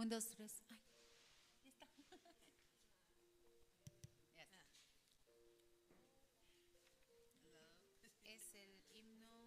Un, dos, tres. Ay. Es el himno.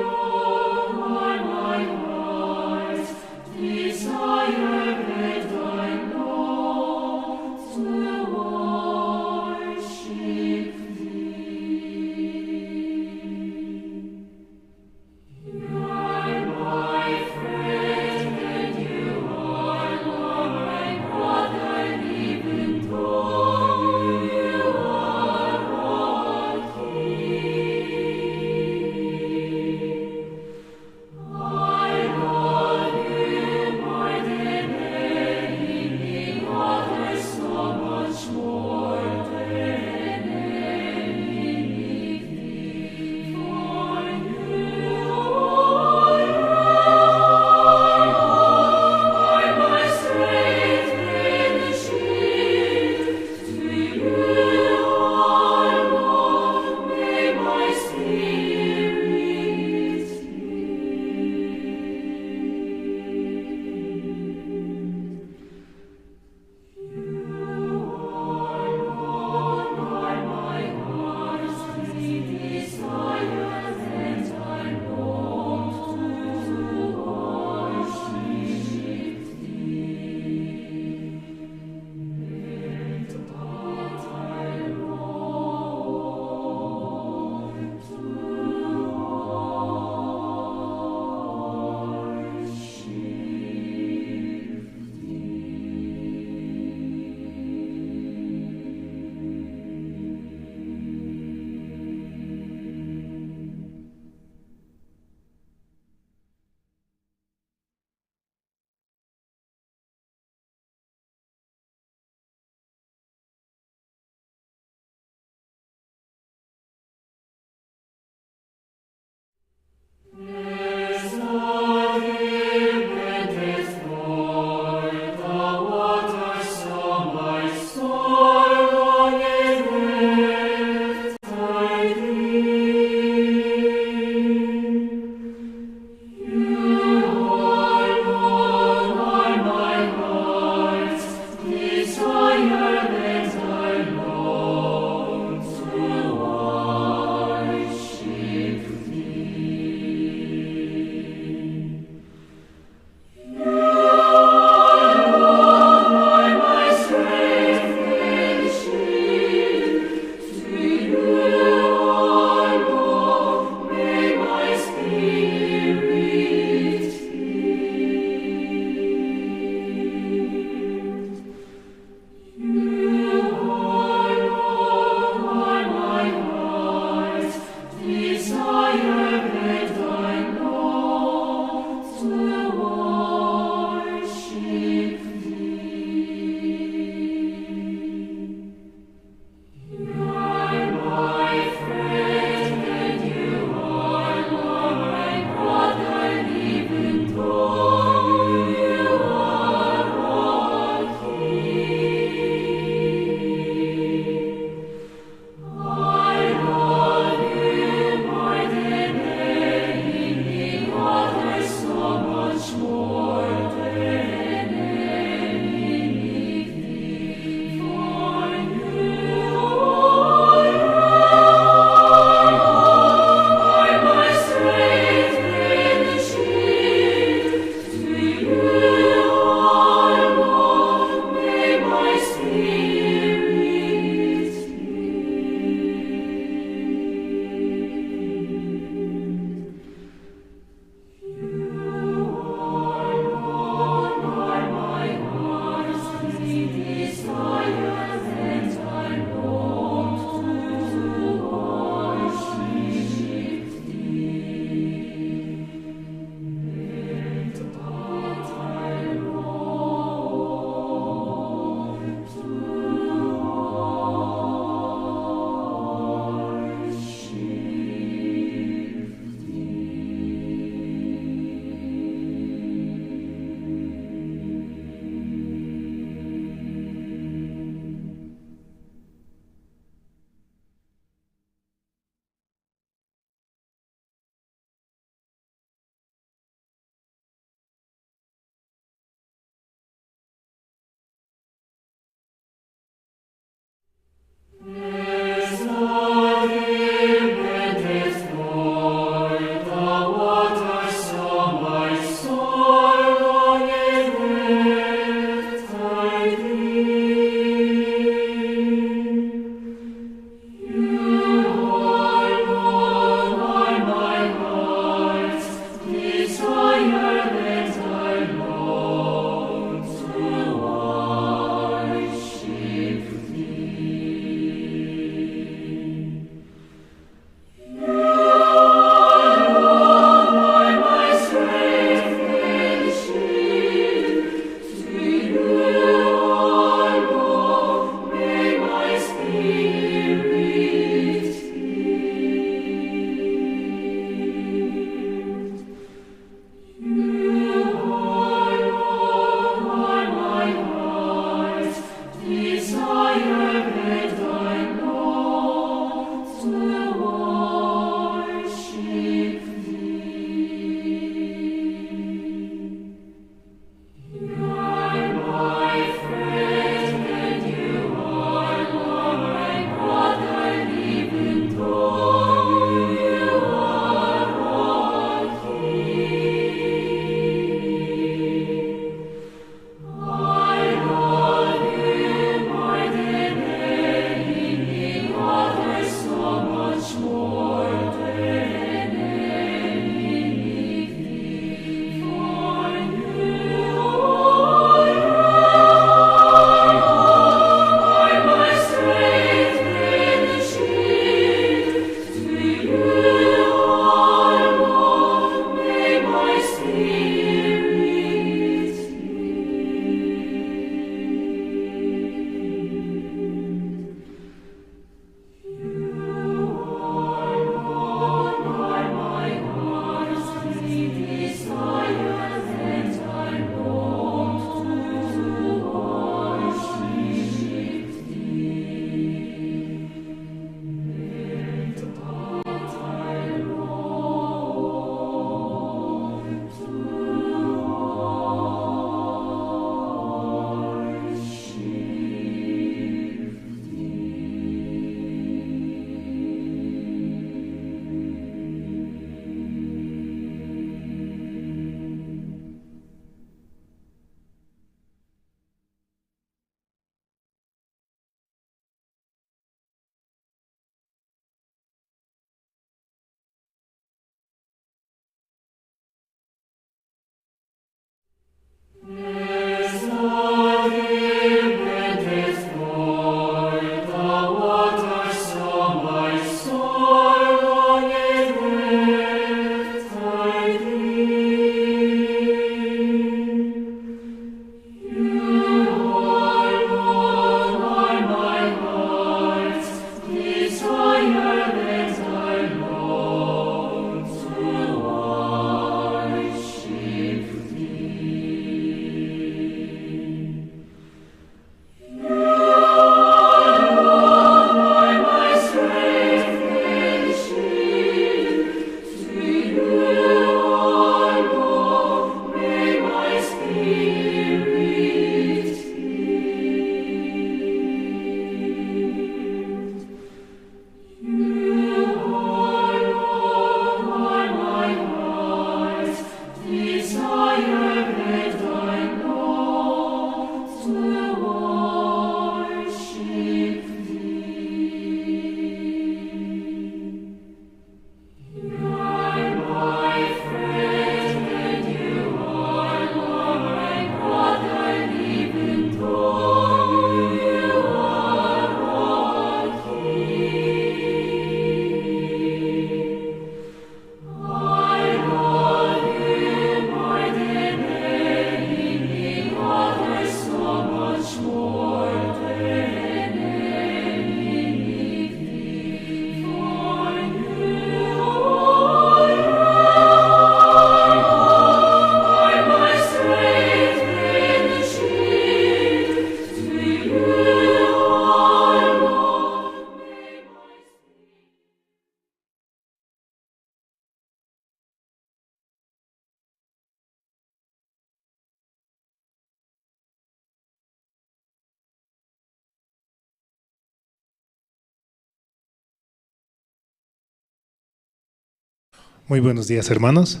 Muy buenos días, hermanos.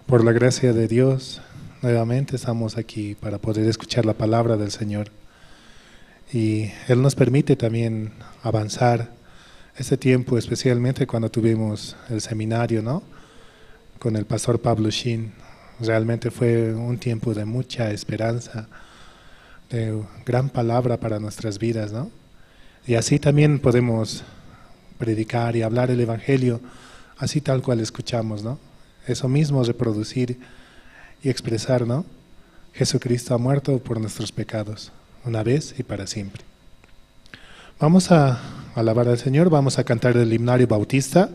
Por la gracia de Dios, nuevamente estamos aquí para poder escuchar la palabra del Señor. Y Él nos permite también avanzar este tiempo, especialmente cuando tuvimos el seminario, ¿no? Con el pastor Pablo Shin. Realmente fue un tiempo de mucha esperanza, de gran palabra para nuestras vidas, ¿no? Y así también podemos predicar y hablar el Evangelio, así tal cual escuchamos, ¿no? Eso mismo reproducir y expresar, ¿no? Jesucristo ha muerto por nuestros pecados, una vez y para siempre. Vamos a alabar al Señor, vamos a cantar el himnario bautista,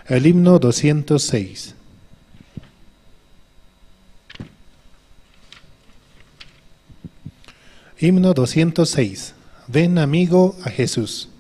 el himno 206. Himno 206. Ven, amigo, a Jesús.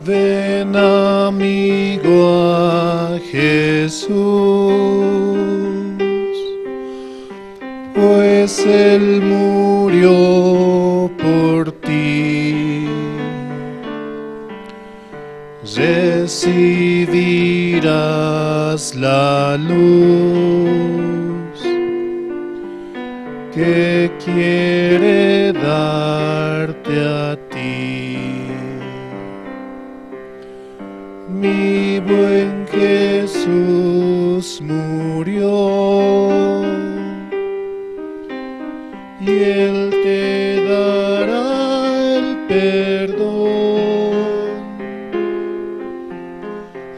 Ven, amigo, a Jesús, pues Él murió por ti. Recibirás la luz que quiere darte a ti. Mi buen Jesús murió y Él te dará el perdón.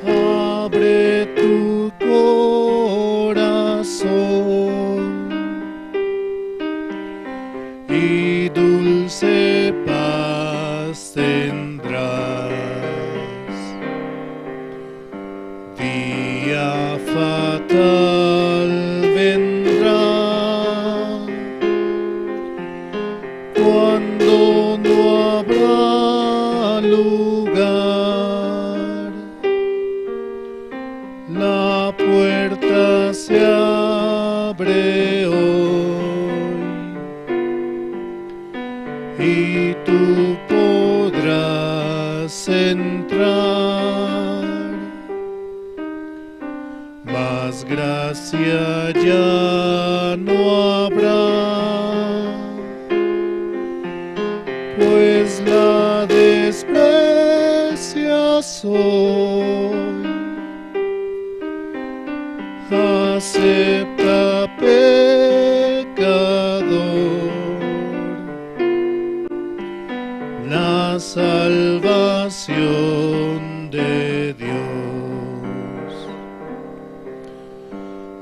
Abre tu corazón y dulce paz tendrás. Día fatal vendrá cuando no habrá lugar. La puerta se abre hoy y tú podrás entrar. Más gracia ya no habrá, pues la desprecias hoy. Acepta, pecador, la salvación de Dios.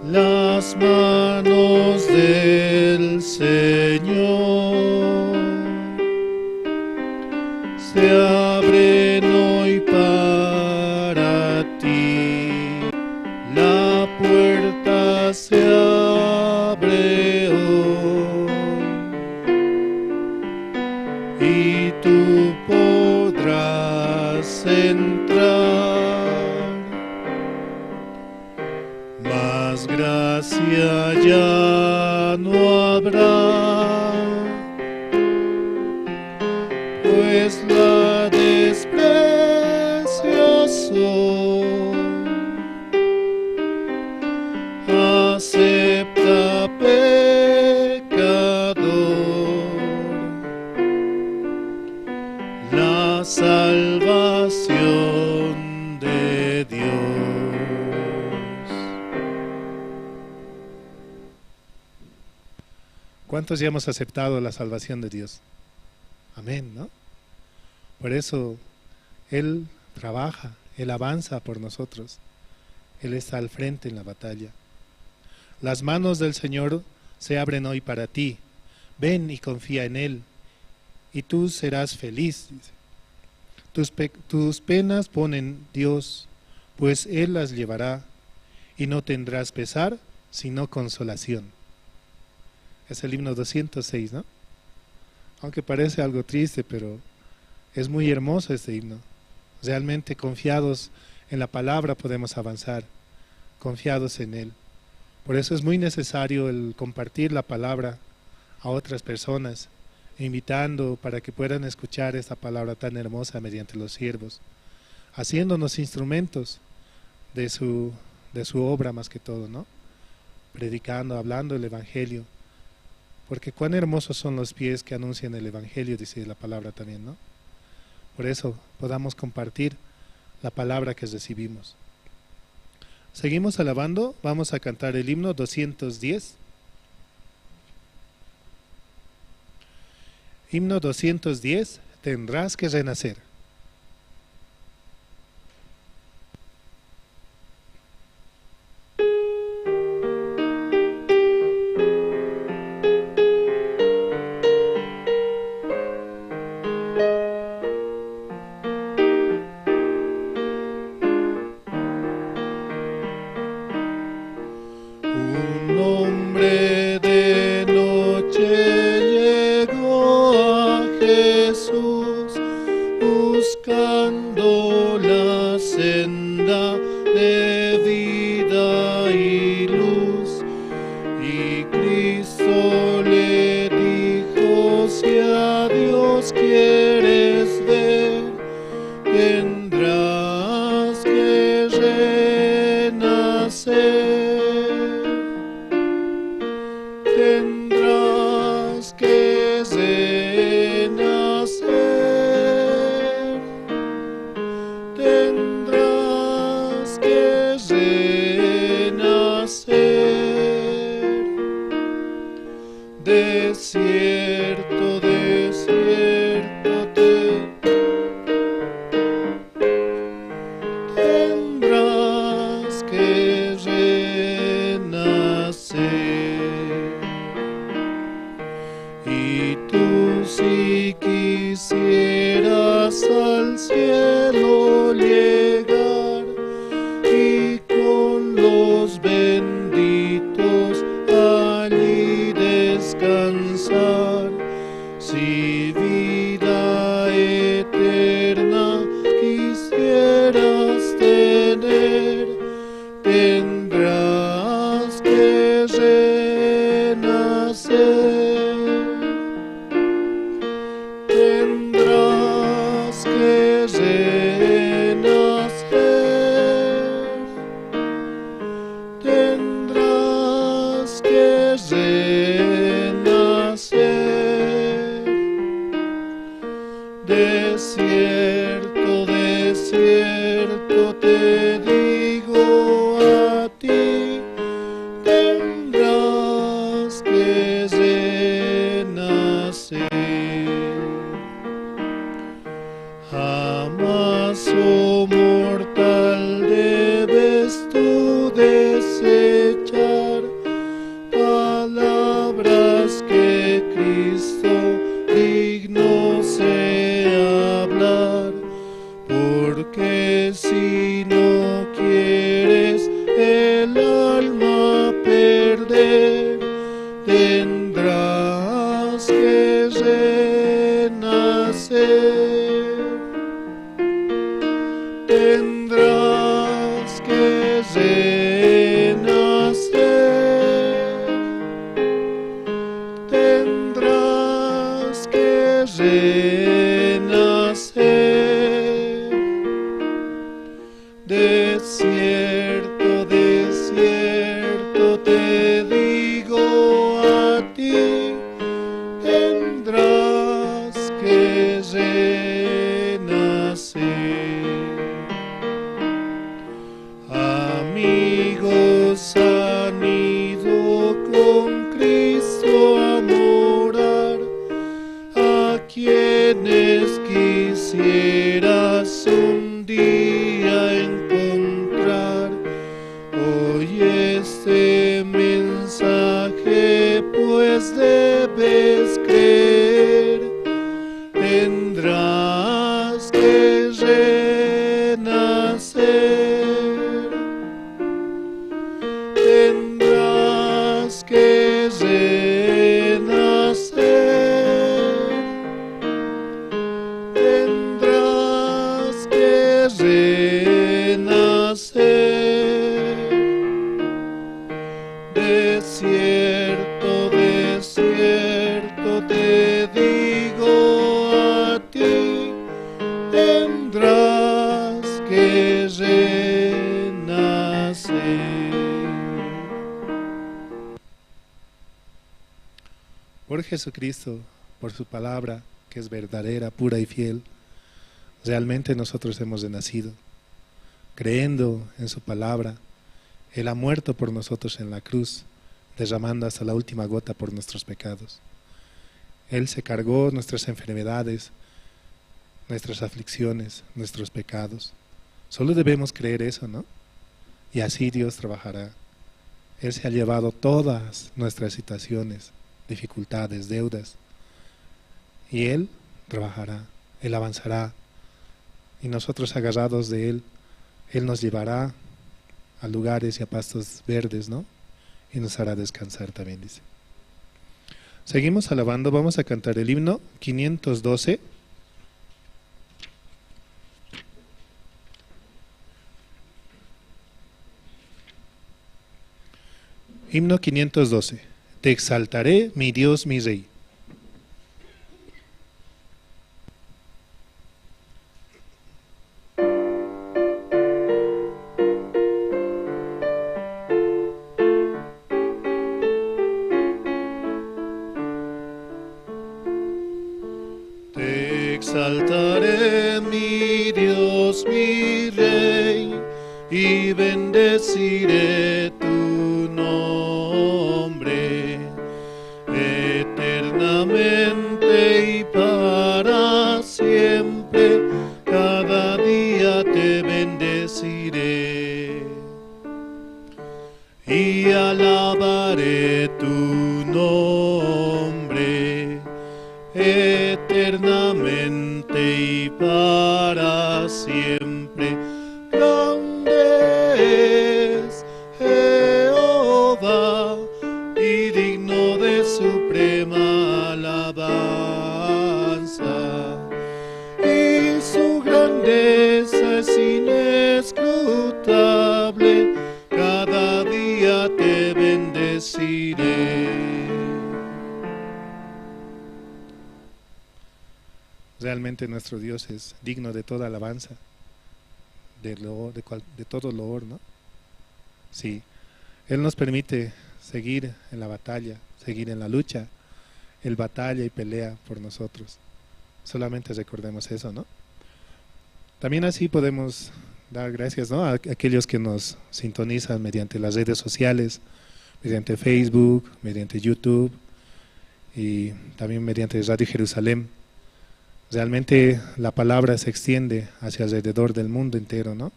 Las manos del Señor se abren hoy para ti. La puerta se abre hoy y tú podrás entrar. Más gracia ya no habrá, pues la desprecias hoy. Acepta, pecador, la salvación de Dios. ¿Cuántos ya hemos aceptado la salvación de Dios? Amén, ¿no? Por eso Él trabaja, Él avanza por nosotros. Él está al frente en la batalla. Las manos del Señor se abren hoy para ti. Ven y confía en Él, y tú serás feliz, dice. Tus penas ponen Dios, pues Él las llevará, y no tendrás pesar, sino consolación. Es el himno 206, ¿no? Aunque parece algo triste, pero es muy hermoso este himno. Realmente confiados en la palabra podemos avanzar, confiados en Él. Por eso es muy necesario el compartir la palabra a otras personas, invitando para que puedan escuchar esta palabra tan hermosa mediante los siervos, haciéndonos instrumentos de su obra más que todo, ¿no? Predicando, hablando el Evangelio. Porque cuán hermosos son los pies que anuncian el Evangelio, dice la palabra también, ¿no? Por eso podamos compartir la palabra que recibimos. Seguimos alabando, vamos a cantar el himno 210. Himno 210, tendrás que renacer. Un hombre de noche llegó a Jesús buscando la senda de vida y luz. Y Cristo le dijo: si a Dios quieres ver, tendrás que renacer. Tendrás que renacer, tendrás que renacer. De cierto te tendrás que renacer. Y tú, si quisieras al cielo llegar y con los benditos allí descansar, si vida eterna quisieras tener, tendrás que renacer. Tendrás que renacer, tendrás que renacer. De cierto te digo a ti, tendrás que renacer. Jamás, oh mortal, debes tú desechar palabras que Cristo digno sea hablar, porque si no quieres el alma perder, tendrás que renacer. Tendrás que renacer, tendrás que renacer. De cierto te digo a ti, tendrás que renacer. que renacer. Por Jesucristo, por su palabra, que es verdadera, pura y fiel, realmente nosotros hemos renacido. Creyendo en su palabra, Él ha muerto por nosotros en la cruz, derramando hasta la última gota por nuestros pecados. Él se cargó nuestras enfermedades, nuestras aflicciones, nuestros pecados. Solo debemos creer eso, ¿no? Y así Dios trabajará. Él se ha llevado todas nuestras situaciones, dificultades, deudas. Y Él trabajará, Él avanzará. Y nosotros agarrados de Él, Él nos llevará a lugares y a pastos verdes, ¿no? Y nos hará descansar también, dice. Seguimos alabando, vamos a cantar el himno 512. Himno 512. Te exaltaré, mi Dios, mi Rey. Te exaltaré, mi Dios, mi Rey, y bendeciré tu nombre eternamente y para siempre. Cada día te bendeciré y alabaré tu nombre eternamente y para siempre. Grande es Jehová y digno de suprema alabanza, y su grandeza es inescrutable. Cada día te bendeciré. Realmente nuestro Dios es digno de toda alabanza, de todo loor, ¿no? Sí, Él nos permite seguir en la batalla, seguir en la lucha. Él batalla y pelea por nosotros. Solamente recordemos eso, ¿no? También así podemos dar gracias, ¿no?, a aquellos que nos sintonizan mediante las redes sociales, mediante Facebook, mediante YouTube y también mediante Radio Jerusalén. Realmente la palabra se extiende hacia alrededor del mundo entero, ¿no?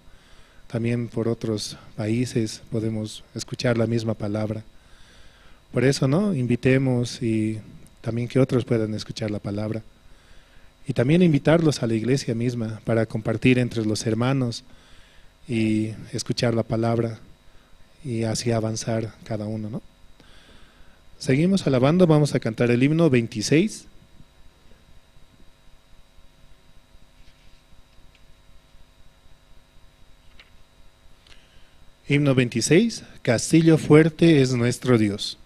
También por otros países podemos escuchar la misma palabra. Por eso, ¿no?, invitemos y también que otros puedan escuchar la palabra. Y también invitarlos a la iglesia misma para compartir entre los hermanos y escuchar la palabra y así avanzar cada uno, ¿no? Seguimos alabando, vamos a cantar el himno 26. Himno 26, Castillo fuerte es nuestro Dios.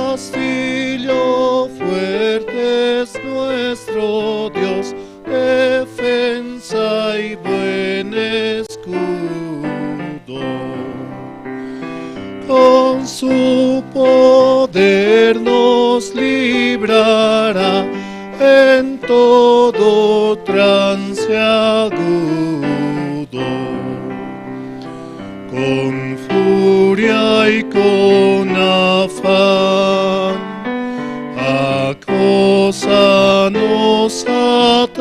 Castillo fuerte es nuestro Dios, defensa y buen escudo. Con su poder nos librará en todo trance agudo. Con furia y con afán acósanos Satán,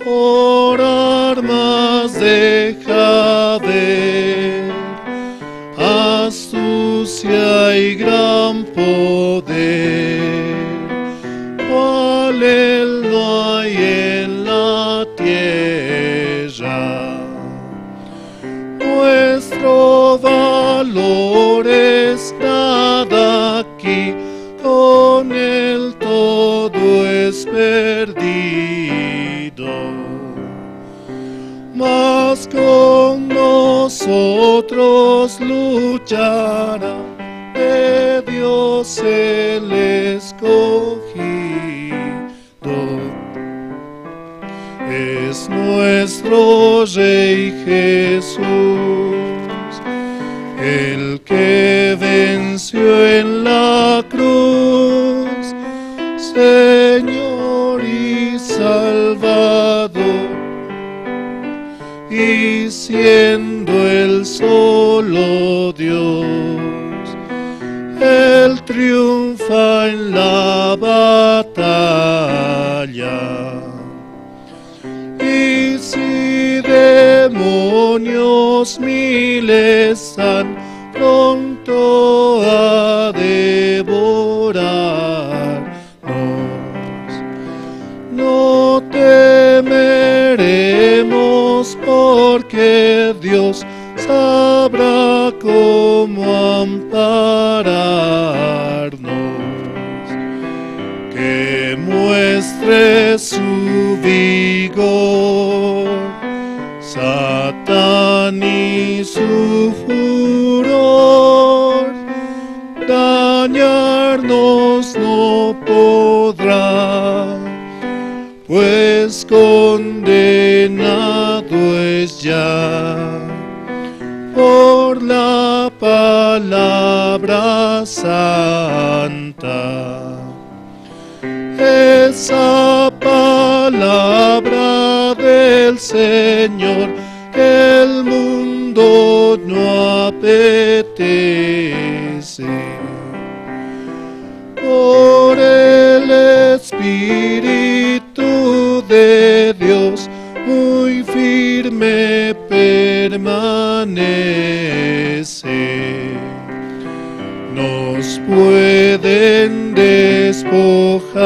por armas deja ver astucia y gran poder, cual él no hay en la tierra. Nuestro valor es nada aquí, con él todo es perdido. nosotros luchará, de Dios el escogido. Es nuestro Rey Jesús, el que venció en la cruz, Señor y Salvador, y siendo el solo Dios, Él triunfa en la batalla. Y si demonios miles han pronto a devorarnos, no temeremos, porque Dios sabrá cómo ampararnos. Que muestre su vigor, Satán y su furor, dañarnos no podrá, pues condenado es ya por la palabra santa. Esa palabra del Señor que el mundo no apetece. Por el Espíritu de Dios muy firme permanece. Nos pueden despojar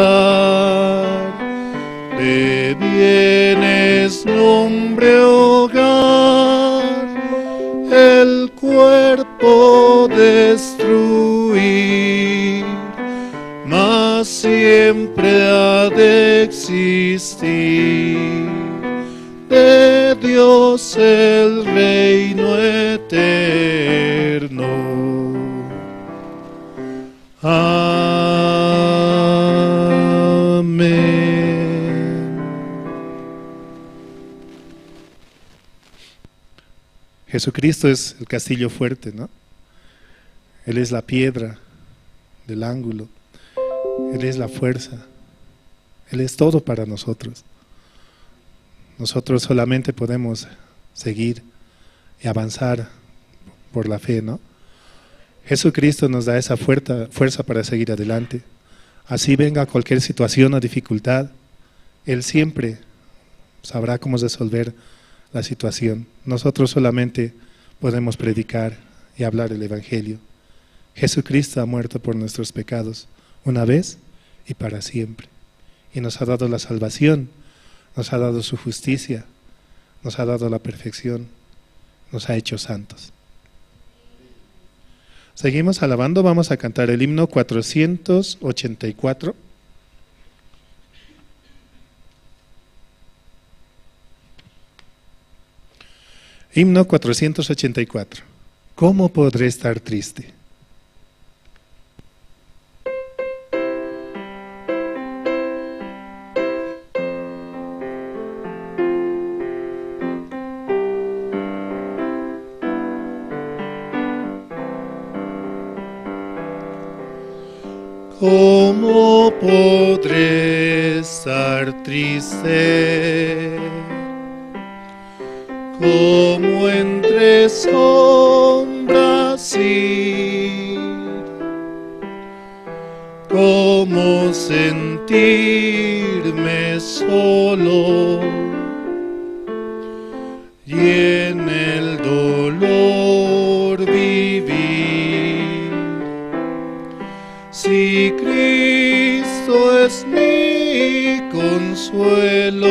de bienes, nombre, hogar, el cuerpo destruir, mas siempre ha de existir de Dios el reino eterno. Amén. Jesucristo es el castillo fuerte, ¿no? Él es la piedra del ángulo. Él es la fuerza. Él es todo para nosotros. Nosotros solamente podemos seguir y avanzar por la fe, ¿no? Jesucristo nos da esa fuerza para seguir adelante. Así venga cualquier situación o dificultad, Él siempre sabrá cómo resolver la situación. Nosotros solamente podemos predicar y hablar el Evangelio. Jesucristo ha muerto por nuestros pecados una vez y para siempre. Y nos ha dado la salvación, nos ha dado su justicia, nos ha dado la perfección, nos ha hecho santos. Seguimos alabando, vamos a cantar el himno 484. Himno 484. ¿Cómo podré estar triste? ¿Cómo podré estar triste? ¿Cómo entre sombras ir? ¿Cómo sentirme solo y en el dolor vivir? Si Cristo es mi consuelo,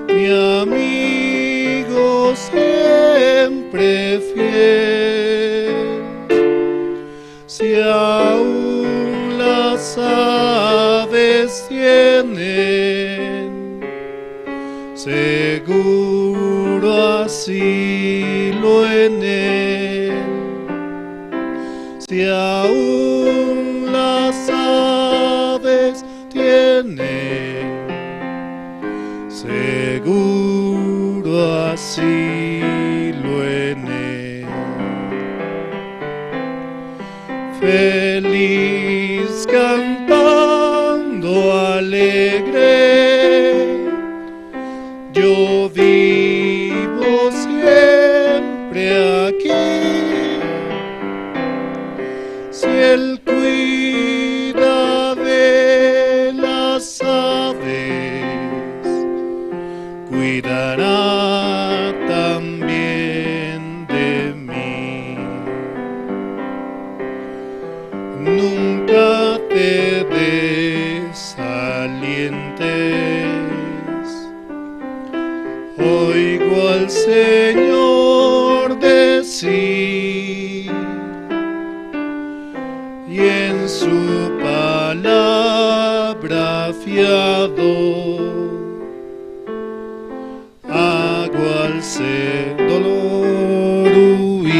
mi amigo siempre fiel, si aún las aves tienen seguro asilo en él. Si aún las aves tienen seguro asilo en él. Feliz cantando alegre, yo vivo siempre aquí. Si él cuida de las aves, cuidará también de mí. Nunca te desalientes, oigo al Señor decir, y en su palabra fiado, hago al dolor huir.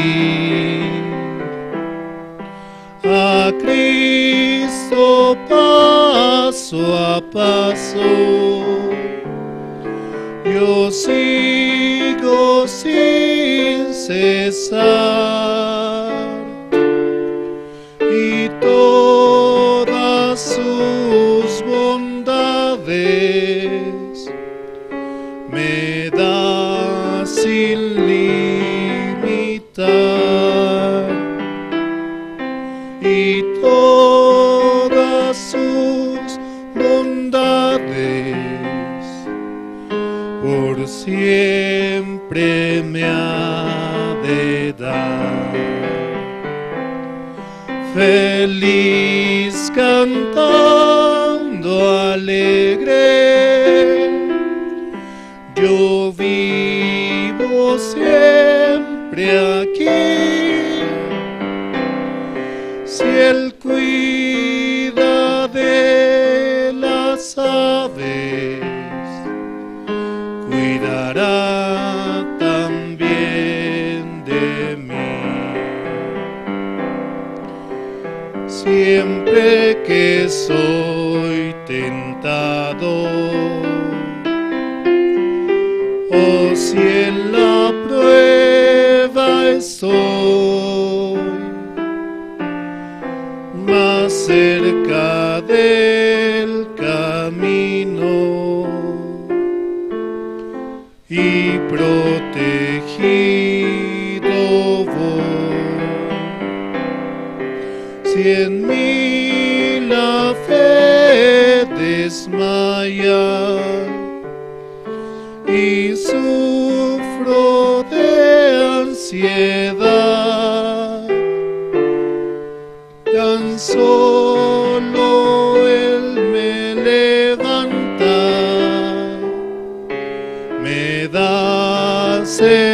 A Cristo paso a paso, yo sigo sin cesar, y todas sus bondades me da sin limitar, y todas sus bondades por siempre me ha de dar. Feliz cantando alegre, yo vivo siempre aquí. Si él cuida de las aves, cuidará también de mí. Siempre que soy tentado, o si en la prueba estoy, más cerca del camino y protegido voy. Si en mí la fe desmaya y sufro de ansiedad, tan solo Él me levanta, me da seguridad.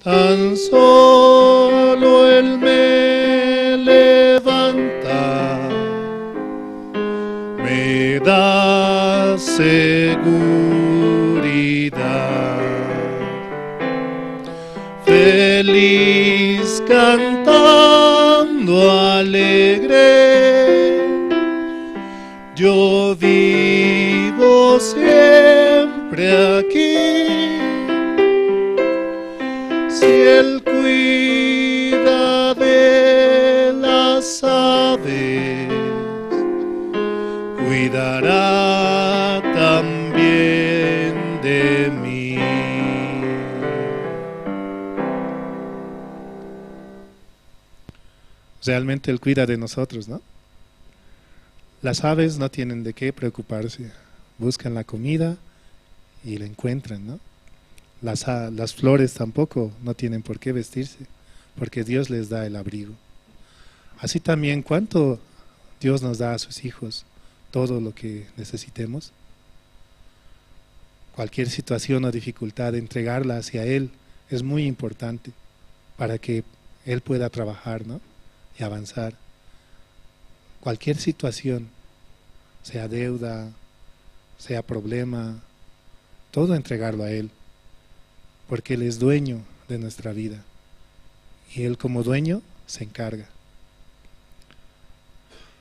Tan solo Él me levanta, me da seguridad. Feliz cantando alegre, yo vivo siempre aquí. Si Él cuida de las aves, cuidará también de mí. Realmente Él cuida de nosotros, ¿no? Las aves no tienen de qué preocuparse. Buscan la comida y la encuentran, ¿no? Las flores tampoco no tienen por qué vestirse, porque Dios les da el abrigo. Así también, ¿cuánto Dios nos da a sus hijos? Todo lo que necesitemos. Cualquier situación o dificultad, entregarla hacia Él es muy importante para que Él pueda trabajar, ¿no? Y avanzar. Cualquier situación, sea deuda, sea problema, todo entregarlo a Él, porque Él es dueño de nuestra vida y Él como dueño se encarga.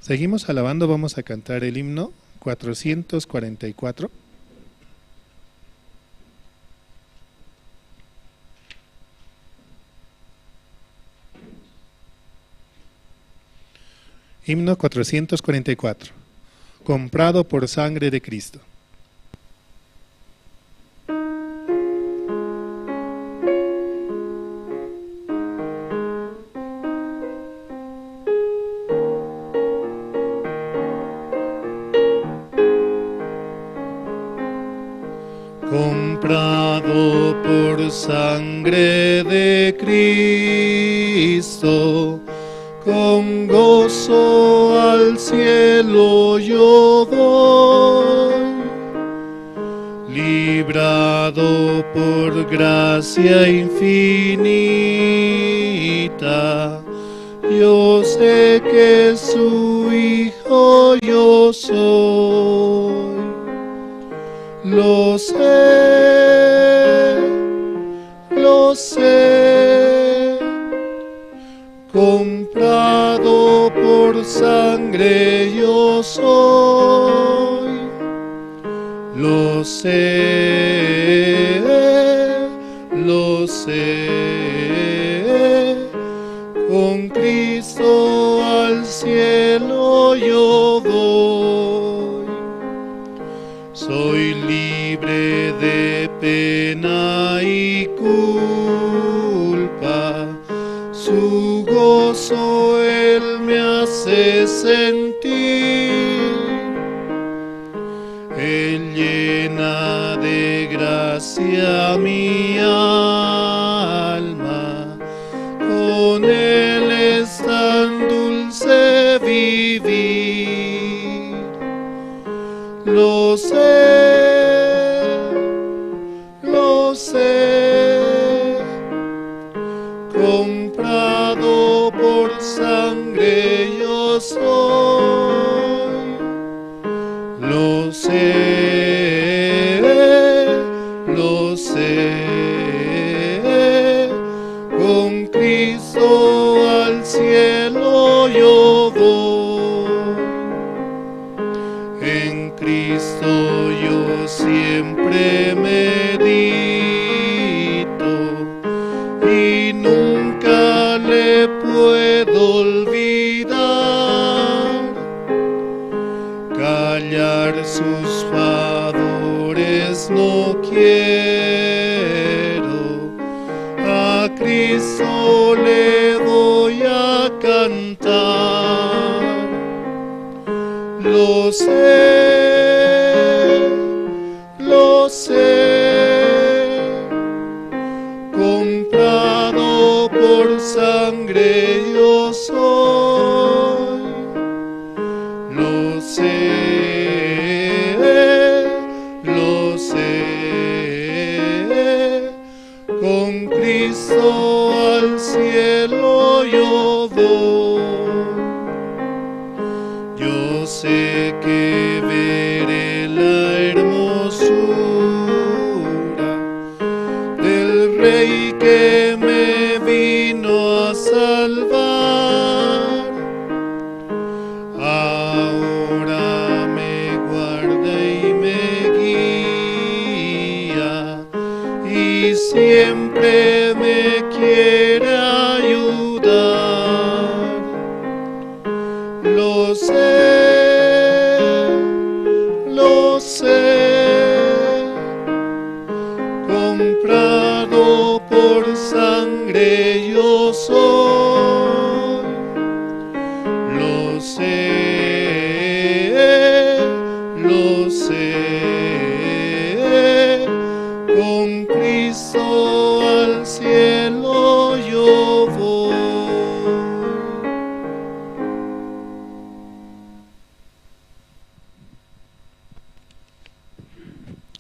Seguimos alabando, vamos a cantar el himno 444. Himno 444. Comprado por sangre de Cristo. Comprado por sangre de Cristo, con gozo al cielo yo voy, librado por gracia infinita, yo sé que su hijo yo soy. Lo sé, comprado por sangre yo soy. Lo sé, con Cristo al cielo yo voy. Soy libre de pena y culpa, su gozo Él me hace sentir. Él llena de gracia mi alma, con Él es tan dulce vivir. Lo sé, comprado por sangre yo soy. Lo sé, con Cristo al cielo yo voy. En Cristo yo siempre medito y nunca le puedo olvidar. Callar sus favores no quiero, a Cristo le voy a cantar. Lo sé, comprado por sangre yo soy. Lo sé, con Cristo al cielo yo voy. Yo sé que veré la hermosura del Rey que me vino a salvar. Ahora me guarda y me guía y siempre me quiere ayudar. Lo sé, comprado por sangre yo soy. Lo sé, con Cristo al cielo yo voy.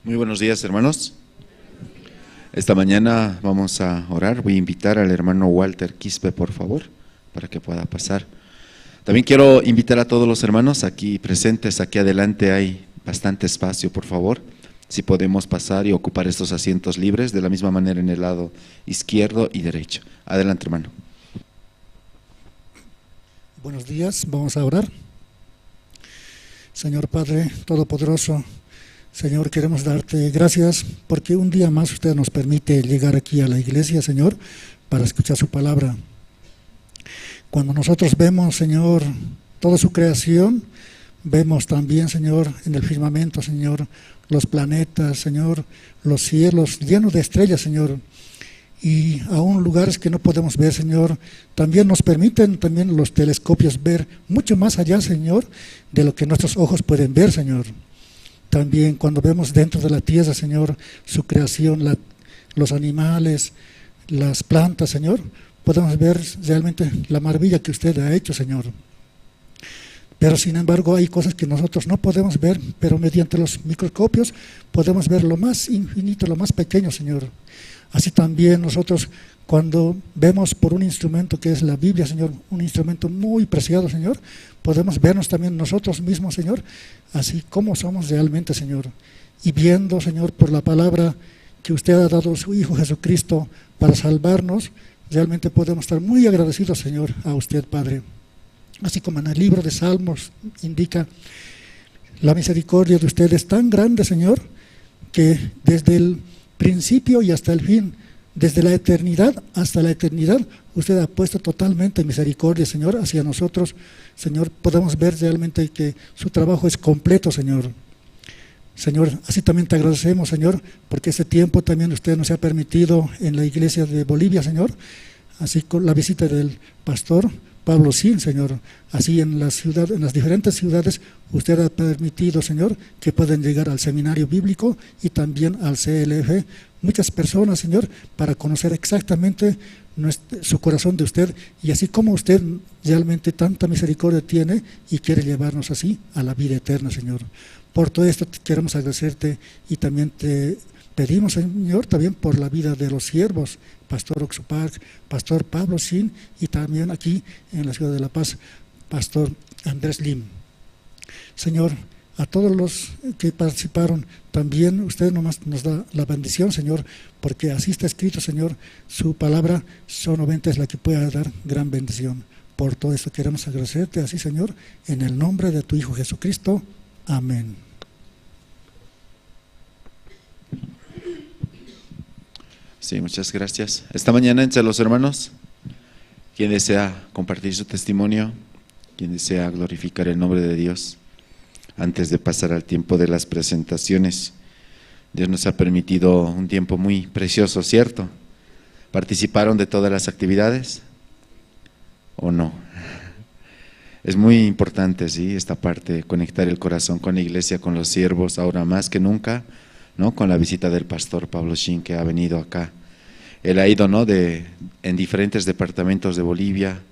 Muy buenos días, hermanos. Esta mañana vamos a orar. Voy a invitar al hermano Walter Quispe, por favor, para que pueda pasar. También quiero invitar a todos los hermanos aquí presentes. Aquí adelante hay bastante espacio, por favor. Si podemos pasar y ocupar estos asientos libres, de la misma manera en el lado izquierdo y derecho. Adelante, hermano. Buenos días, vamos a orar. Señor Padre Todopoderoso, Señor, queremos darte gracias porque un día más usted nos permite llegar aquí a la iglesia, Señor, para escuchar su palabra. Cuando nosotros vemos, Señor, toda su creación, vemos también, Señor, en el firmamento, Señor, los planetas, Señor, los cielos llenos de estrellas, Señor, y aún lugares que no podemos ver, Señor, también nos permiten también los telescopios ver mucho más allá, Señor, de lo que nuestros ojos pueden ver, Señor. También cuando vemos dentro de la tierra, Señor, su creación, los animales, las plantas, Señor, podemos ver realmente la maravilla que usted ha hecho, Señor. Pero sin embargo hay cosas que nosotros no podemos ver, pero mediante los microscopios podemos ver lo más infinito, lo más pequeño, Señor. Así también nosotros cuando vemos por un instrumento que es la Biblia, Señor, un instrumento muy preciado, Señor, podemos vernos también nosotros mismos, Señor, así como somos realmente, Señor. Y viendo, Señor, por la palabra que usted ha dado a su Hijo Jesucristo para salvarnos, realmente podemos estar muy agradecidos, Señor, a usted, Padre. Así como en el libro de Salmos indica, la misericordia de usted es tan grande, Señor, que desde el principio y hasta el fin, desde la eternidad hasta la eternidad, usted ha puesto totalmente misericordia, Señor, hacia nosotros. Señor, podemos ver realmente que su trabajo es completo, Señor. Señor, así también te agradecemos, Señor, porque este tiempo también usted nos ha permitido en la iglesia de Bolivia, Señor, así con la visita del pastor Pablo Sin, Señor, así en la ciudad, en las diferentes ciudades, usted ha permitido, Señor, que puedan llegar al seminario bíblico y también al CLF, muchas personas, Señor, para conocer exactamente su corazón de usted y así como usted realmente tanta misericordia tiene y quiere llevarnos así a la vida eterna, Señor. Por todo esto queremos agradecerte y también te pedimos, Señor, también por la vida de los siervos, Pastor Oxupac, Pastor Pablo Sin y también aquí en la ciudad de La Paz, Pastor Andrés Lim. Señor, a todos los que participaron, también usted nomás nos da la bendición, Señor, porque así está escrito, Señor, su palabra solamente es la que puede dar gran bendición. Por todo esto queremos agradecerte así, Señor, en el nombre de tu Hijo Jesucristo. Amén. Sí, muchas gracias. Esta mañana entre los hermanos, quien desea compartir su testimonio, quien desea glorificar el nombre de Dios, antes de pasar al tiempo de las presentaciones. Dios nos ha permitido un tiempo muy precioso, ¿cierto? ¿Participaron de todas las actividades o no? Es muy importante, sí, esta parte, conectar el corazón con la iglesia, con los siervos, ahora más que nunca, ¿no? Con la visita del pastor Pablo Shin, que ha venido acá. Él ha ido, ¿no?, en diferentes departamentos de Bolivia,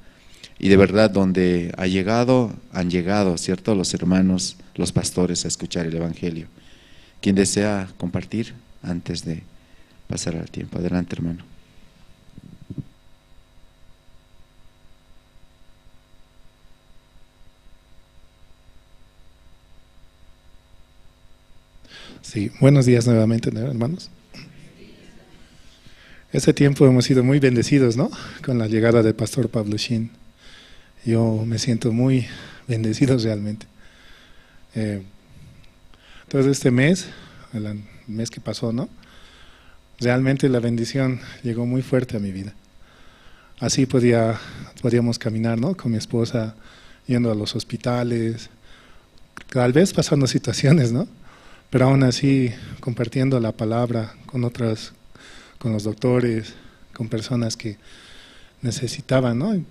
y de verdad donde ha llegado, han llegado, ¿cierto?, los hermanos, los pastores a escuchar el evangelio. ¿Quién desea compartir antes de pasar al tiempo? Adelante, hermano. Sí, buenos días nuevamente, ¿no, hermanos? Este tiempo hemos sido muy bendecidos, ¿no?, con la llegada del pastor Pablo Shin. Yo me siento muy bendecido realmente. Todo este mes, el mes que pasó, ¿no?, realmente la bendición llegó muy fuerte a mi vida. Así podíamos caminar, ¿no?, con mi esposa, yendo a los hospitales, tal vez pasando situaciones, ¿no?, pero aún así compartiendo la palabra con otras, con los doctores, con personas que necesitaban, ¿no?,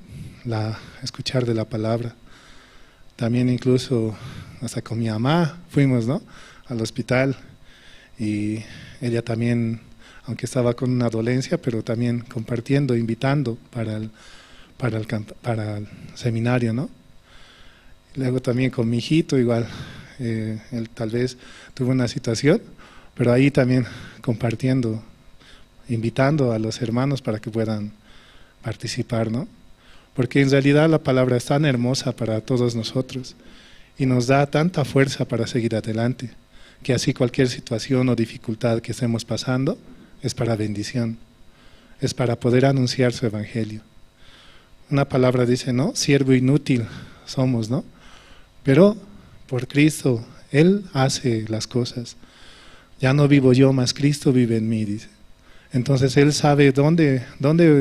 escuchar de la palabra. También incluso hasta con mi mamá fuimos, ¿no?, al hospital, y ella también, aunque estaba con una dolencia, pero también compartiendo, invitando para el seminario, ¿no? Luego también con mi hijito igual, él tal vez tuvo una situación, pero ahí también compartiendo, invitando a los hermanos para que puedan participar, ¿no? Porque en realidad la palabra es tan hermosa para todos nosotros Y nos da tanta fuerza para seguir adelante, que así cualquier situación o dificultad que estemos pasando es para bendición, es para poder anunciar su evangelio. Una palabra dice, ¿no? Siervo inútil somos, ¿no? Pero por Cristo, Él hace las cosas. Ya no vivo yo, mas Cristo vive en mí, dice. Entonces Él sabe dónde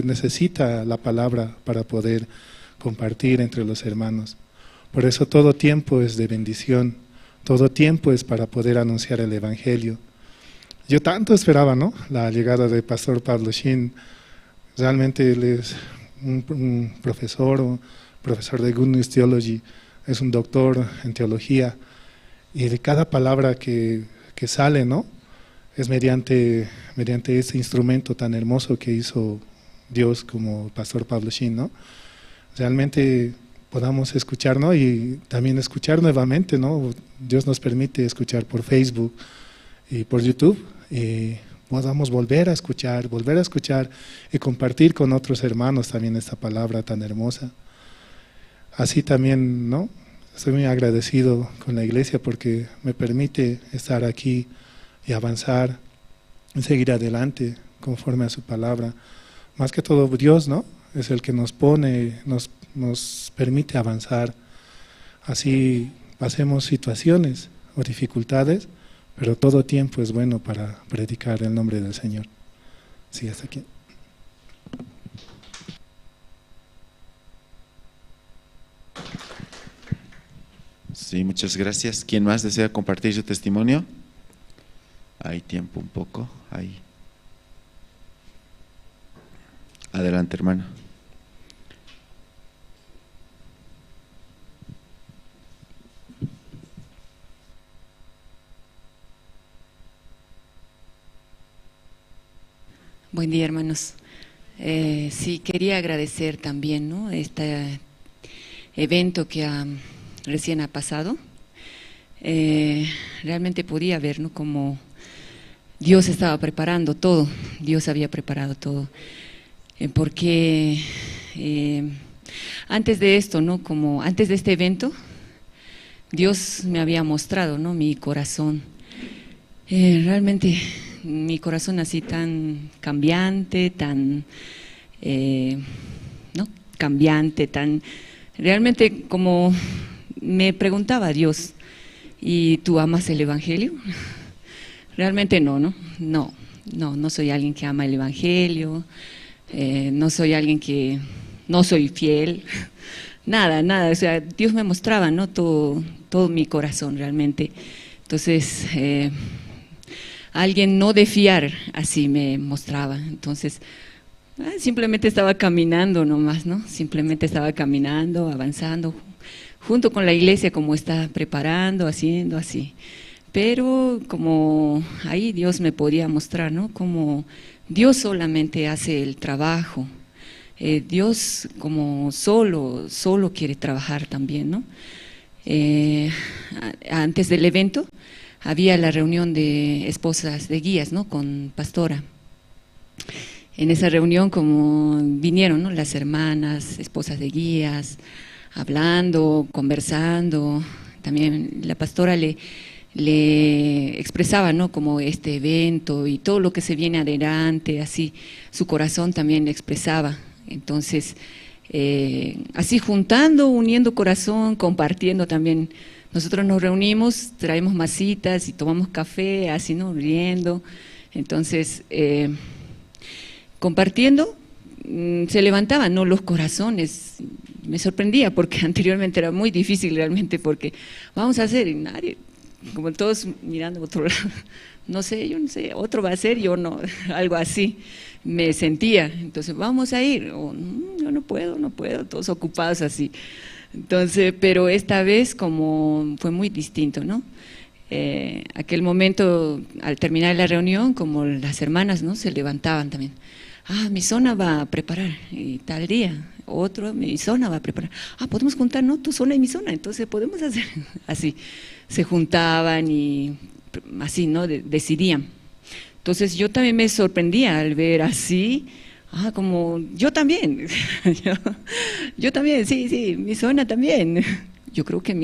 necesita la palabra para poder compartir entre los hermanos. Por eso todo tiempo es de bendición, todo tiempo es para poder anunciar el evangelio. Yo tanto esperaba, ¿no?, la llegada del pastor Pablo Shin. Realmente él es un profesor, profesor de Good News Theology, es un doctor en teología, y de cada palabra que sale, ¿no?, es mediante ese instrumento tan hermoso que hizo Dios como pastor Pablo Shin, ¿no? Realmente podamos escuchar, ¿no?, y también escuchar nuevamente, ¿no? Dios nos permite escuchar por Facebook y por YouTube, y podamos volver a escuchar y compartir con otros hermanos también esta palabra tan hermosa. Así también, ¿no?, estoy muy agradecido con la iglesia porque me permite estar aquí y avanzar y seguir adelante conforme a su palabra. Más que todo Dios, ¿no?, es el que nos pone, nos permite avanzar. Así pasemos situaciones o dificultades, pero todo tiempo es bueno para predicar el nombre del Señor. Sí, hasta aquí. Sí, muchas gracias. ¿Quién más desea compartir su testimonio? Hay tiempo un poco. Ahí. Adelante, hermano. Buen día, hermanos. Sí, quería agradecer también, ¿no?, este evento que recién ha pasado. Realmente podía ver, ¿no?, cómo Dios estaba preparando todo, Dios había preparado todo. Porque antes de esto, ¿no?, como antes de este evento, Dios me había mostrado, ¿no?, mi corazón. Realmente mi corazón así tan cambiante, tan, ¿no?, cambiante, tan, realmente como me preguntaba Dios, ¿y tú amas el evangelio? Realmente no, ¿no? No soy alguien que ama el evangelio, no soy alguien que, no soy fiel, nada, o sea, Dios me mostraba, ¿no?, todo mi corazón realmente. Entonces, alguien no de fiar, así me mostraba. Entonces, simplemente estaba caminando nomás, ¿no? Simplemente estaba caminando, avanzando, junto con la iglesia como está preparando, haciendo así. Pero como ahí Dios me podía mostrar, ¿no?, como Dios solamente hace el trabajo. Dios como solo quiere trabajar también, ¿no? Antes del evento había la reunión de esposas de guías, ¿no?, con pastora. En esa reunión como vinieron, ¿no?, las hermanas, esposas de guías, hablando, conversando. También la pastora le expresaba, ¿no?, como este evento y todo lo que se viene adelante, así su corazón también le expresaba. Entonces, así juntando, uniendo corazón, compartiendo también. Nosotros nos reunimos, traemos masitas y tomamos café, así, ¿no?, riendo. Entonces, compartiendo, se levantaban, ¿no?, los corazones. Me sorprendía porque anteriormente era muy difícil realmente, porque vamos a hacer y nadie, como todos mirando a otro lado, no sé, yo no sé, otro va a hacer, yo no, algo así me sentía. Entonces, vamos a ir, o, yo no puedo, todos ocupados así. Entonces, pero esta vez como fue muy distinto, ¿no? Aquel momento, al terminar la reunión, como las hermanas, ¿no?, se levantaban también. Ah, mi zona va a preparar, y tal día, otro, mi zona va a preparar. Ah, podemos juntar, ¿no?, tu zona y mi zona, entonces podemos hacer así. Se juntaban y así, ¿no?, decidían. Entonces yo también me sorprendía al ver así, ah, como yo también, yo también, sí, mi zona también. Yo creo que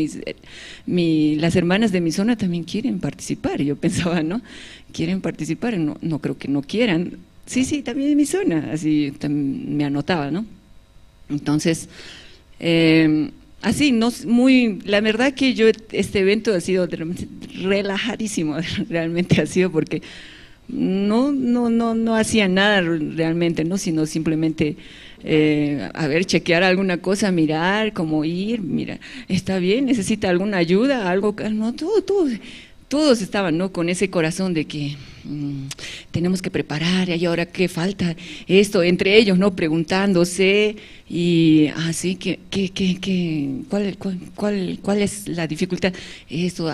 las hermanas de mi zona también quieren participar. Yo pensaba, ¿no? Quieren participar, no, no creo que no quieran. Sí, sí, también en mi zona, así me anotaba, ¿no? Entonces, así, no, muy, la verdad que yo, este evento ha sido relajadísimo, realmente ha sido, porque no hacía nada realmente, ¿no? Sino simplemente, a ver, chequear alguna cosa, mirar cómo ir, mira, está bien, necesita alguna ayuda, algo, no, todos estaban, ¿no? Con ese corazón de que tenemos que preparar, y ahora qué falta, esto, entre ellos, ¿no? Preguntándose, y así, ¿cuál es la dificultad? Esto,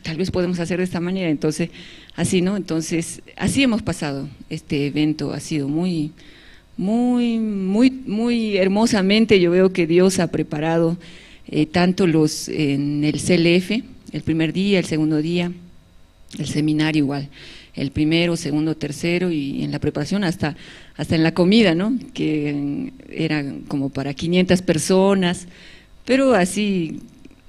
tal vez podemos hacer de esta manera, entonces, así, ¿no? Entonces, así hemos pasado este evento, ha sido muy, muy, muy, muy hermosamente. Yo veo que Dios ha preparado tanto los en el CLF, el primer día, el segundo día, el seminario igual, el primero, segundo, tercero, y en la preparación hasta en la comida, ¿no? Que era como para 500 personas, pero así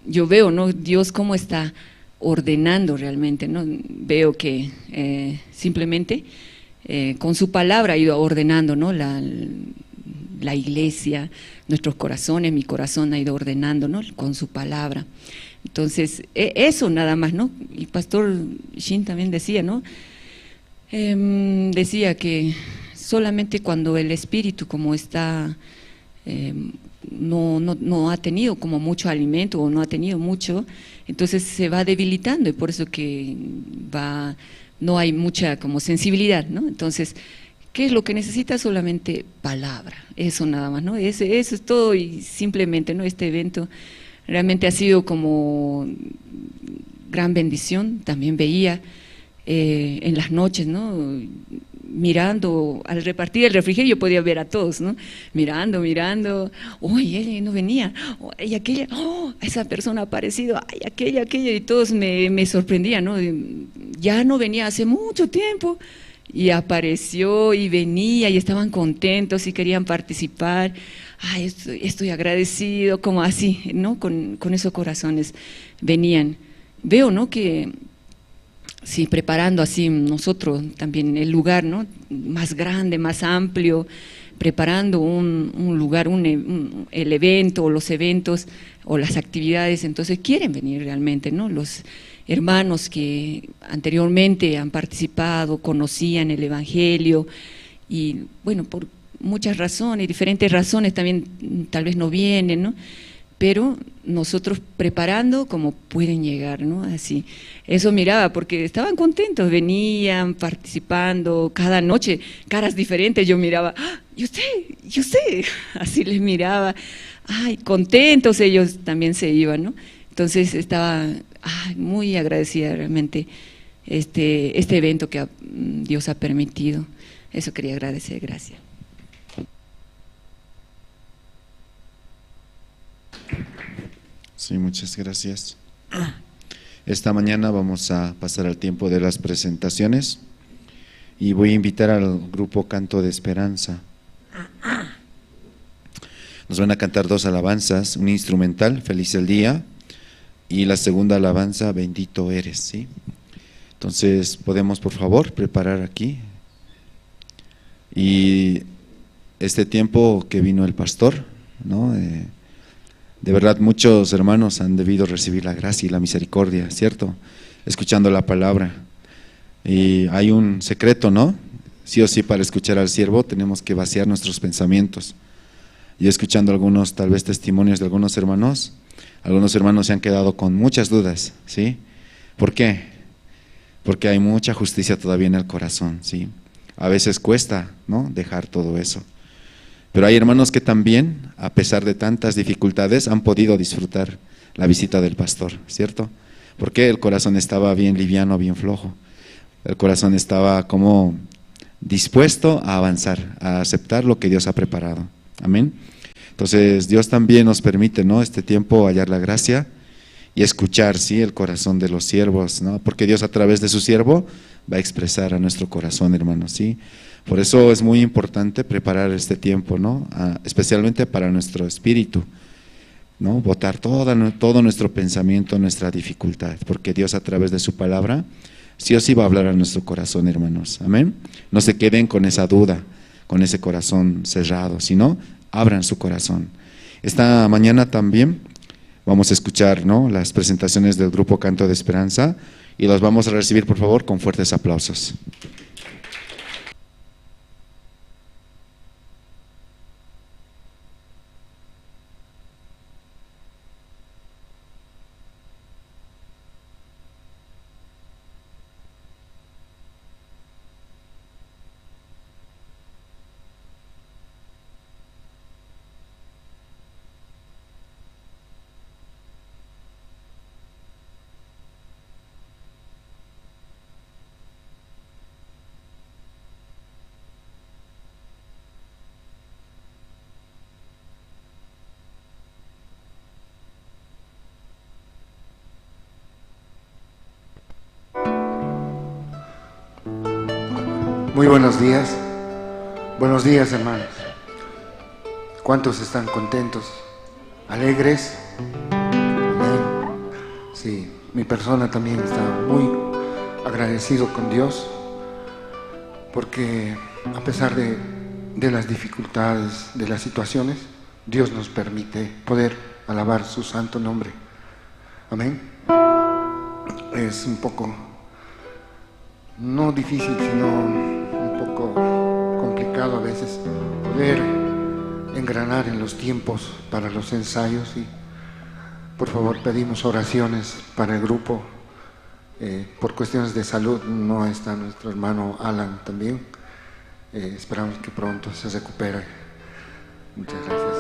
yo veo, ¿no? Dios cómo está ordenando realmente, ¿no? Veo que simplemente con su palabra ha ido ordenando, ¿no? La iglesia, nuestros corazones, mi corazón ha ido ordenando, ¿no? Con su palabra. Entonces, eso nada más, ¿no? Y Pastor Shin también decía, ¿no? Decía que solamente cuando el espíritu como está, no ha tenido como mucho alimento o no ha tenido mucho, entonces se va debilitando, y por eso que no hay mucha como sensibilidad, ¿no? Entonces, ¿qué es lo que necesita? Solamente palabra, eso nada más, ¿no? Eso es todo, y simplemente, ¿no? Este evento realmente ha sido como gran bendición. También veía en las noches, ¿no? Mirando, al repartir el refrigerio yo podía ver a todos, ¿no? Mirando, mirando, uy, él no venía, y aquella, oh, esa persona ha aparecido, ay, aquella, aquella, y todos me sorprendían, ¿no? Ya no venía hace mucho tiempo, y apareció y venía, y estaban contentos y querían participar. Ay, estoy agradecido, como así, ¿no? Con esos corazones venían. Veo, ¿no? Que sí, preparando así nosotros también el lugar, ¿no? Más grande, más amplio, preparando un lugar, el evento o los eventos o las actividades, entonces quieren venir realmente, ¿no? Los hermanos que anteriormente han participado, conocían el Evangelio y bueno, por muchas razones, diferentes razones también tal vez no vienen, ¿no? Pero nosotros preparando como pueden llegar, ¿no? Así, eso miraba, porque estaban contentos, venían participando cada noche, caras diferentes, yo miraba, ¡ah! ¿Y usted? ¿Y usted? Así les miraba, ay, contentos ellos también se iban, ¿no? Entonces estaba muy agradecida realmente este evento que Dios ha permitido. Eso quería agradecer, gracias. Sí, muchas gracias. Esta mañana vamos a pasar al tiempo de las presentaciones y voy a invitar al grupo Canto de Esperanza. Nos van a cantar dos alabanzas, un instrumental, Feliz el Día, y la segunda alabanza, Bendito Eres, ¿sí? Entonces, podemos por favor preparar aquí. Y este tiempo que vino el pastor, ¿no? De verdad, muchos hermanos han debido recibir la gracia y la misericordia, ¿cierto? Escuchando la palabra. Y hay un secreto, ¿no? Sí o sí, para escuchar al siervo tenemos que vaciar nuestros pensamientos. Y escuchando algunos, tal vez, testimonios de algunos hermanos se han quedado con muchas dudas, ¿sí? ¿Por qué? Porque hay mucha justicia todavía en el corazón, ¿sí? A veces cuesta, ¿no?, dejar todo eso. Pero hay hermanos que también, a pesar de tantas dificultades, han podido disfrutar la visita del pastor, ¿cierto? Porque el corazón estaba bien liviano, bien flojo. El corazón estaba como dispuesto a avanzar, a aceptar lo que Dios ha preparado. Amén. Entonces Dios también nos permite, ¿no?, este tiempo hallar la gracia y escuchar, ¿sí?, el corazón de los siervos, ¿no? Porque Dios a través de su siervo va a expresar a nuestro corazón, hermanos, ¿sí? Por eso es muy importante preparar este tiempo, ¿no? Especialmente para nuestro espíritu. ¿no? Botar todo nuestro pensamiento, nuestra dificultad, porque Dios a través de su palabra, sí o sí va a hablar a nuestro corazón, hermanos. Amén. No se queden con esa duda, con ese corazón cerrado, sino abran su corazón. Esta mañana también vamos a escuchar, ¿no?, las presentaciones del grupo Canto de Esperanza y los vamos a recibir, por favor, con fuertes aplausos. Muy buenos días. Buenos días, hermanos. ¿Cuántos están contentos? ¿Alegres? Amén. Sí, mi persona también está muy agradecido con Dios, porque a pesar de las dificultades, de las situaciones, Dios nos permite poder alabar su santo nombre. Amén. Es un poco, no difícil, sino un poco complicado a veces poder engranar en los tiempos para los ensayos, y por favor pedimos oraciones para el grupo. Por cuestiones de salud no está nuestro hermano Alan también. Esperamos que pronto se recupere. Muchas gracias.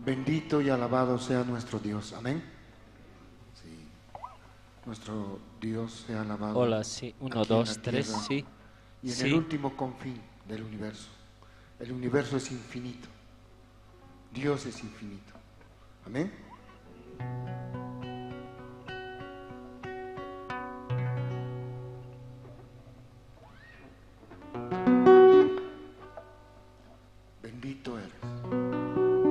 Bendito y alabado sea nuestro Dios. Amén. Sí. Nuestro Dios sea alabado. Hola, sí, 1, aquí en la 2, 3, tierra sí. Y en Sí. el último confín del universo. El universo es infinito. Dios es infinito. Amén. Bendito eres.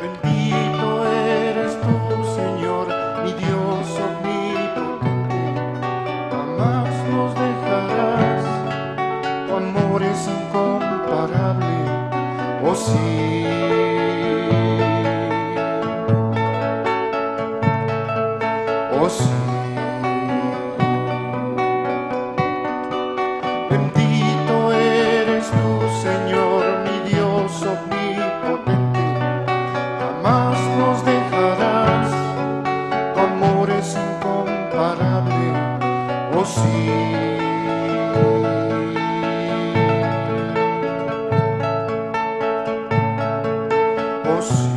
Bendito eres tú, Señor, mi Dios omnipotente. Jamás nos dejarás, tu amor es incomparable. Oh sí. Oh sí. Bendito eres tú, Señor, mi Dios omnipotente. Jamás nos dejarás, tu amor es incomparable, oh sí. Oh sí.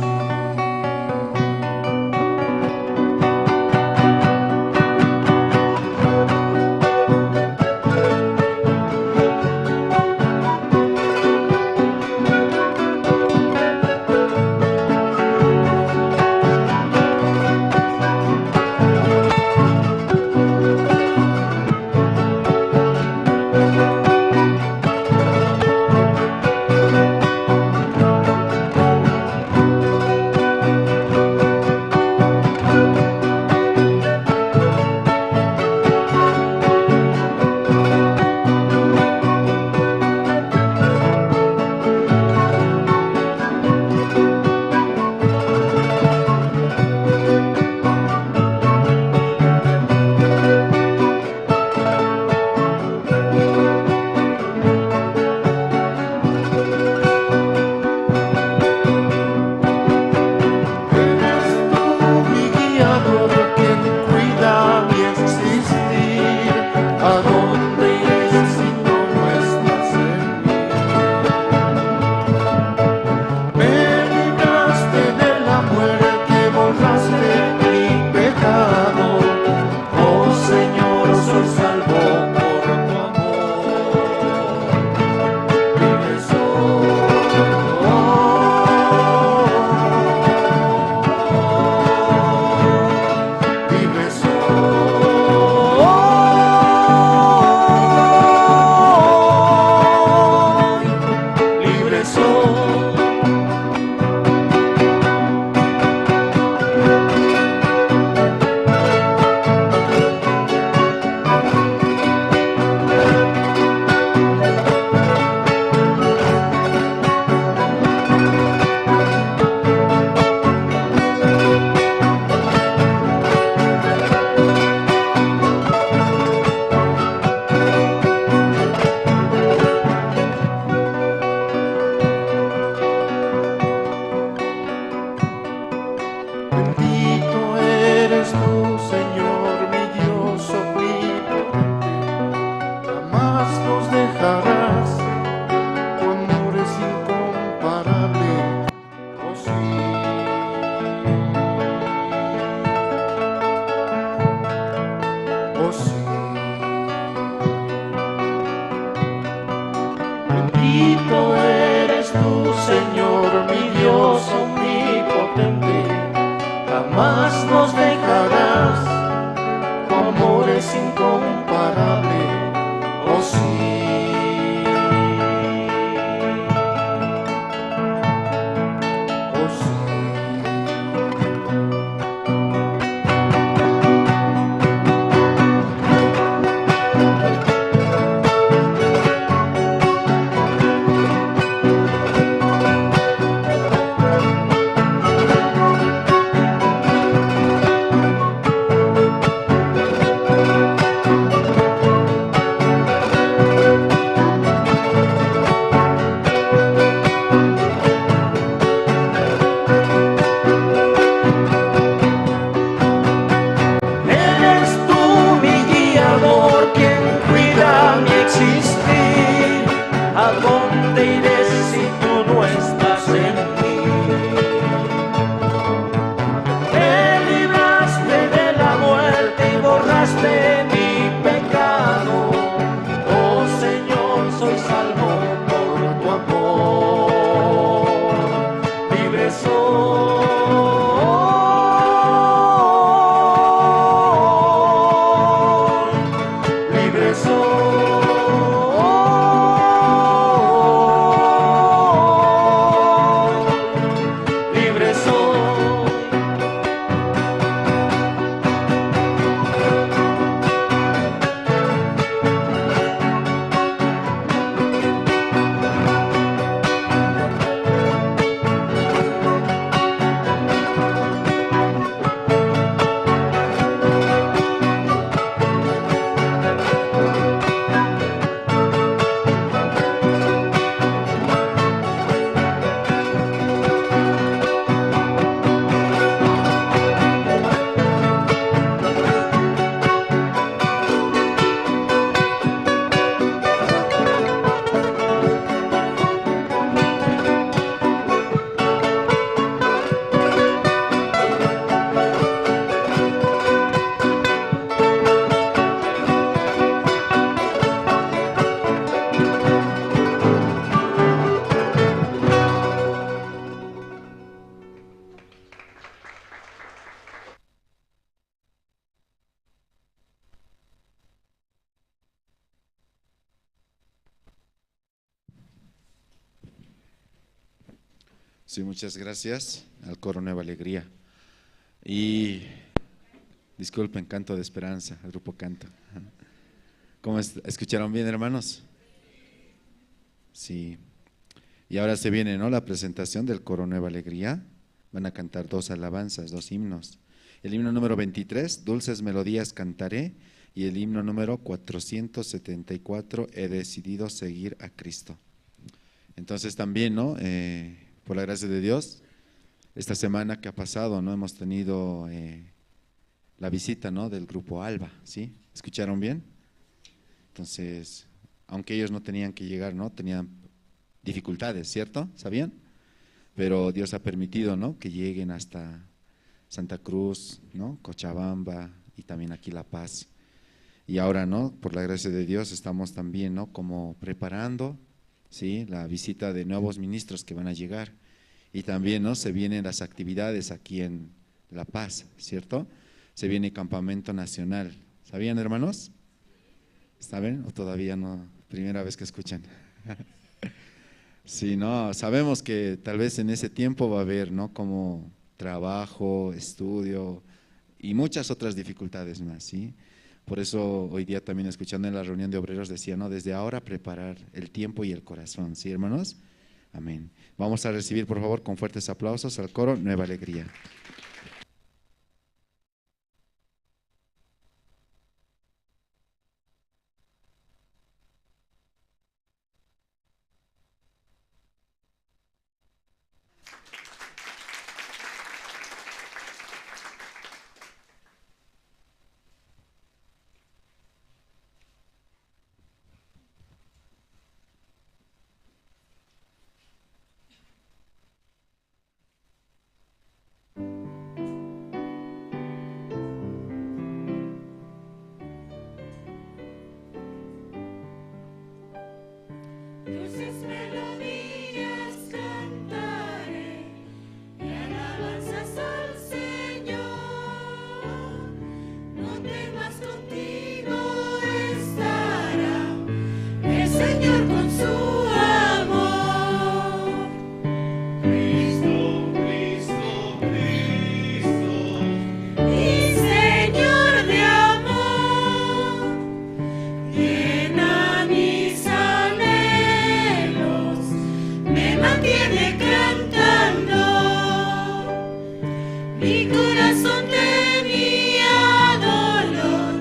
soy, libre soy, libre soy. Sí, muchas gracias al coro Nueva Alegría. Y disculpen, Canto de Esperanza, al grupo Canto. ¿Cómo escucharon bien, hermanos? Sí. Y ahora se viene, ¿no?, la presentación del coro Nueva Alegría. Van a cantar dos alabanzas, dos himnos. El himno número 23, Dulces Melodías Cantaré, y el himno número 474, He decidido seguir a Cristo. Entonces también, ¿no?, por la gracia de Dios, esta semana que ha pasado, ¿no?, hemos tenido la visita, ¿no?, del grupo Alba, ¿sí? ¿Escucharon bien? Entonces, aunque ellos no tenían que llegar, ¿no?, tenían dificultades, ¿cierto? ¿Sabían? Pero Dios ha permitido, ¿no?, que lleguen hasta Santa Cruz, ¿no?, Cochabamba y también aquí La Paz. Y ahora, ¿no?, por la gracia de Dios estamos también, ¿no?, como preparando, ¿sí?, la visita de nuevos ministros que van a llegar. Y también, ¿no?, se vienen las actividades aquí en La Paz, ¿cierto? Se viene Campamento Nacional. ¿Sabían, hermanos? ¿Saben? ¿O todavía no? Primera vez que escuchan. Sí, no, sabemos que tal vez en ese tiempo va a haber, ¿no?, como trabajo, estudio y muchas otras dificultades más, ¿sí? Por eso hoy día también escuchando en la reunión de obreros decía, ¿no?, desde ahora preparar el tiempo y el corazón, ¿sí, hermanos? Amén. Vamos a recibir, por favor, con fuertes aplausos al coro Nueva Alegría. Dulces melodías cantaré y alabanzas al Señor. No temas, contigo estará el Señor con su amor. Cristo, Cristo, Cristo, mi Señor de amor, llena mis anhelos, me mantiene cantando. Mi corazón tenía dolor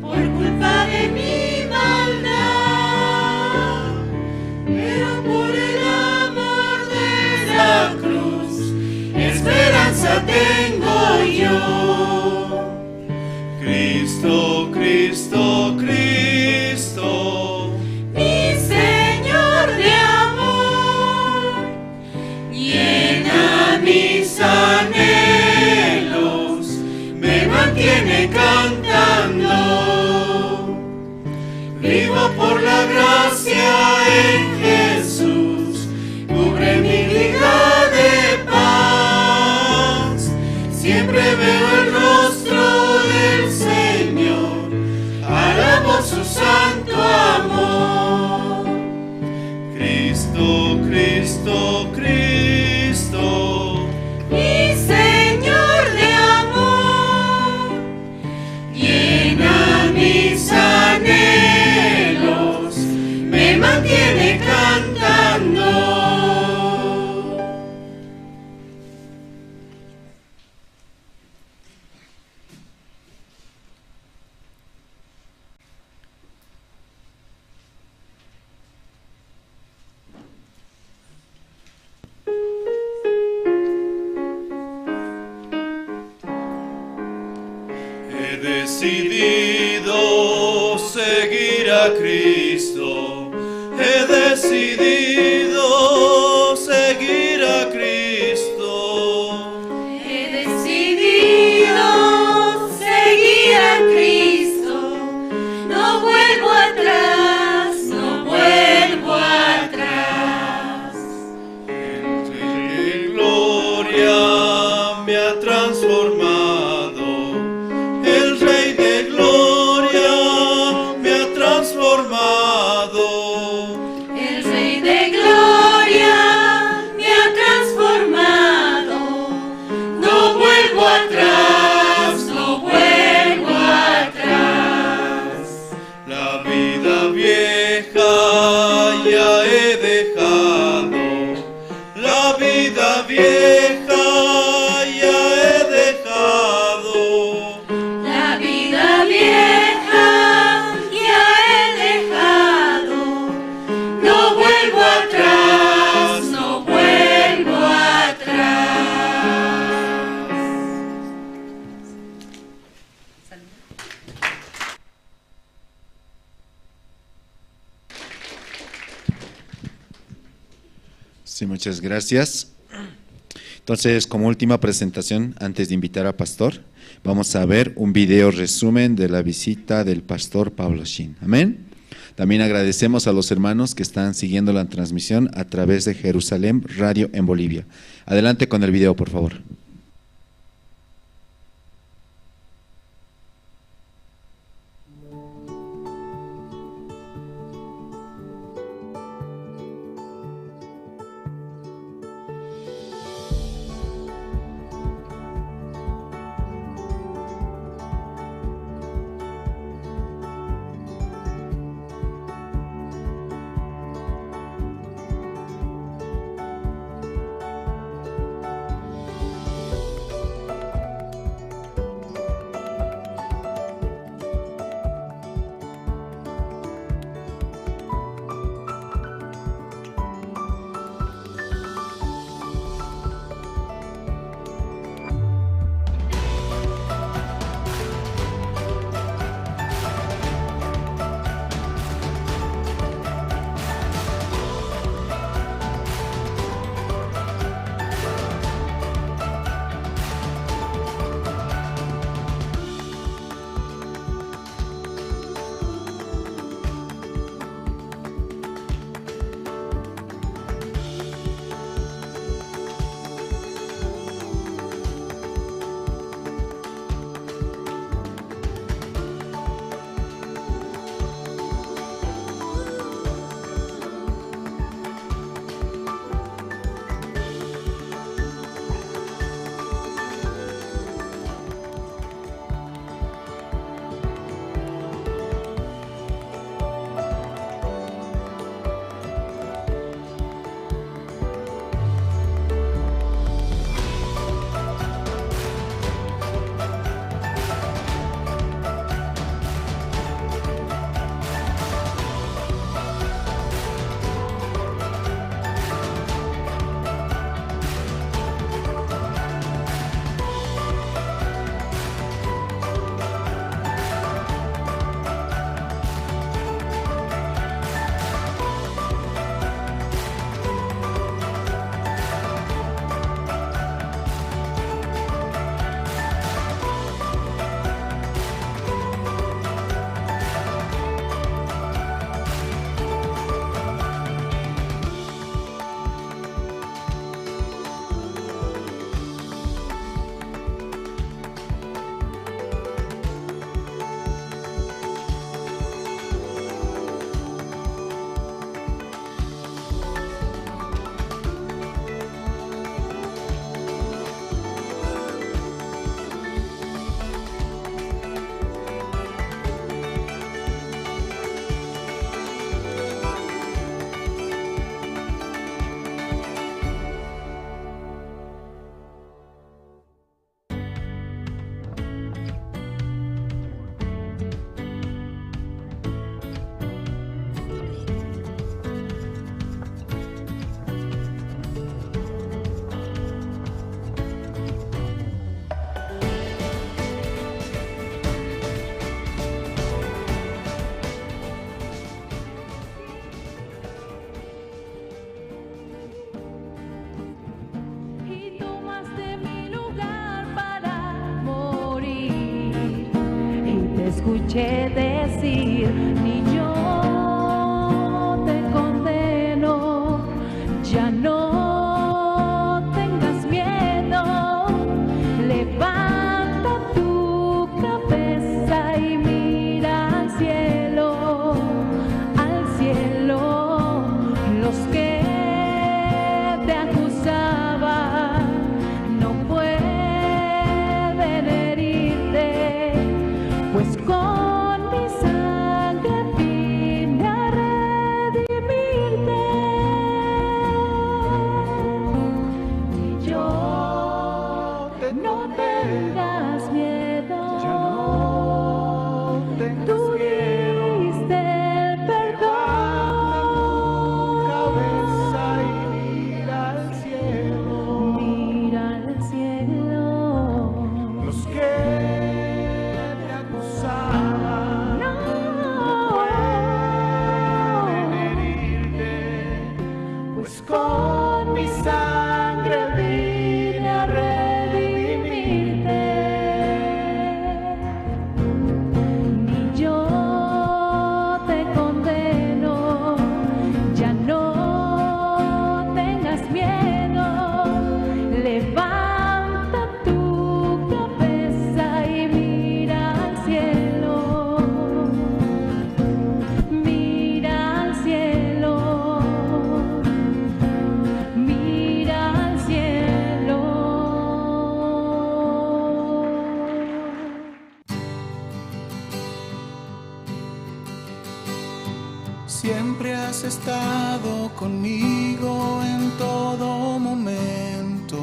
por culpa de mi maldad, pero por el amor de la cruz, esperanza tengo yo. Cristo, Cristo, Cristo, mi Señor de amor, llena mis anhelos, me mantiene cantando. Vivo por la gracia en Jesús, cubre mi vida de paz. He decidido seguir a Cristo. He decidido seguir a Cristo. He decidido seguir a Cristo. No vuelvo atrás, no vuelvo atrás. El Rey de gloria me ha transformado. El Rey de gloria me ha transformado. El Rey de gloria me ha transformado. No vuelvo atrás, no vuelvo atrás. La vida vieja ya he dejado. La vida vieja ya he dejado. La vida vieja ya he dejado. No vuelvo atrás, no vuelvo atrás. Sí, muchas gracias. Entonces, como última presentación, antes de invitar a Pastor, vamos a ver un video resumen de la visita del Pastor Pablo Shin. Amén. También agradecemos a los hermanos que están siguiendo la transmisión a través de Jerusalén Radio en Bolivia. Adelante con el video, por favor. Escuché decir, ni yo te condeno, ya no tengas miedo, levanta tu cabeza y mira al cielo, los que te acusaban no pueden herirte, pues con mi sangre vine a redimirte. Y yo no tengas miedo, tú diste el perdón. Cabeza y mira al cielo. Mira al cielo. Los que te acusaban No pueden herirte, pues con mi sangre vine a redimirte. Ni yo te condeno, ya no tengas miedo, levanta tu cabeza y mira al cielo, mira al cielo, mira al cielo. Siempre has estado conmigo en todo momento.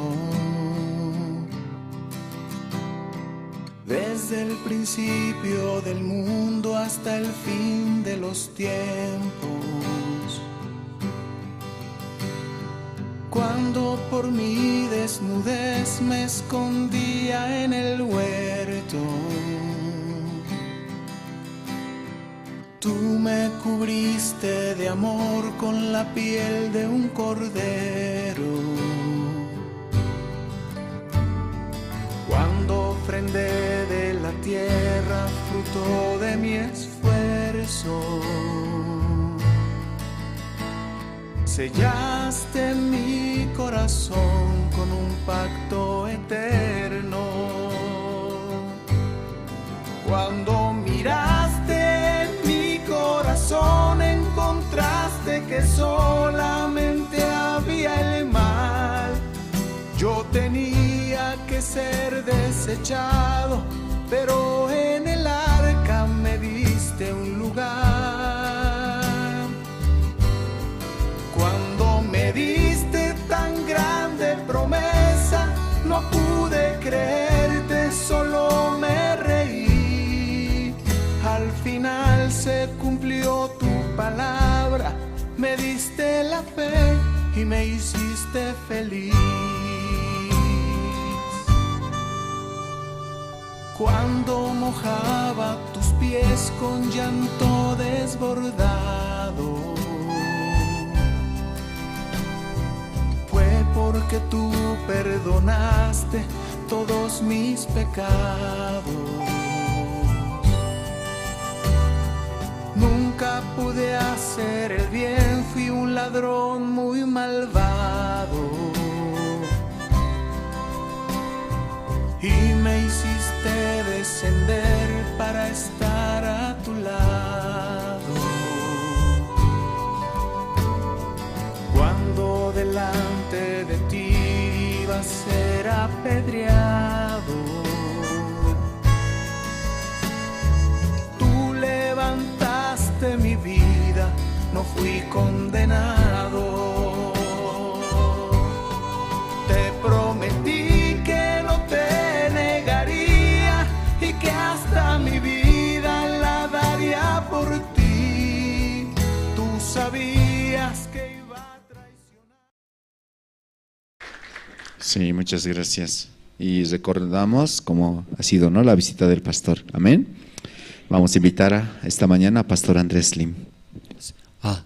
Desde el principio del mundo hasta el fin de los tiempos. Cuando por mi desnudez me escondía en el huerto. Tú me cubriste de amor con la piel de un cordero. Cuando ofrendé de la tierra fruto de mi esfuerzo, sellaste mi corazón con un pacto eterno. Cuando miraste mi corazón, encontraste que solamente había el mal. Yo tenía que ser desechado, pero en el arca me diste un lugar. Cuando me diste tan grande promesa, no pude creerte, solo me reí. Al final se cumplió tu palabra, me diste la fe y me hiciste feliz. Cuando mojaba tus pies con llanto desbordado, fue porque tú perdonaste todos mis pecados. Nunca pude hacer el bien, fui un ladrón muy malvado. Y me hiciste descender para estar a tu lado. Cuando delante de ti iba a ser apedreado, tú levantaste mi vida, no fui condenado. Te prometí que no te negaría y que hasta mi vida la daría por ti. Tú sabías que iba a traicionar. Sí, muchas gracias. Y recordamos cómo ha sido, ¿no?, la visita del pastor. Amén. Vamos a invitar a esta mañana a Pastor Andrés Lim.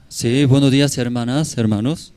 Sí, buenos días, hermanas, hermanos.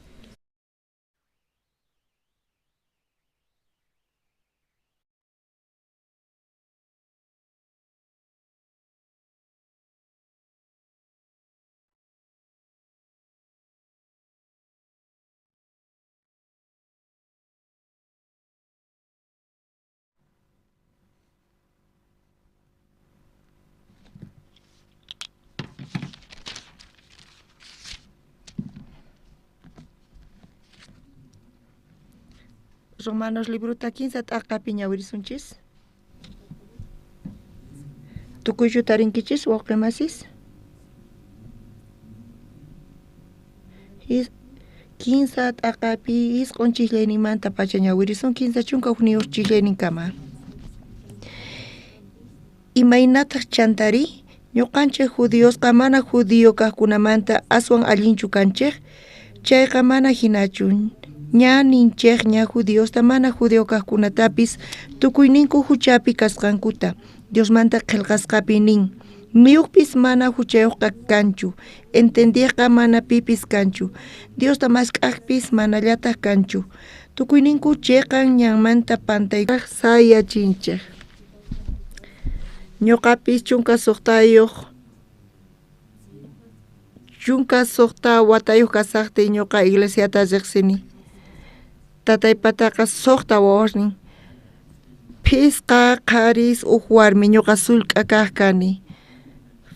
Romanos librota 15 t'aqapi ñawirisunchis. Tukuychu tarinkichis wawqimasis? 15 t'aqapi 9 ch'illayninmanta pacha ñawirisun 31 ch'illayninkama. Imaynataq chantari? Ñuqanchik judiosqa mana judío kaqkunamanta aswan allinchu kanchik? Chayqa mana hinachu. Ña ninchikña judiosta mana judío kaqkunatapis tukuyninku huchapi kasqankuta. Diosmanta qillqasqapi nin: Miuqpis mana huchayuqqa kanchu, entendiqqa mana pipis kanchu, Diosta mask'aqpis manallataq kanchu. Tukuyninku chiqan ñanmanta pantaypaq sayachinchik. Ñuqapis 16 watayuq kasaqtiy ñuqa iglesiata riqsini. Tataypataqa 6 wawasnin, 5 qharis uj warmi, ñuqa sullk'a kaq kani.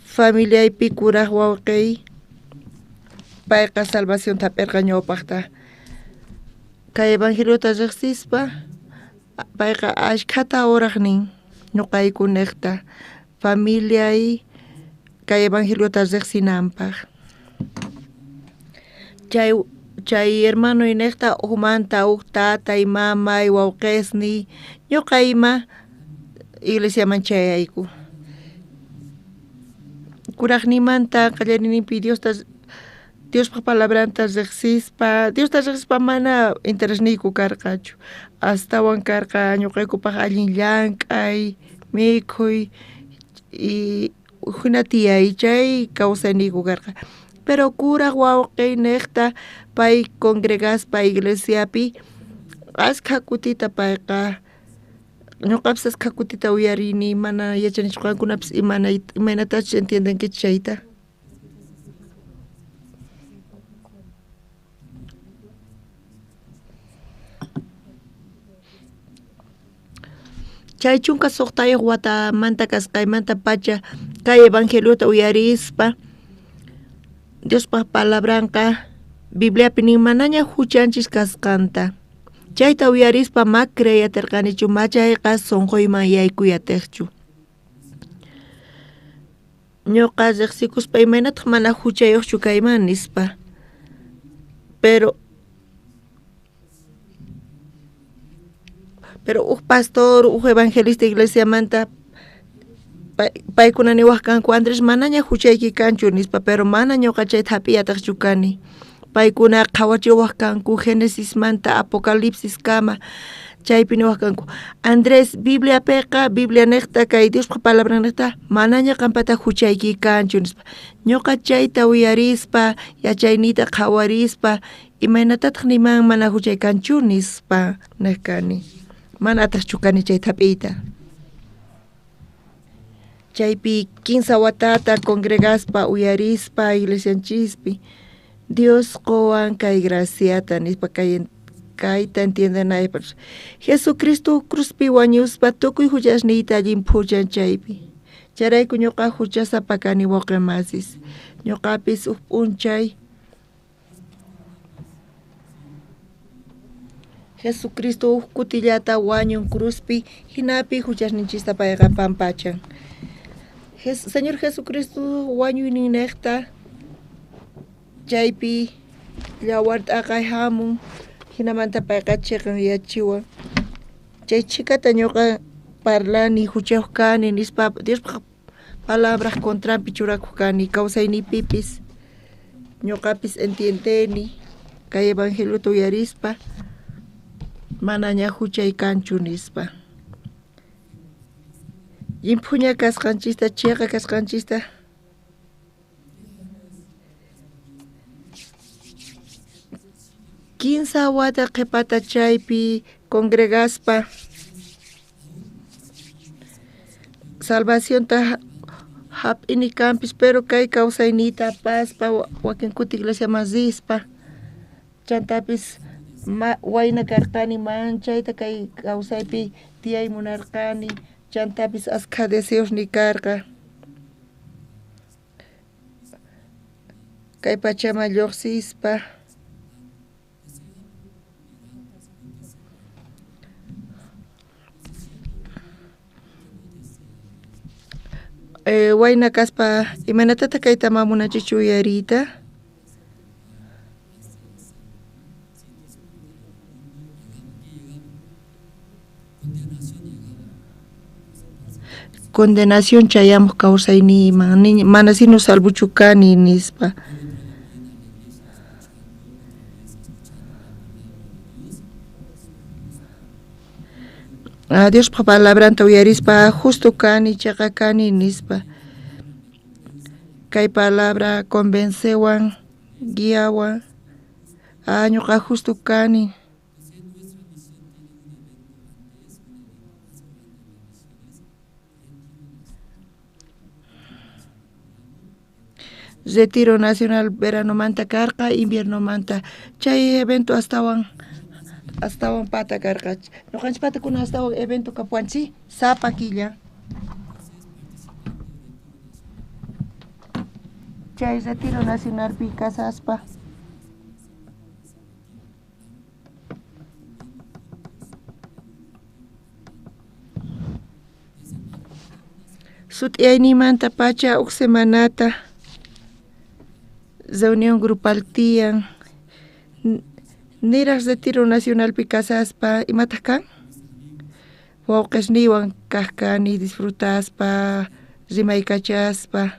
Familiaypi kuraq wawqiy payqa salvación hap'irqa ñawpaqta. Kay evangeliota riqsispa payqa ashkhata oraq nin ñuqayku niqta familiay kay evangeliota riqsinanpaq. Chay hermanoy niqta ujmanta uj tatay, mamay, wawqisniy ñuqa ima iglesiaman chayayku. Kuraqninmanta qallariyninpi Diospaq palabranta riqsispa, Diosta riqsispa mana interesniyku karqachu, astawan karqa ñuqaykupaq allin llank'ay, mikhuy y hina tiyay chay kawsayniyku karqa. Pero kuraq wawqiy niqta pay congregaspa iglesiapi askha kutita payqa ñuqapis askha kutita uyarini, mana yachanichu qankunapis imaynatachus entiendenkichis chayta. Chay 16 watamanta kasqaymanta pacha kay evangeliota uyarispa Diospaq palabranqa Bibliapi nin manaña huchanchis kasqanta. Chayta uyarispa ma creyatirqanichu, ma chayqa sunquyman yaykuyatiqchu. Ñuqa riqsikuspa imaynataq mana huchayuqchu kayman nispa. Pero uj pastor, uj evangelista iglesiamanta paykuna niwaq kanku Andrés manaña huchayki kanchu nispa, pero mana ñuqa chayta hap'iyataqchu kani. Paykuna qhawachiwaq kanku Génesismanta Apocalipsis kama, chaypi niwaq kanku Andrés Bibliapiqa Biblia niqta kay Diospaq palabran niqta manaña qampata huchayki kanchu nispa. Ñuqa chayta uyarispa yachayniyta qhawarispa imaynatataq niman mana huchay kanchu nispa niq kani. Mana ataqchu kani chayta hap'iyta. Chaypi 15 watata congregaspa uyarispa iglesianchispi Dios qowan kay graciata nispa kayta entiendenaypaq. Jesucristo cruzpi wañuspa tukuy huchasniyta llimphuchan chaypi. Chayrayku ñuqa huchasapa kani wawqimasis. Ñuqapis uj p'unchay Jesucristo uj kutillata wañun cruzpi hinapi huchasninchista payqa pampachan. Señor Jesucristo wañuyninniqta chaypi yawar t'aqay hamun hinamanta payqa chiqan yachiwan. Chay chhikata ñuqa parlani huchayuq kani nispa Diospaq palabraq contranpi churakuq kani kawsayniypipis ñuqapis entiendeni kay evangeliota uyarispa manaña huchay kanchu nispa. Llimphuña kasqanchista chiqa kasqanchista 15 wata qhipata chaypi congregaspa salvacionta hap'ini kanpis, pero kay kawsayniyta apaspa wakin kuti iglesiaman rispa chantapis wayna karqani manchayta kay kawsaypi tiyay munarqani, chantapis askha deseosniy karqa. Kay pachaman lluqsispa Wayna kaspa imaynatataq kayta mamunachichu uyariyta? Condenación chayamuq kawsayniyman, mana sino salvuchu kani nispa. Diospa palabranta uyarispa justo kani, cheqa kani nispa. Kay palabra convencewan, guiawan, ñuqa justo kani. Retiro Nacional veranomanta karqa, inviernomanta. Chay evento astawan pata karqa. Ñuqanchik patakuna astawan evento kapuanchik sapa killa. Chay Retiro Nacionalpi kasaspa. Sut'iyaynimanta pacha huk semanata reunión grupal tiyan. Niraq Retiro Nacionalpi kasaspa imataq kan? Wawqisniywan kaq kani disfrutaspa, rimaykachaspa.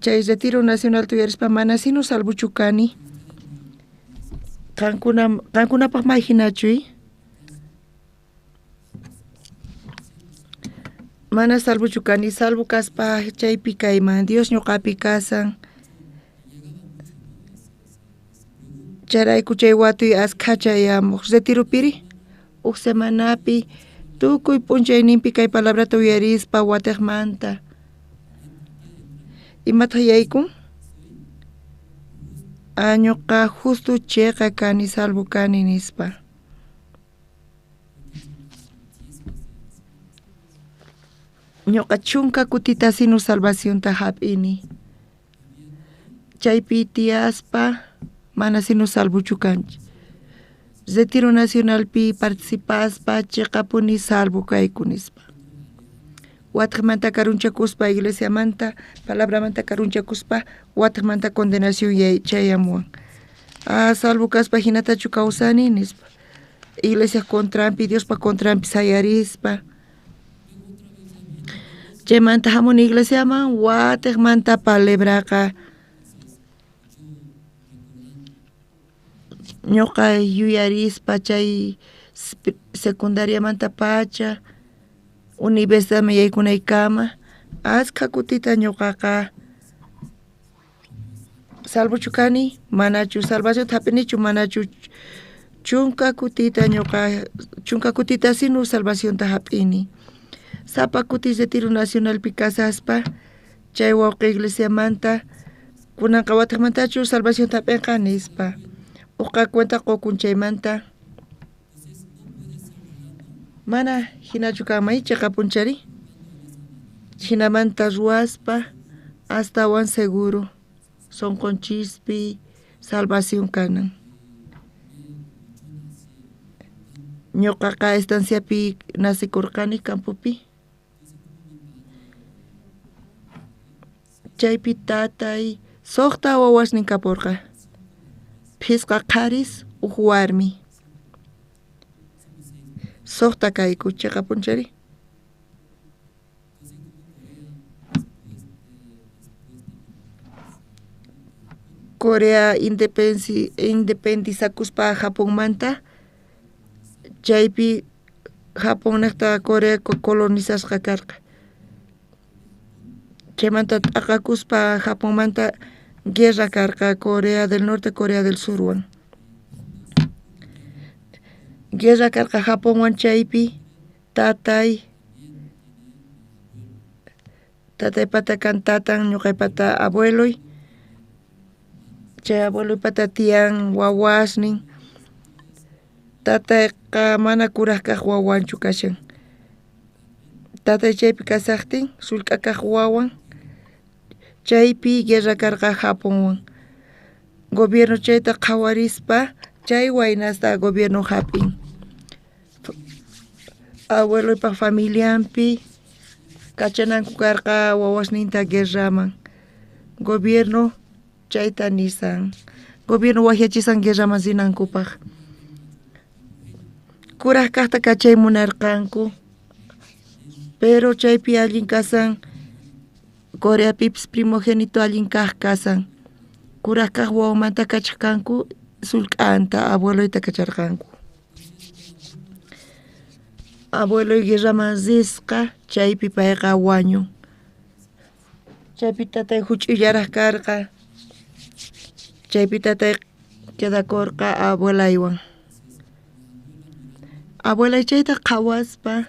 Chay Retiro Nacional tuyarispa mana sino salvuchu kani. Qankunapaq may hinachuy. Mana salvuchu kani, salvo kaspa chaypi kayman, Dios ñuqapi kasan. Chayrayku chay watuy askha chayamuq. Retiropiri huk semanapi tukuy p'unchayninpi kay palabrata uyarispa watiqmanta. Imataq yaykun? Ñuqa justo cheqa kani, salvo kani nispa. Ñuqa chunka kutita sino salvacionta hap'ini. Chaypi tiyaspa mana sino salvuchu kanchik. Retiro Nacionalpi participaspa chiqapuni salvo kayku nispa. Watiqmanta karunchakuspa iglesiamanta, palabramanta karunchakuspa watiqmanta condenación chayamuwan. Salvo kaspa hinatachu kawsani nispa. Iglesia contranpi, Diospa contranpi sayarispa. Chaymanta hamuni iglesiaman watiqmanta palabraqa ñuqa yuyarispa chay secundariamanta pacha universidadman yaykunaykama askha kutita ñuqaqa salvuchu kani, manachu salvacionta hap'inichu, manachu chunka kutita ñuqa chunka kutita sino salvacionta hap'ini. Sapa kuti Retiro Nacionalpi kasaspa chay wawqi iglesiamanta kunanqa watiqmantachu salvacionta hap'inqa nispa. Uqa cuenta qukun chaymanta. Mana hinachu kanman chiqapunchari. Hinamanta ruwaspa astawan seguro sunqunchispi salvación kanan. Ñuqaqa estanciapi nacikurqani campopi. Chaypi tatay suqta wawasnin kapurqa. Phisqa qharis huk warmi. Suqta kayku chiqapunchari. Corea independizakuspa Japonmanta, chaypi Japón niqta Corea colonizasqa karqa. Chaymanta t'aqakuspa Japonmanta guerra karqa Corea del Norte, Corea del Surwan. Guerra karqa Japonwan chaypi tatay tataypata kan tatan ñuqaypata abueloy, chay abueloypata tiyan wawasnin. Tatayqa mana kuraq kaq wawanchu kashan. Tatay chaypi kasaqtin sullk'a kaq wawan chaypi guerra karqa Japonwan. Gobierno chayta qhawarispa chay waynasta gobierno hap'in. Abueloypaj familianpi kachananku karqa wawasninta guerraman. Gobierno chayta nisan. Gobierno wajyachisan guerraman rinankupaj. Kuraj kajta kachay munarqanku, pero chaypi allin kasan Coreapipis primogénito allin kaj kasan. Kuraj kaj wawamanta kachajkanku sullk'anta abueloyta kacharqanku. Abueloy guerraman risqa chaypi payqa wañun. Chaypi tatay juch'uyllaraj karqa. Chaypi tatay quedakorqa abuelaywan. Abuelay chayta qhawaspa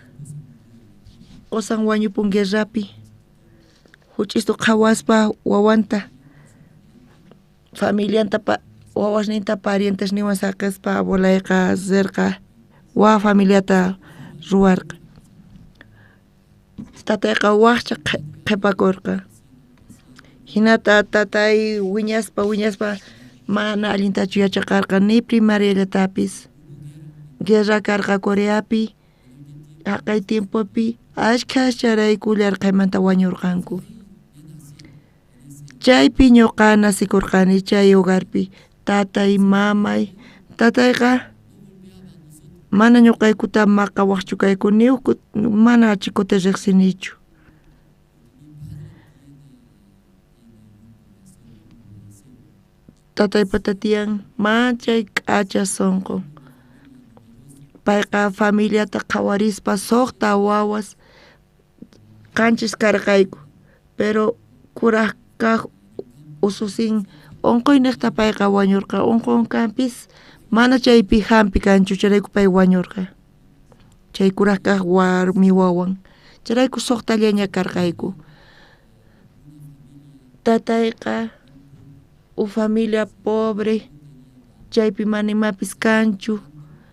qosan wañupun guerrapi. Juch'istu qhawaspa wawanta familianta wawasninta parientesninwan saqespa abuelayqa rirqa waj familiata ruwarqa. Tatayqa wajcha qhipakorqa. Hinata tatay wiñaspa wiñaspa mana allintachu yachaqarqa ni primariallatapis. Guerra karqa Coreapi jaqay tiempopi ashkhas chayrayku yarqhaymanta wañurqanku. Chaypi ñuqa nacikurqani chay hogarpi tatay mamay. Tatayqa mana ñuqaykuta maqawaqchu kayku ni mana chikuta riqsinichu. Tataypata tiyan manchay k'acha sunqun. Payqa familiata qhawarispa suqta wawas qanchis karqayku, pero kuraj kaj ususin unquyniqta payqa wañurqa. Unqunkanpis mana chaypi hampi kanchu, chayrayku pay wañurqa. Chay kuraj kaj warmi wawan. Chayrayku suqtallaña karqayku. Tatayqa uj familia pobre, chaypi mana imapis kanchu.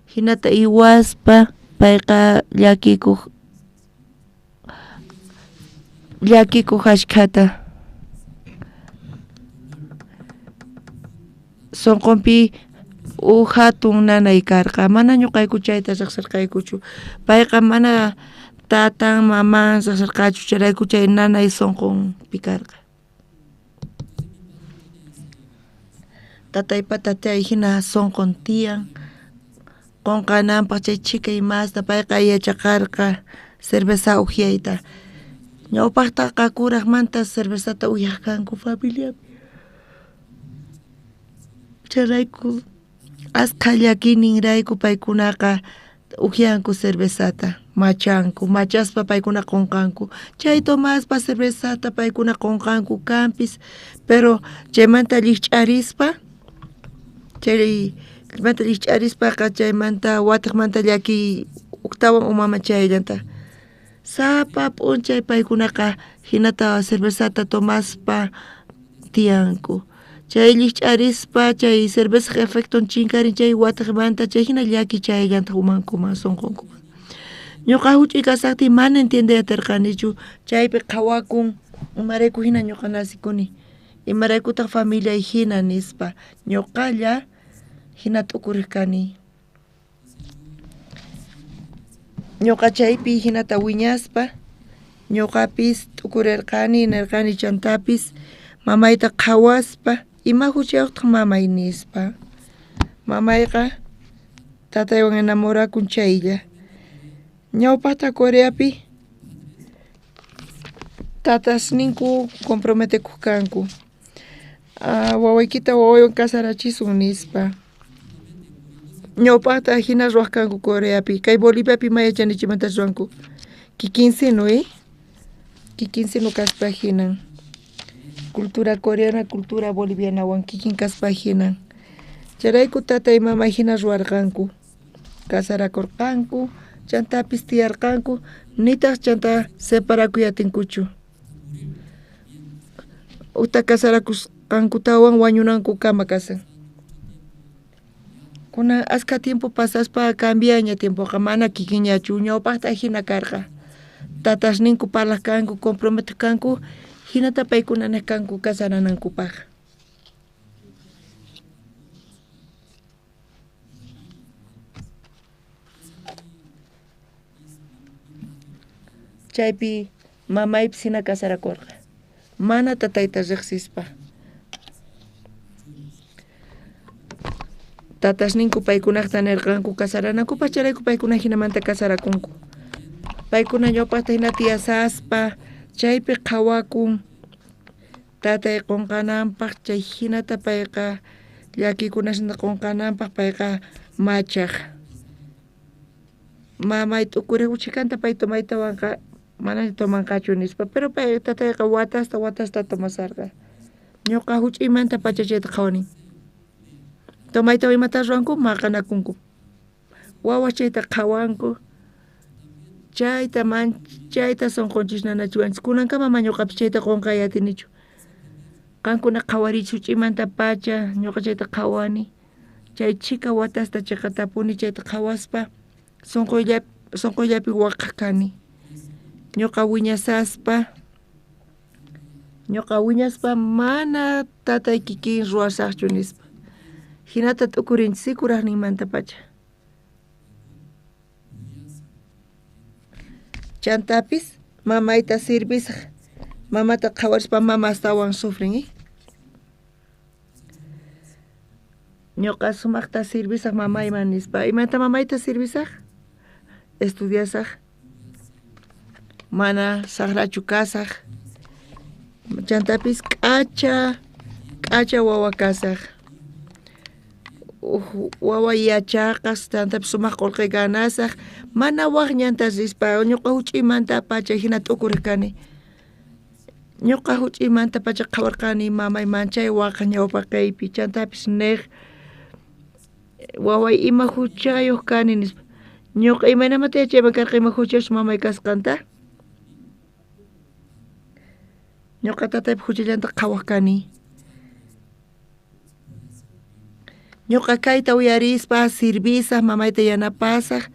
Hinata iwaspa payqa llakikuq ashkhata. Sunqunpi uj hatun nanay karqa, mana ñuqayku chayta riqsirqaykuchu. Payqa mana tatan maman riqsirqachu, chayrayku chay nanay sunqunpi karqa. Tataypata chay hina sunqun tiyan qunqananpaq chay chhika imasta payqa yachaqarqa cerveza ukyayta. Ñawpaqtaqa kuraqmanta cervezata ukyaq kanku familiapi. Chayrayku askha llakiyninrayku paykunaqa ukyanku cervezata, machanku, machaspa paykuna qunqanku. Chay tomaspa cervezata paykuna qunqanku kanpis, pero chaymanta llikch'arispa chaymanta llikch'arispaqa chaymanta watiqmanta llakiy uktawan umaman chayallantaq. Sapa p'unchay paykunaqa hinata cervezata tomaspa tiyanku. Chay llikch'arispa chay cervezaj efecton chinkarin chay watiqmanta chay hina llaki chayallantaq umankuman sunqunkuman. Ñuqa huch'uy kasaqtiy mana entiendey atirqanichu chaypi qhawakun imarayku hina ñuqa nacikuni, imaraykutaq familiay hina nispa ñuqalla hina t'ukuriq kani. Ñuqa chaypi hinata wiñaspa ñuqapis t'ukurirqani nirqani chantapis mamayta qhawaspa ima huchayuqtaq mamay nispa. Mamayqa tataywan enamorakun chaylla. Ñawpaqta Coreapi tatasninku comprometekuq kanku. Wawaykita wawaywan casarachisun nispa. Ñawpaqta hina ruwaq kanku Coreapi. Kay Boliviapi ma yachanichimanta ruwanku. Kikinsinu, Kikinsinu kaspa hinan. Cultura coreana, cultura bolivianawan kikin kaspa hinan. Chayrayku tatay mamay hina ruwarqanku. Casarakurqanku, chantapis tiyarqanku, nitaq chanta separakuy atinkuchu. Uta casarakusqankutawan wañunankukama kasan. Kunan askha tiempo pasaspa cambiaña tiempoqa mana kikinñachu ñawpaqta hina karqa. Tatasninku parlaq kanku, comprometeq kanku, hinata paykuna niq kanku casaranankupaq. Chaypi mamaypis hina casarakurqa. Mana tatayta riqsispa. Tatasninku paykunaqta nirqanku casaranankupaq, chayrayku paykuna hinamanta casarakunku. Paykuna ñawpaqta hina tiyasaspa chaypi qhawakun tatay qunqananpaq, chay hinata payqa llakikunasninta qunqananpaq payqa machaq. Mamay t'ukuriq uchikanta pay tomaytawanqa mana tomanqachu nispa, pero pay tatayqa watasta watasta tomasarqa. Ñuqa huch'uymanta pacha chayta qhawani. Tomaytawan imata ruwanku? Maqanakunku. Wawas chayta qhawanku. Chayta chayta sunqunchis nanachiwanchis. Kunankama mana ñuqapis chayta qunqay atinichu. Qankuna qhawariychis huch'uymanta pacha, ñuqa chayta qhawani. Chay chhika watasta chiqatapuni chayta qhawaspa sunquyllapi waqaq kani. Ñuqa wiñaspa mana tatay kikin ruwasaqchu nispa. Hinata t'ukurinchis kuraqninmanta pacha. Chantapis mamayta sirvisaq. Mamata qhawarispa mama astawan sufrin. Ñuqa sumaqta sirvisaq mamayman nispa. Imata mamayta sirvisaq? Estudiasaq. Mana saqrachu kasaq. Chantapis k'acha wawa kasaq. Wawa yachaqas, chantapis sumaq qullqi ganasaq. Mana waq ñanta rispa ñuqa huch'uymanta pacha hina t'ukuriq kani. Ñuqa huch'uymanta pacha qhawarqani mamay manchay waqaq ñawpaqaypi, chantapis niq waway ima huchayuq kani nispa. Ñuqa imaynamanta yachayman karqa ima huchayuq mamay kasqanta? Ñuqa tataypa huchallanta qhawaq kani. Ñuqa kayta uyarispa sirvisaq, mamayta yanapasaq,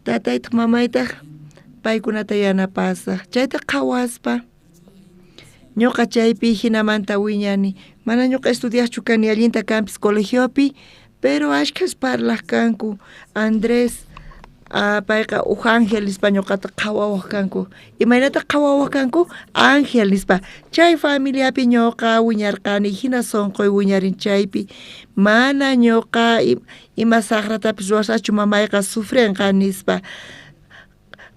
tataytaq mamaytaq paykunata yanapasaq. Chayta qhawaspa ñuqa chaypi hinamanta wiñani. Mana ñuqa estudiaqchu kani allinta kanpis colegiopi, pero ashkhas parlaq kanku. Andrés payqa uj ángel nispa ñuqata qhawawaq kanku. Imaynata qhawawaq kanku? Ángel nispa. Chay familiapi ñuqa wiñarqani, hina sunquy wiñarin chaypi. Mana ñuqa ima saqratapis ruwasaqchu mamayqa sufrinqa nispa.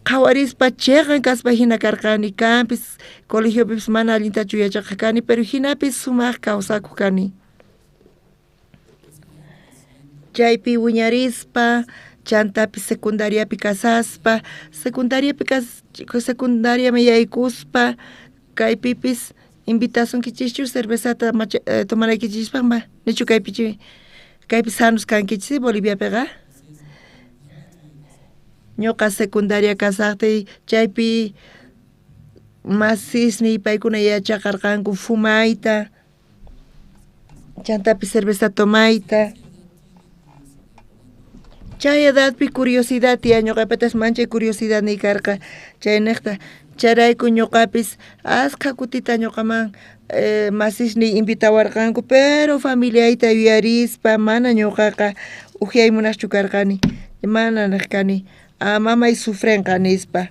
Qhawarispa chiqan kaspa hina karqani, kanpis colegiopipis mana allintachu yachaqaq kani, pero hinapis sumaq kawsakuq kani. Chaypi wiñarispa, chantapis secundariapi kasaspa, secundariaman yaykuspa, kaypipis invitasunkichikchu cervezata tomanaykichispaq ma nichu kaypi sanos kankichis Boliviapiqa. Ñuqa secundaria kasaqtiy chaypi masisniy paykuna yachaqarqanku fumayta, chantapis cerveza tomayta. Chay edadpi curiosidad tiyan, ñuqapatas manchay curiosidadniy karqa chayniqta. Chayrayku ñuqapis askha kutita ñuqaman masisniy invitawarqanku, pero familiayta yuyarispa mana ñuqaqa ukyay munaqchu karqani, mana niq kani mamay sufrinqa nispa.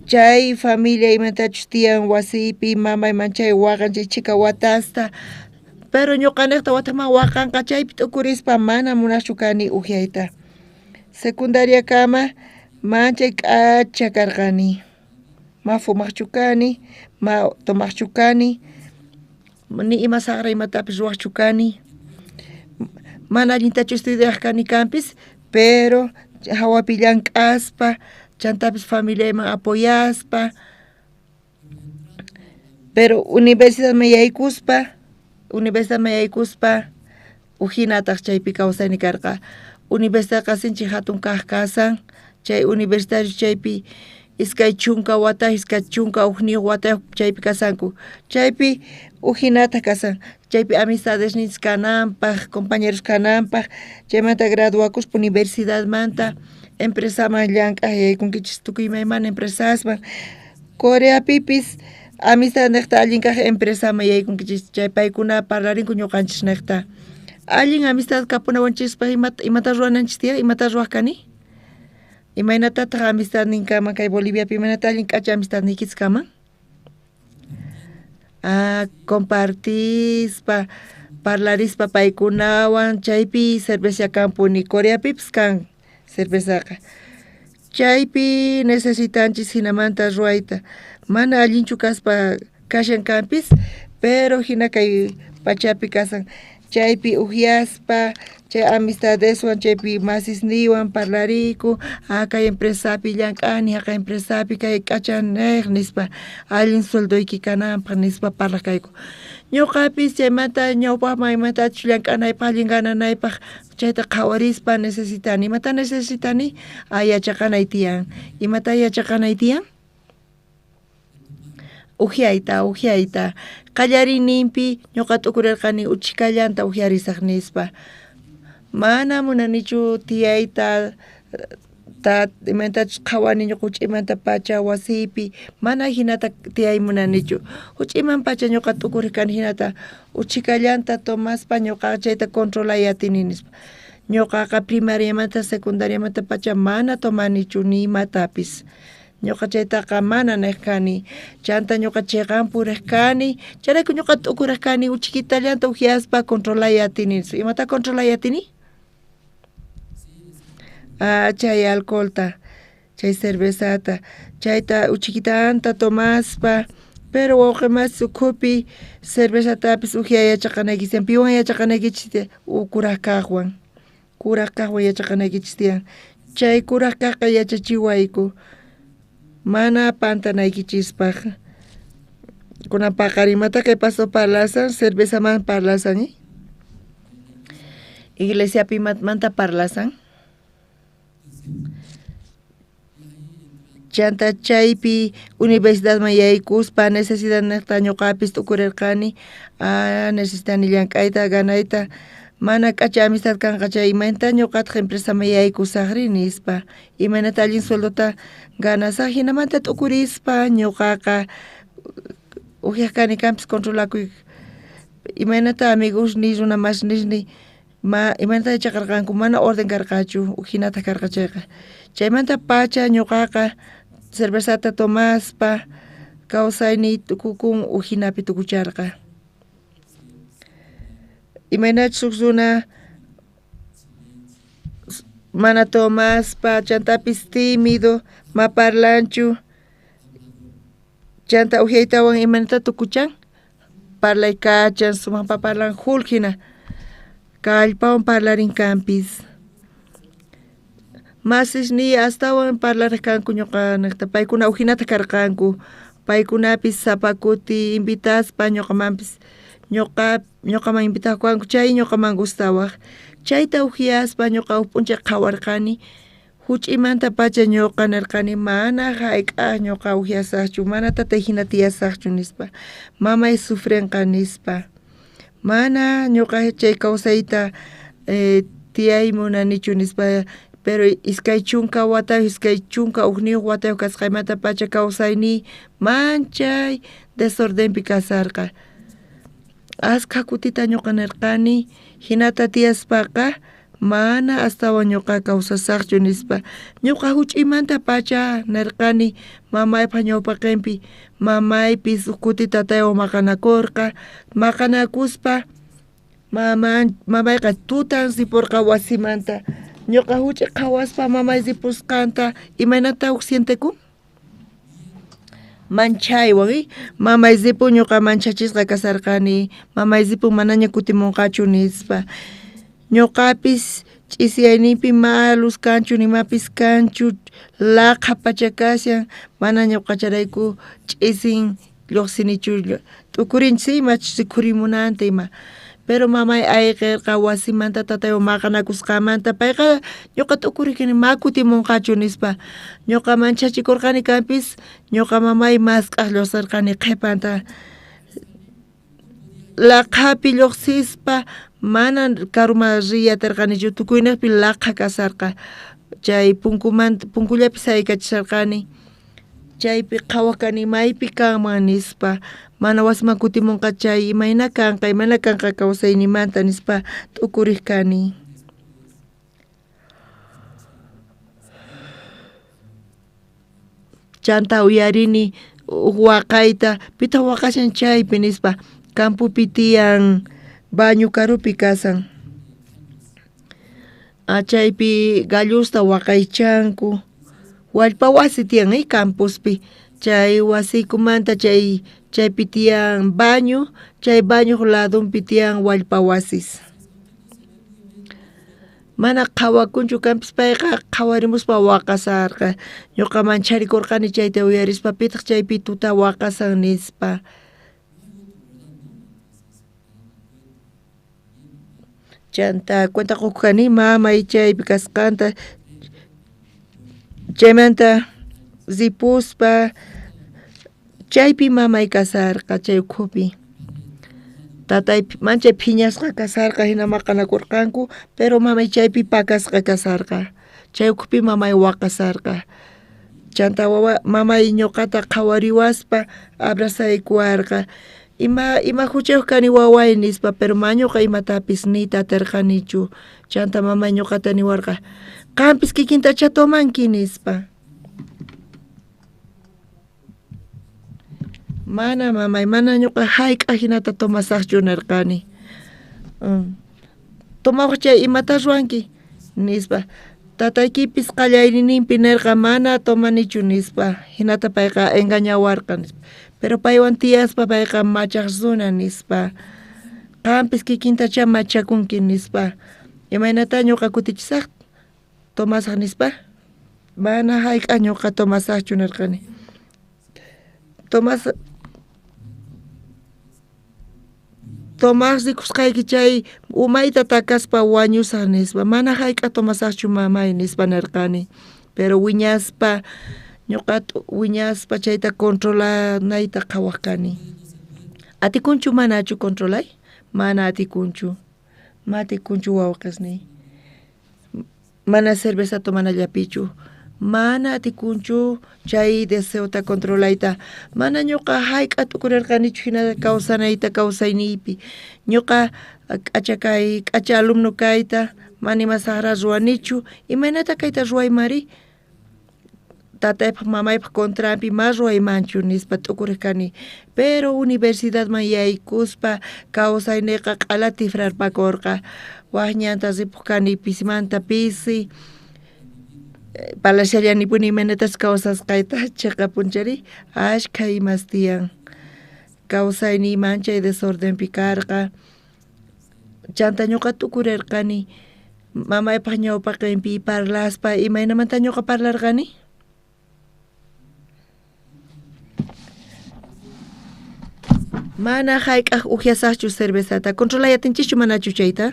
Chay familia imatachus tiyan wasiypi mamay manchay waqan chay chhika watasta, pero ñuqaniqta wataqman waqanqa chaypi t'ukurispa mana munaqchu kani ukyayta. Secundaria kama manchay k'acha karqani, ma fumaqchu kani, ma tomaqchu kani, ni ima saqra imatapis ruwaqchu kani. Mana allintachu estudiaq kani kanpis, pero hawapi llank'aspa, chantapis familiayman apoyaspa. Pero universidadman yaykuspa ujinataq chaypi kawsayni karqa. Universidadqa sinchi hatun kaq kasan, chay universitario chaypi 20 wata, 21 watayuq chaypi kasanku. Chaypi ujinataq kasan, chaypi amistades ninchis kananpaq, compañeros kananpaq. Chaymanta graduakuspa universidadmanta empresaman llank'aq yaykunkichis tukuy imaymana empresasman. Coreapipis amistad niqta allin kaq empresaman yaykunkichis, chay paykuna parlarinku ñuqanchis niqta. Allin amistad kapunawanchispaq imata ruwananchis tiyan, imata ruwaq kani? Imaynatataq amistadnin kanman kay Boliviapi, imaynata allin k'acha amistadniykichis kanman? Compartispa, parlarispa paykunawan, chaypi cerveza kanpuni, Coreapipis kan cervezaqa. Chaypi necesitanchis hinamanta ruwayta, mana allinchu kaspa kashan kanpis, pero hina kay pachapi kasan, chaypi uhyaspa, chay amistadeswan, chaypi masisniywan parlariyku, kay empresapi llank'ani, haqay empresapi kay k'acha nej nispa, allin sueldoyki kananpaq nispa parlaq kayku. Ñuqapis chaymanta ñawpaqman imatachus llank'anaypaq, allin gananaypaq chayta qhawarispa necesitani. Imata necesitani? Yachaqanay tiyan. Imata yachaqanay tiyan? Uhyayta, uhyayta. Qallariyninpi ñuqa t'ukurirqani uchikallanta uhyarisaq nispa. Mana munanichu tiyayta, imatachus qhawani ñuqa huch'imanta pacha wasiypi, mana hinata tiyay munanichu. Huch'iman pacha ñuqa t'ukuriq kani hinata uchikallanta tomaspa ñuqa chayta controlay atini nispa. Ñuqaqa primariamanta secundariamanta pacha mana tomanichu ni imatapis. Ñuqa chaytaqa mana nej kani, chanta ñuqa chiqan puriq kani, chayrayku ñuqa t'ukuriq kani uchikitallanta uhyaspa controlay atini nispa. Imata controlay atini? Chay alcoholta, chay cervezata, chayta uchikitanta tomaspa, pero wawqi masi ukhupi cervezatapis uhyay yachaqanaykichis tiyan. Piwan yachaqanaykichis tiyan? Kuraj kaqwan, kuraj kaqwan yachaqanaykichis tiyan. Chay kuraj kaqqa yachachiwayku mana pantanaykichispaq. Kunan paqarinmata kay paso parlasan, cervezaman parlasan, Iglesiapi imatmanta parlasan. Chanta chaypi universidadman yaykuspa necesidad niqta ñuqapis t'ukurirqani, necesitani llank'ayta, ganayta, mana k'acha amistad kanqa chay imaynata ñuqataq empresaman yaykusaqri nispa, imaynata allin sueldota ganasaq, hinamanta t'ukurispa ñuqaqa uhyaq kani kanpis controlakuy, imaynata amigosniy, runa masnisniy, imaynata yachaqarqanku, mana orden karqachu, ujinataq karqa chayqa. Chaymanta pacha ñuqaqa cervezata tomaspa kawsayniy tukukun ujinapi tukucharqa. Imaynachus huk runa mana tomaspa, chantapis tímido, ma parlanchu, chanta uhyaytawan imaynata tukuchan? Parlaykachan, sumaqpa parlan Hulk hina, kallpawan parlarin kanpis. Masisniy astawan parlariq kanku ñuqa niqta, paykuna ujinata karqanku, paykunapis sapa kuti invitaspa ñuqamanpis, ñuqaman invitakuwanku, chay ñuqaman gustawaq. Chayta uhyaspa ñuqa huk p'unchay qhawarqani, huch'imanta pacha ñuqa nirqani mana hayk'aq ñuqa uhyasaqchu, mana tatay hina tiyasaqchu nispa, mamay sufrenqa nispa. Mana ñuqa chay kawsayta tiyay munanichu nispa, pero 20 watayuq, 21 watayuq kasqaymanta pacha kawsayniy manchay desordenpi kasarqa. Askha kutita ñuqa nirqani, hinata tiyaspaqa mana astawan ñuqa kawsasaqchu nispa. Ñuqa huch'uymanta pacha nirqani mamaypaq ñawpaqinpi, mamaypis huk kuti tataywan maqanakurqa, maqanakuspa mamayqa tutan ripurqa wasimanta. Ñuqa huch'uy qhawaspa mamay ripusqanta imaynata huk sientekun? Manchaywan, mamay ripun ñuqa manchachisqa kasarqani, mamay ripun manaña kutimunqachu nispa. Ñuqapis ch'isiyayninpi ma luz kanchu, nimapis kanchu, laqha pacha kashan, mana ñuqacharayku ch'isin lluqsinichu, t'ukurinchis imachus rikhurimunanta ima. Pero mamay ayqirqa wasimanta tataywan maqanakusqamanta, payqa ñuqa t'ukurikani ma kutimunqachu nispa. Ñuqa manchachikurqani kanpis, ñuqa mamay mask'aq lluqsirqani qhipanta. Laqhapi lluqsispa mana karuman riy atirqanichu, tukuyniqpi laqha kasarqa. Chay punkumanta, punkullapi saykachisharqani, chaypi qhawaq kani maypi kanman nispa, mana wasiman kutimunqa chay imayna kanqa, imayna kanqa kawsaynimanta nispa t'ukuriq kani. Chanta uyarini uj waqayta, pitaq waqashan chaypi nispa. Campopi tiyan baño karupi kasan. Chaypi gallosta waqaychanku. Wallpa wasi tiyan campuspi. Chay wasiykumanta chay chaypi tiyan baño, chay bañoj ladonpi tiyan wallpa wasis. Mana qhawakunchu kanpis payqa qhawarimuspa waqasarqa. Ñuqa mancharikurqani chayta uyarispa pitaq chaypi tuta waqasan nispa. Chanta cuenta qukuqani mamay chaypi kasqanta. Chaymanta ripuspa chaypi mamay kasarqa chay ukhupi. Tatay manchay phiñasqa kasarqa hina maqanakurqanku, pero mamay chaypi pakasqa kasarqa. Chay ukhupi mamay waqasarqa. Chanta wawa mamay ñuqata qhawariwaspa abrazaykuwarqa. Ima ima huchayuq kani waway nispa, pero ma ñuqa imatapis niyta atirqanichu. Chanta mamay ñuqata niwarqa, qampis kikintacha tomanki nispa. Mana mamay, mana ñuqa hayk'aq hinata tomasaqchu nirqani. Tomawaq chay imata ruwanki nispa. Tataykipis qallariyninpi nirqa mana tomanichu nispa. Hinata payqa engañawarqa nispa. Pero paywan tiyaspa payqa machaq runa nispa. Qampis kikintacha machakunki nispa. Imaynata ñuqa kutichisaq tomasaq nispa. Mana hayk'aq ñuqa tomasaqchu nirqani. Tomas Tomas rikusqayki chay umayta takaspa wañusaq nispa. Mana hayk'aq tomasaqchu mamay nispa nirqani. Pero wiñaspa ñuqa wiñaspa chayta controlanayta qhawaq kani. Atikunchu manachu controlay? Mana atikunchu. Ma atikunchu wawqisniy. Mana cerveza tomanallapichu. Mana atikunchu chay deseota controlayta. Mana ñuqa hayk'a t'ukurirqanichu hina kawsanayta kawsayniypi. Ñuqa k'acha kay k'acha alumno kayta mana ima saqra ruwanichu. Imaynata kayta ruwaymari? Tataypaq mamaypaq contranpi ma ruwaymanchu nispa t'ukuriq kani. Pero universidadman yaykuspa kawsayniyqa q'ala tifrarpakurqa. Wak ñanta ripuq kani pisimanta pisi. Palashallanipuni imaynatas kawsasqayta chiqapunchari ashkha imas tiyan. Kawsayniy manchay desordenpi karqa. Chanta ñuqa t'ukurirqani mamaypaq ñawpaqinpi parlaspa imaynamanta ñuqa parlarqani? Mana hayk'aq ukyasaqchu cervezata. Controlay atinchischu manachu chayta?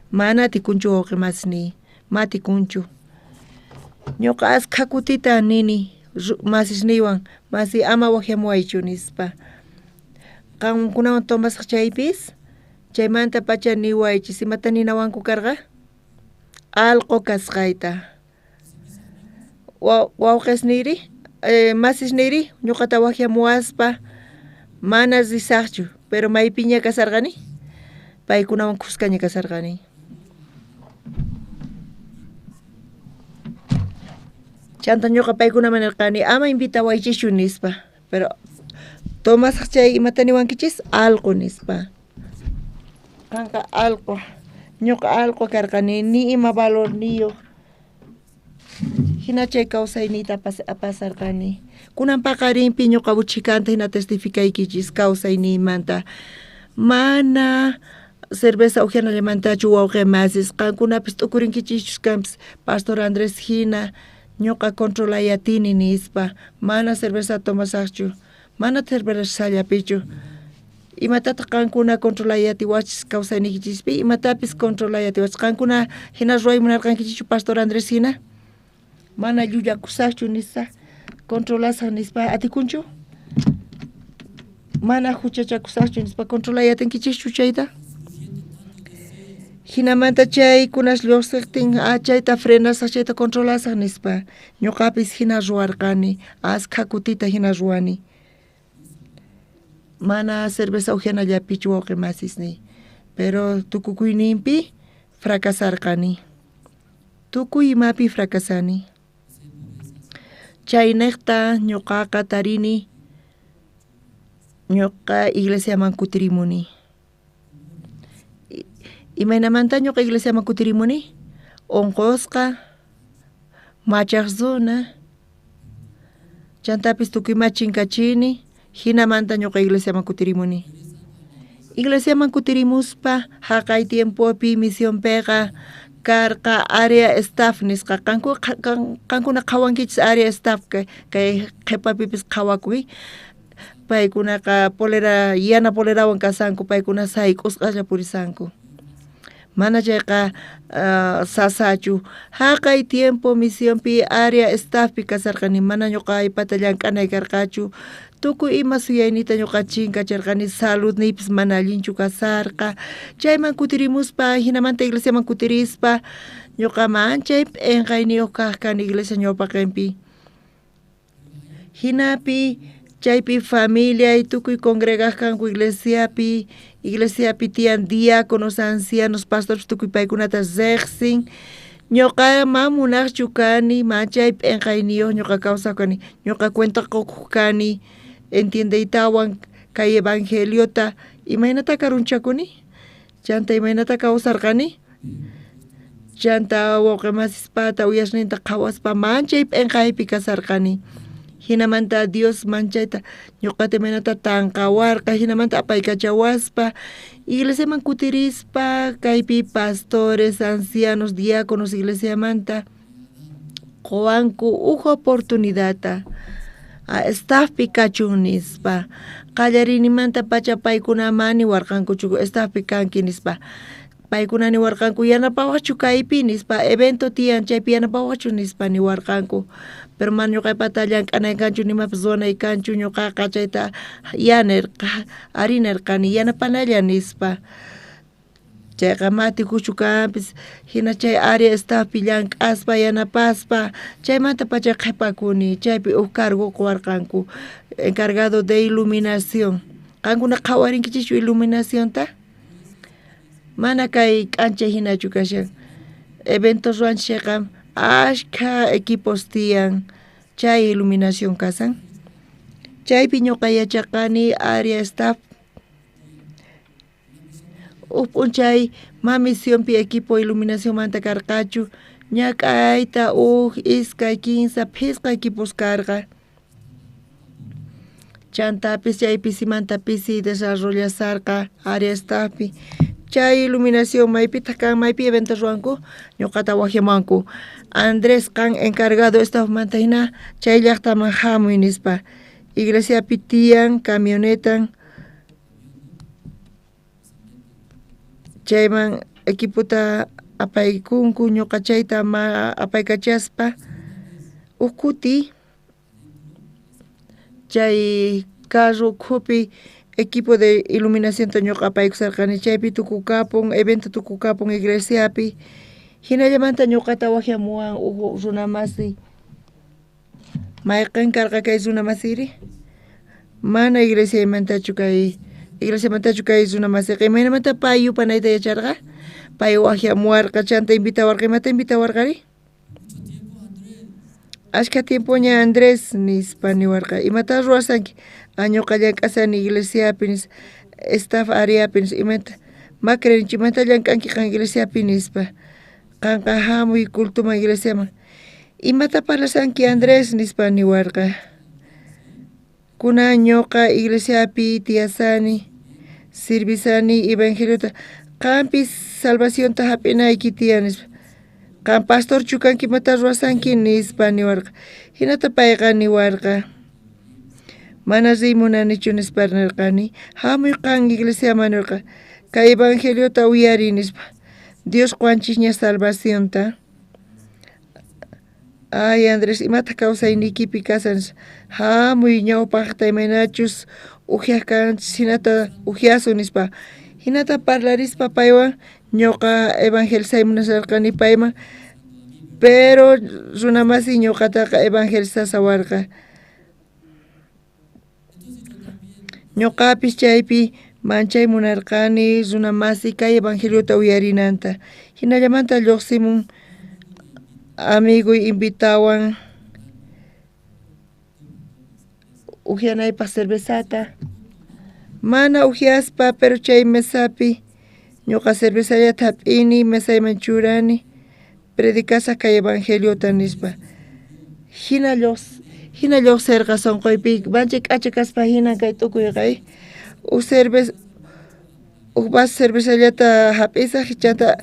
Mana atikunchu wawqi masniy. Ma atikunchu. Ñuqa askha kutita nini masisniywan, masi ama waqyamuwaychu nispa. Qankunawan tomasaq chaypis, chaymanta pacha niwaychis imata ninawanku karqa? Allqu kasqayta. Wawqisniyri, masisniyri ñuqata waqyamuwaspa mana risaqchu, pero maypiña kasarqani? Paykunawan kuskaña kasarqani. Chanta ñuqa paykunaman nirqani ama invitawaychischu nispa. Pero tomasaq chay imata niwankichis? Allqu nispa. Qanqa allqu. Ñuqa allqu karqani ni ima valorniyuq. Hina chay kawsayniyta pasarqani. Kunan paqarinpi ñuqa uchikanta hina testificaykichis kawsayniymanta. Mana cerveza ukyanallamantachu wawqi masis qankunapis t'ukurinkichischus kanpis Pastor Andrés hina ñuqa controlay atini nispa. Mana cerveza tomasaqchu. Mana cervezallapichu. Imatataq qankuna controlay atiwachis kawsayniykichispi? Imatapis controlay atiwachis. Qankuna hina ruway munarqankichichu Pastor Andrés hina? Mana llullakusaqchu nispa. Controlasaq nispa atikunchu? Mana huchachakusaqchu nispa controlay atinkichischu chayta? Hinamanta chaykunas lluqsiqtin chayta frenasaq chayta controlasaq nispa. Ñuqapis hina ruwarqani, askha kutita hina ruwani. Mana cerveza ukyanallapichu wawqi masisniy. Pero tukukuyninpi fracasarqani. Tukuy imapi fracasani. Chaynejta ñuqaqa tarini ñuqa iglesiaman kutirimuni. Imaynamanta ñuqa iglesiaman kutirimuni? Unqusqa, machaq runa, chantapis tukuy ima chinkachini, jinamanta ñuqa iglesiaman kutirimuni. Iglesiaman kutirimuspa jaqay tiempopi misionpiqa karqa área staff nisqa, qankuna qhawankichis área staff kay qhepapipis qhawakuy, paykunaqa polera yana polerawan kasanku, paykuna sayk'usqalla purisanku. Mana chayqa sasachu. Jaqay tiempo misionpi área staffpi kasarqani, mana ñuqa aypata llank'anay karqachu, tukuy ima suyayniyta ñuqa chinkacharqani, saludniypis mana allinchu kasarqa. Chayman kutirimuspa, jinamanta iglesiaman kutirispa, ñuqa manchay p'enqayniyuq kaq kani iglesia ñawpaqinpi. Jinapi chaypi familiay tukuy congregaj kanku iglesiapi, iglesiapi tiyan diáconos, ancianos, pastores tukuy paykunata riqsin. Ñuqa ma munaqchu kani, manchay p'enqayniyuq ñuqa kawsaq kani, ñuqa cuenta qukuq kani, entiendeytawan kay evangeliota imaynata karunchakuni, chanta imaynata kawsarqani, chanta wawqimasispata uyasninta qhawaspa manchay p'enqaypi kasarqani. Jinamanta Dios manchayta ñuqata imaynata tanqawarqa, jinamanta apaykachawaspa iglesiaman kutirispa kaypi pastores, ancianos, diáconos iglesiamanta quwanku uj oportunidadta staffpi kachun nispa. Qallariynimantapacha paykuna ma niwarqankuchu staffpi kanki nispa. Paykuna niwarqanku yanapawaqchu kaypi nispa, evento tiyan chaypi yanapawaqchu nispa niwarqanku. Pero mana ñuqaypata llank'anay kanchu, nimapis ruwanay kanchu, ñuqaqa chayta ya nirqa, ari nirqani yanapanalla nispa. Chayqa ma atikuchu kanpis, hina chay área staffpi llank'aspa yanapaspa chaymantapacha qhipakuni, chaypi uj cargo quwarqanku, encargado de iluminación. Qankuna qhawarinkichikchu iluminacionta? Mana kay k'anchay hinachu kashan. Eventos ruwanchik chayqa ashkha equipos tiyan, chay iluminación kasan. Chaypi ñuqa yachaqani área staff. Uj p'unchay ma misionpi equipo iluminacionmanta karqachu, ñak'ayta uj, iskay, kinsa, phisqa equipos karqa. Chantapis chay pisimanta pisi desarrollasarqa área staffpi. Chay iluminación maypitaq kan, maypi evento ruwanku, ñuqata waqyamuwanku. Andrés qan encargado staffmanta hina chay llaqtaman hamuy nispa. Iglesiapi tiyan camionetan chayman equipota apaykunku, ñuqa chayta ma apaykachaspa uj kuti chay carro ukhupi equipo de iluminacionta ñuqa apaykusarqani, chaypi tukukapun, evento tukukapun iglesiapi. Jinallamanta ñuqata waqyamuwan uj runa masi. Mayqin karqa kay runa masiri? Mana iglesiamantachu kay iglesiamantachu kay runa masiqa, imaynamanta pay yupanayta yacharqa? Pay waqyamuwarqa, chanta invitawarqa, imata invitawarqari? Ashkha tiempoña Andrés nispa niwarqa, imata ruwasanki? Ñuqa llank'asani iglesiapi nispa, staff areapi nispa, imata ma creerinchu, imata llank'anki qan iglesiapi nispa. Qanqa hamuy cultuman iglesiaman. Imata parlasanki Andrés nispa niwarqa. Kunan ñuqa iglesiapi tiyasani, sirvisani evangeliota, qampis salvacionta hap'inayki tiyan nispa. Qan pastorchu kanki, imata ruwasanki nispa niwarqa. Hinata payqa niwarqa. Mana riy munanichu nispa nirqani. Hamuy qan iglesiaman nirqa. Kay evangeliota uyariy nispa. Dios quwanchisña salvacionta. Ay Andrés, imataq kawsayniykipi kasan? Hamuy ñawpaqta imaynachus uhyaq kanchis hinata uhyasun nispa. Hinata parlarispa paywan ñuqa evangelizay munasharqani payman, pero runamasi ñuqataqa evangelizashawarqa. Ñuqapis chaypi manchay munarqani runamasi kay evangeliota uyarinanta. Hinallamanta lluqsimun amigoy invitawan Ujyanaypaj cervezata. Mana ujyaspa, pero chay mesapi ñuqa cervezallata hap'ini, mesayman churani, predicasaj kay evangeliota nispa. Hina lluqsirqa sunquypi, manchay k'acha kaspa hina kay tukuyqa uj cerveza uj vaso cervezallata hap'isaj chanta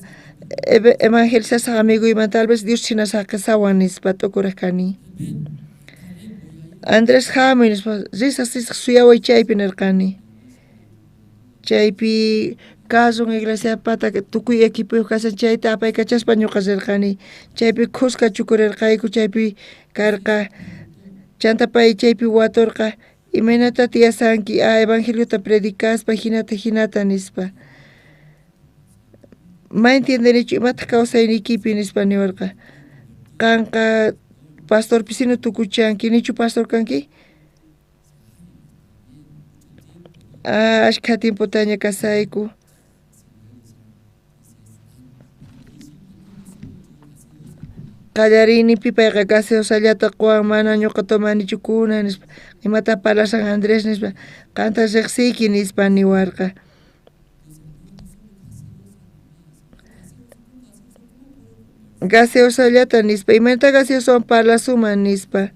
evangelizasaj amiguyman tal vez Dios hina saqisawan nispa t'ukuraj kani. Andrés hamuy nispa, risaj risaj suyaway chaypi nirqani. Chaypi carron iglesiapata tukuy equipoyuq kashan chayta apaykachaspa ñuqa rirqani. Chaypi khuska chukurirqayku, chaypi karqa. Chanta pay chaypi waturqa, imaynata tiyasanki, evangeliota predicaspa hinata hinata nispa. Ma entiendenichu imataq kawsayniykipi nispa niwarqa. Qanqa pastorpisina tukuchanki, nichu pastor kanki? Ashkha tiempotaña kasayku. Qallariyninpi payqa gaseosallata quwan, mana ñuqa tomanichu kuna nispa. Imata parlasan Andrés nispa, qanta riqsiyki nispa niwarqa. Gaseosallata nispa, imaynata gaseosawan parlasunman nispa.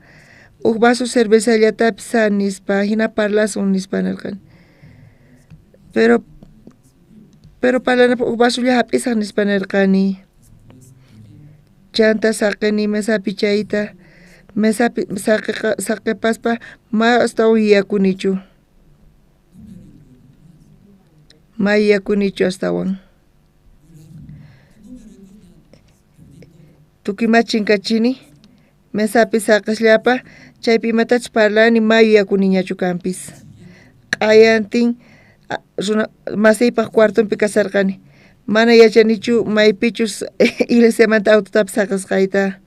Uj vaso cervezallatapis nispa, hina parlasun nispa nirqani. Pero parlanapaq uj vasolla hap'isaq nispa nirqani. Chanta saqini mesapi chayta, mesapi saqipaspa ma astawan yuyakunichu. Ma yuyakunichu astawan. Tukuy ma chinkachini, mesapi saqisllapa, chaypi imatachus parlani ma yuyakuniñachu kanpis. Q'ayantin runa masiypaq cuartonpi kasarqani. Mana yachanichu maypichus iglesiamanta autotapis saqisqayta.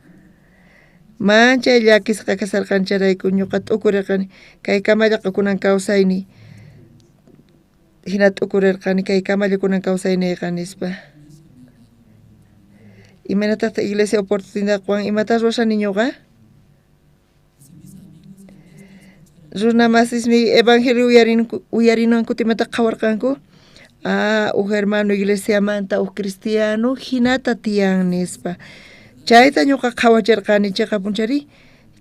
Manchay llakisqa kasarqani chayrayku ñuqa t'ukurirqani kay kamallaqa kunan kawsayniy. Hina t'ukurirqani kay kamalla kunan kawsayniyqa nispa. Imaynatataq iglesia oportunidad quwan, imatas ruwashani ñuqa? Runa masismi evangelio uyarinankuta imata qhawarqanku. Uj hermano iglesiamanta uj cristiano hinata tiyan nispa. Chayta ñuqa qhawachirqani chiqapunchari.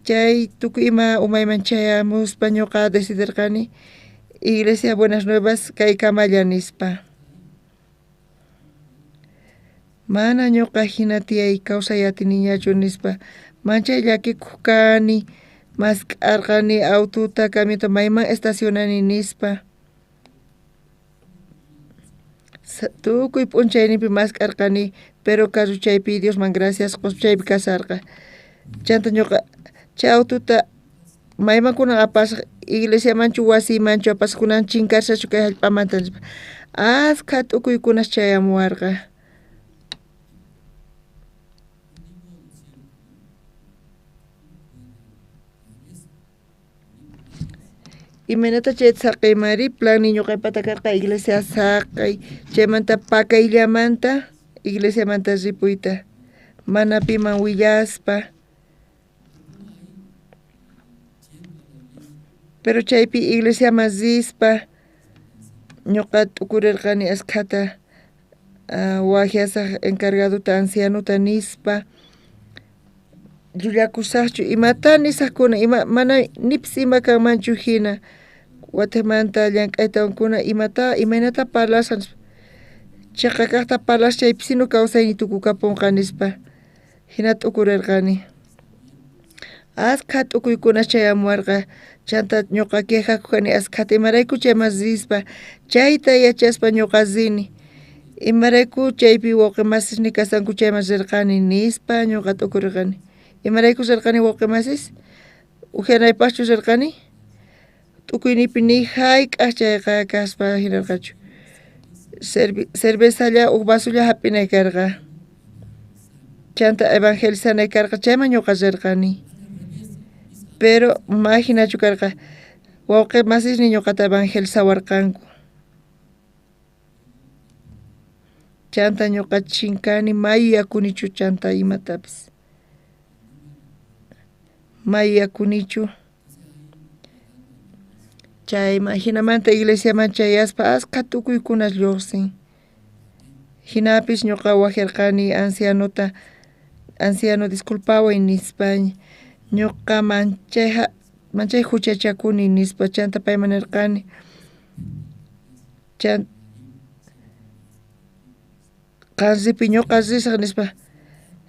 Chay tukuy ima umayman chayamuspa ñuqa decidirqani Iglesia Buenas Nuevas kay kamalla nispa. Mana ñuqa hina tiyay kawsay atiniñachu nispa. Manchay llakikuq kani, mask'arqani aututa camionta mayman estacionani nispa. Tukuy p'unchayninpi mask'arqani, pero carro chaypi Diosman gracias quspa chaypi kasarqa. Chanta ñuqa chay aututa mayman kunan apasaq, iglesiamanchu wasiymanchu apasaq, kunan chinkarsachu kay hallp'amanta nispa. Askha t'ukuykunas chayamuwarqa. Imaynata chayta saqaymari, planni ñuqaypata karqa iglesia saqay, chaymanta pakayllamanta iglesiamanta ripuyta, mana piman willaspa. Pero chaypi iglesiaman rispa ñuqa t'ukurirqani askhata wajyasaq encargaduta ancianuta nispa. Llullakusaqchu imata nisaqkuna, ima mana nipis ima kanmanchu hina. Watimanta llank'aytawankuna imata imaynata parlasaq nispa. Chiqa kaqta parlas chaypisinu kawsayni tukukapunqa nispa. Hina t'ukurirqani. Askha t'ukuykuna chayamuwarqa. Chanta ñuqa quejakuq kani askhata imarayku chayman rispa. Chayta yachaspa ñuqa rini. Imarayku chaypi wawqi masisni kasanku chayman rirqani nispa ñuqa t'ukurirqani. Imarayku rirqani wawqi masis? Ujyanaypaqchu rirqani? T'ukuynipi ni hayk'aq chayqa kaspa hinarqachu. Cervezalla uj vasolla hap'inay karqa. Chanta evangelizanay karqa chayman ñuqa rirqani. Pero ma hinachu karqa. Wawqi masisni ñuqata evangelizawarqanku. Chanta ñuqa chinkani ma yuyakunichu chanta imatapis. Ma yuyakunichu. Chayman jinamanta iglesiaman chayaspa askha tukuykunas lluqsin. Jinapis ñuqa wajarqani ancianota, anciano disculpaway nispa, ñuqa manchay juchachakuni nispa, chanta payman nirqani, chan qan ripuy ñuqa risaq nispa,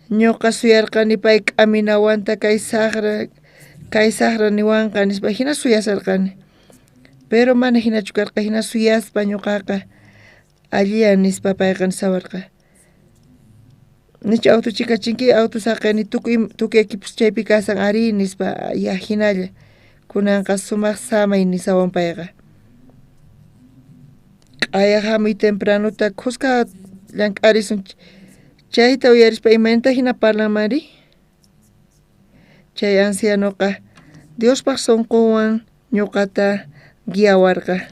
ñuqa suyarqani pay k'aminawanta kay saqra niwanqa nispa, jina suyasarqani, pero mana jinachu karqa, jina suyaspa ñuqaqa alliyan nispa payqa nisawarqa. Nichu auto chikachinki, auto saqeni tukuy equipos chaypi kasan ari nispa, ya jinalla, kunanqa sumaq samay nisawan payqa. Q'aya hamuy tempranota khuska llank'arisun, chayta uyarispa imaynata jina parlanmanri? Chay ancianoqa Diospaq sunqunwan ñuqata guiawarqa.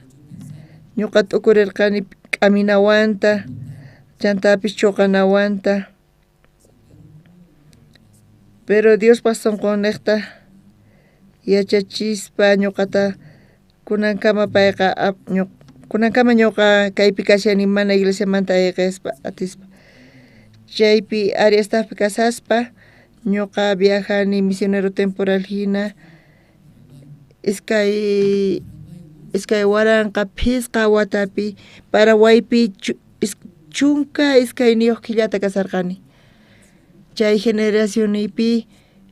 Ñuqa t'ukurirqani k'aminawanta, chantapis chuqanawanta, pero Diospaq sunqunniqta yachachispa ñuqata kunankama payqa kunankama ñuqa kaypi kashani mana iglesiamanta ayqispa atispa. Chaypi área staffpi kasaspa ñuqa viajani misionero temporal hina 2005 watapi Paraguaypi 12 killata kasarqani. Chay generacionipi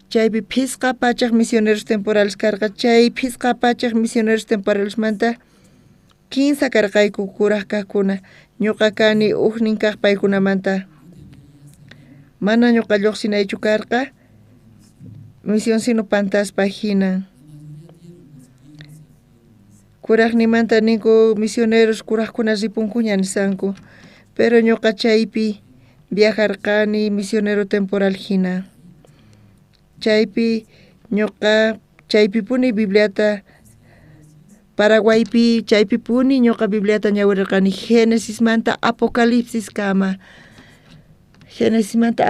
chaypi 500 misioneros temporales karqa, chay 500 misioneros temporalesmanta 15 karqayku kuraj kajkuna, ñuqa kani ujnin kaj paykunamanta. Mana ñuqa lluqsinaychu karqa, misión sino pantaspa hinan. Kurajnimanta ninku misioneros kurajkuna ripunkuña nisanku, pero ñuqa chaypi viajarqani misionero temporal hina. Chaypi ñuqa chaypipuni Bibliata Paraguaypi chaypipuni ñuqa Bibliata ñawirirqani Génesismanta Apocalipsis kama. Génesismanta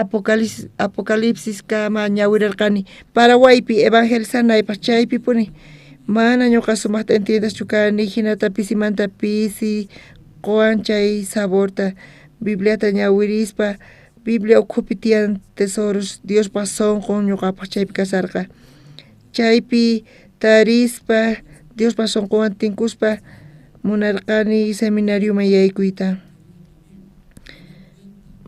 Apocalipsis kama ñawirirqani Paraguaypi evangelizanaypaq chaypipuni. Mana ñuqa sumaqta entiendaschu kani hinata pisimanta pisi quwan chay saborta Bibliata ñawirispa Biblia ukhupi tiyan tesoros Diospaq sunqun ñuqapaq chaypi kasarqa. Chaypi tarispa Diospaq sunqunwan tinkuspa munarqani seminarioman yaykuyta.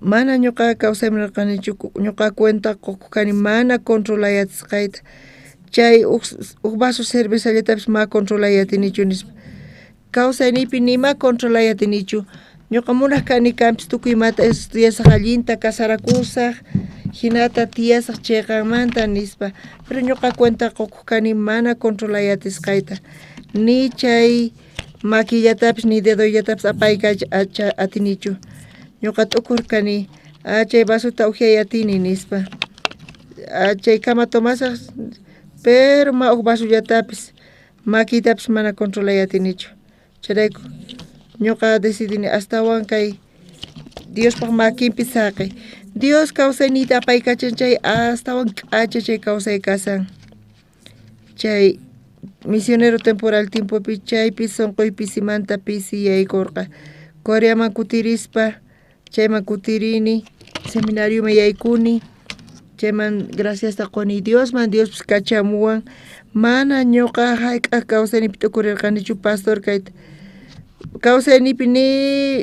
Mana ñuqa kawsaymunarqanichu, ñuqa cuenta qukuq kani mana controlay atisqayta. Chay uj vaso cervezallatapis ma controlay atinichu nispa. Kawsayniypi nima controlay atinichu. Ñuqa munaq kani kanpis tukuy imata estudiasaq allinta kasarakusaq, hinata tiyasaq chiqanmanta nispa. Pero ñuqa cuenta qukuq kani mana controlay atisqayta. Ni chay makillatapis ni dedoyllatapis apaykach atinichu. Ñuqa t'ukurqani, chay vasota ukyay atini nispa. Chaykama tomasaq, pero ma uj vasollatapis makiytapis mana controlay atinichu. Chayrayku ñuqa decidini astawan kay Diospaq makinpi saqey. Dios kawsayniyta apaykachan chay astawan k'acha chay kawsay kasan. Chay misionero temporal tiempopi chaypi sunquy pisimanta pisi yaykurqa. Coreaman kutirispa chayman kutirini, seminarioman yaykuni, chayman graciasta quni Diosman, Diospis kachamuwan. Mana ñuqa hayk'aq kawsaynipi t'ukurirqanichu pastor kayta. Kawsaynipi ni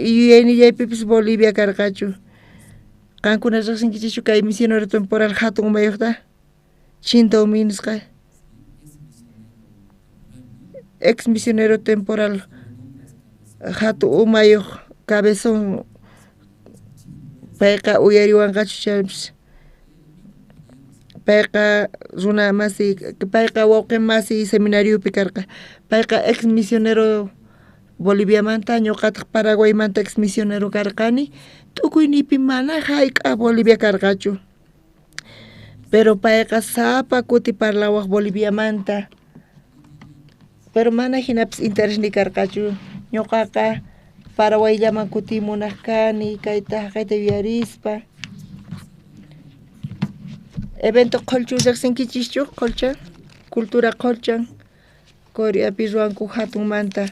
yuyaynillaypipis Bolivia karqachu. Qankuna riqsinkichischu kay misionero temporal hatun umayuqta? Chinta umi nisqa. Ex misionero temporal hatun umayuq cabezón payqa uyariwanqachu chaypis. Payqa runa masi, payqa wawqi masi seminariopi karqa. Payqa ex misionero Boliviamanta, ñuqataq Paraguaymanta ex misionero karqani. Tukuyniypi mana hayk'aq Bolivia karqachu. Pero payqa sapa kuti parlawaq Boliviamanta. Pero mana hinapis interesni karqachu. Ñuqaqa Paraguayllaman kutimunaq kani kayta haqayta yuyarispa. Evento qhulchu riqsinkichischu? Qhulcha, cultura qhulchan. Coreapi ruwanku hatunmanta.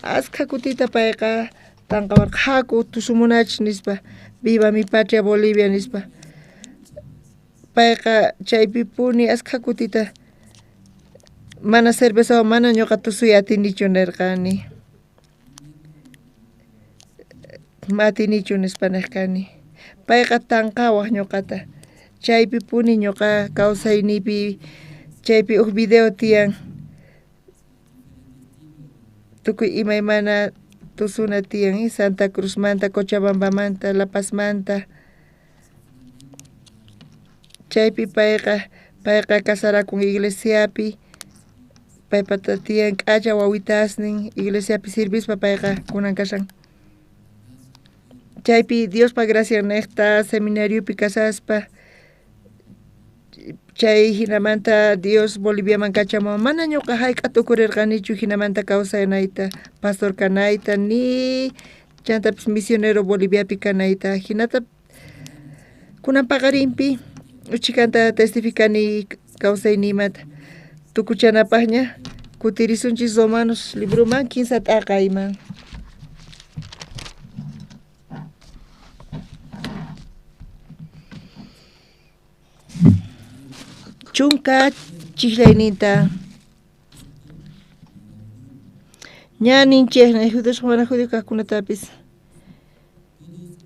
Askha kutita payqa tanqawarqa haku tusumunachis nispa, viva mi patria Bolivia nispa. Payqa chaypipuni askha kutita mana cervezawan mana ñuqa tusuy atinichu nirqani. Atinichu nispa niq kani. Payqa tanqawaq ñuqata. Chaypipuni ñuqa kawsayniypi chaypi huk video tiyan. Tukuy imaymana tusuna tiyan, Santa Cruzmanta, Cochabambamanta, La Pazmanta. Chaypi payqa kasarakun iglesiapi, paypata tiyan k'acha wawitasnin, iglesiapi sirvispa payqa kunan kashan. Chaypi Diospa gracia niqta seminariopi kasaspa, chay hinamanta Dios Boliviaman kachamuwan, mana ñuqa hayk'a tukurirqanichu hinamanta kawsanayta, pastor kanayta, ni chantapis misionero Boliviapi kanayta, hinata kunan paqarinpi uchikanta testificani kawsayniymanta. Tukuchanapaqña kutirisunchis Romanos libroman 15 t'aqayman. Chunka chijlayninta. Ña ninchejna judíos mana judío kajkunatapis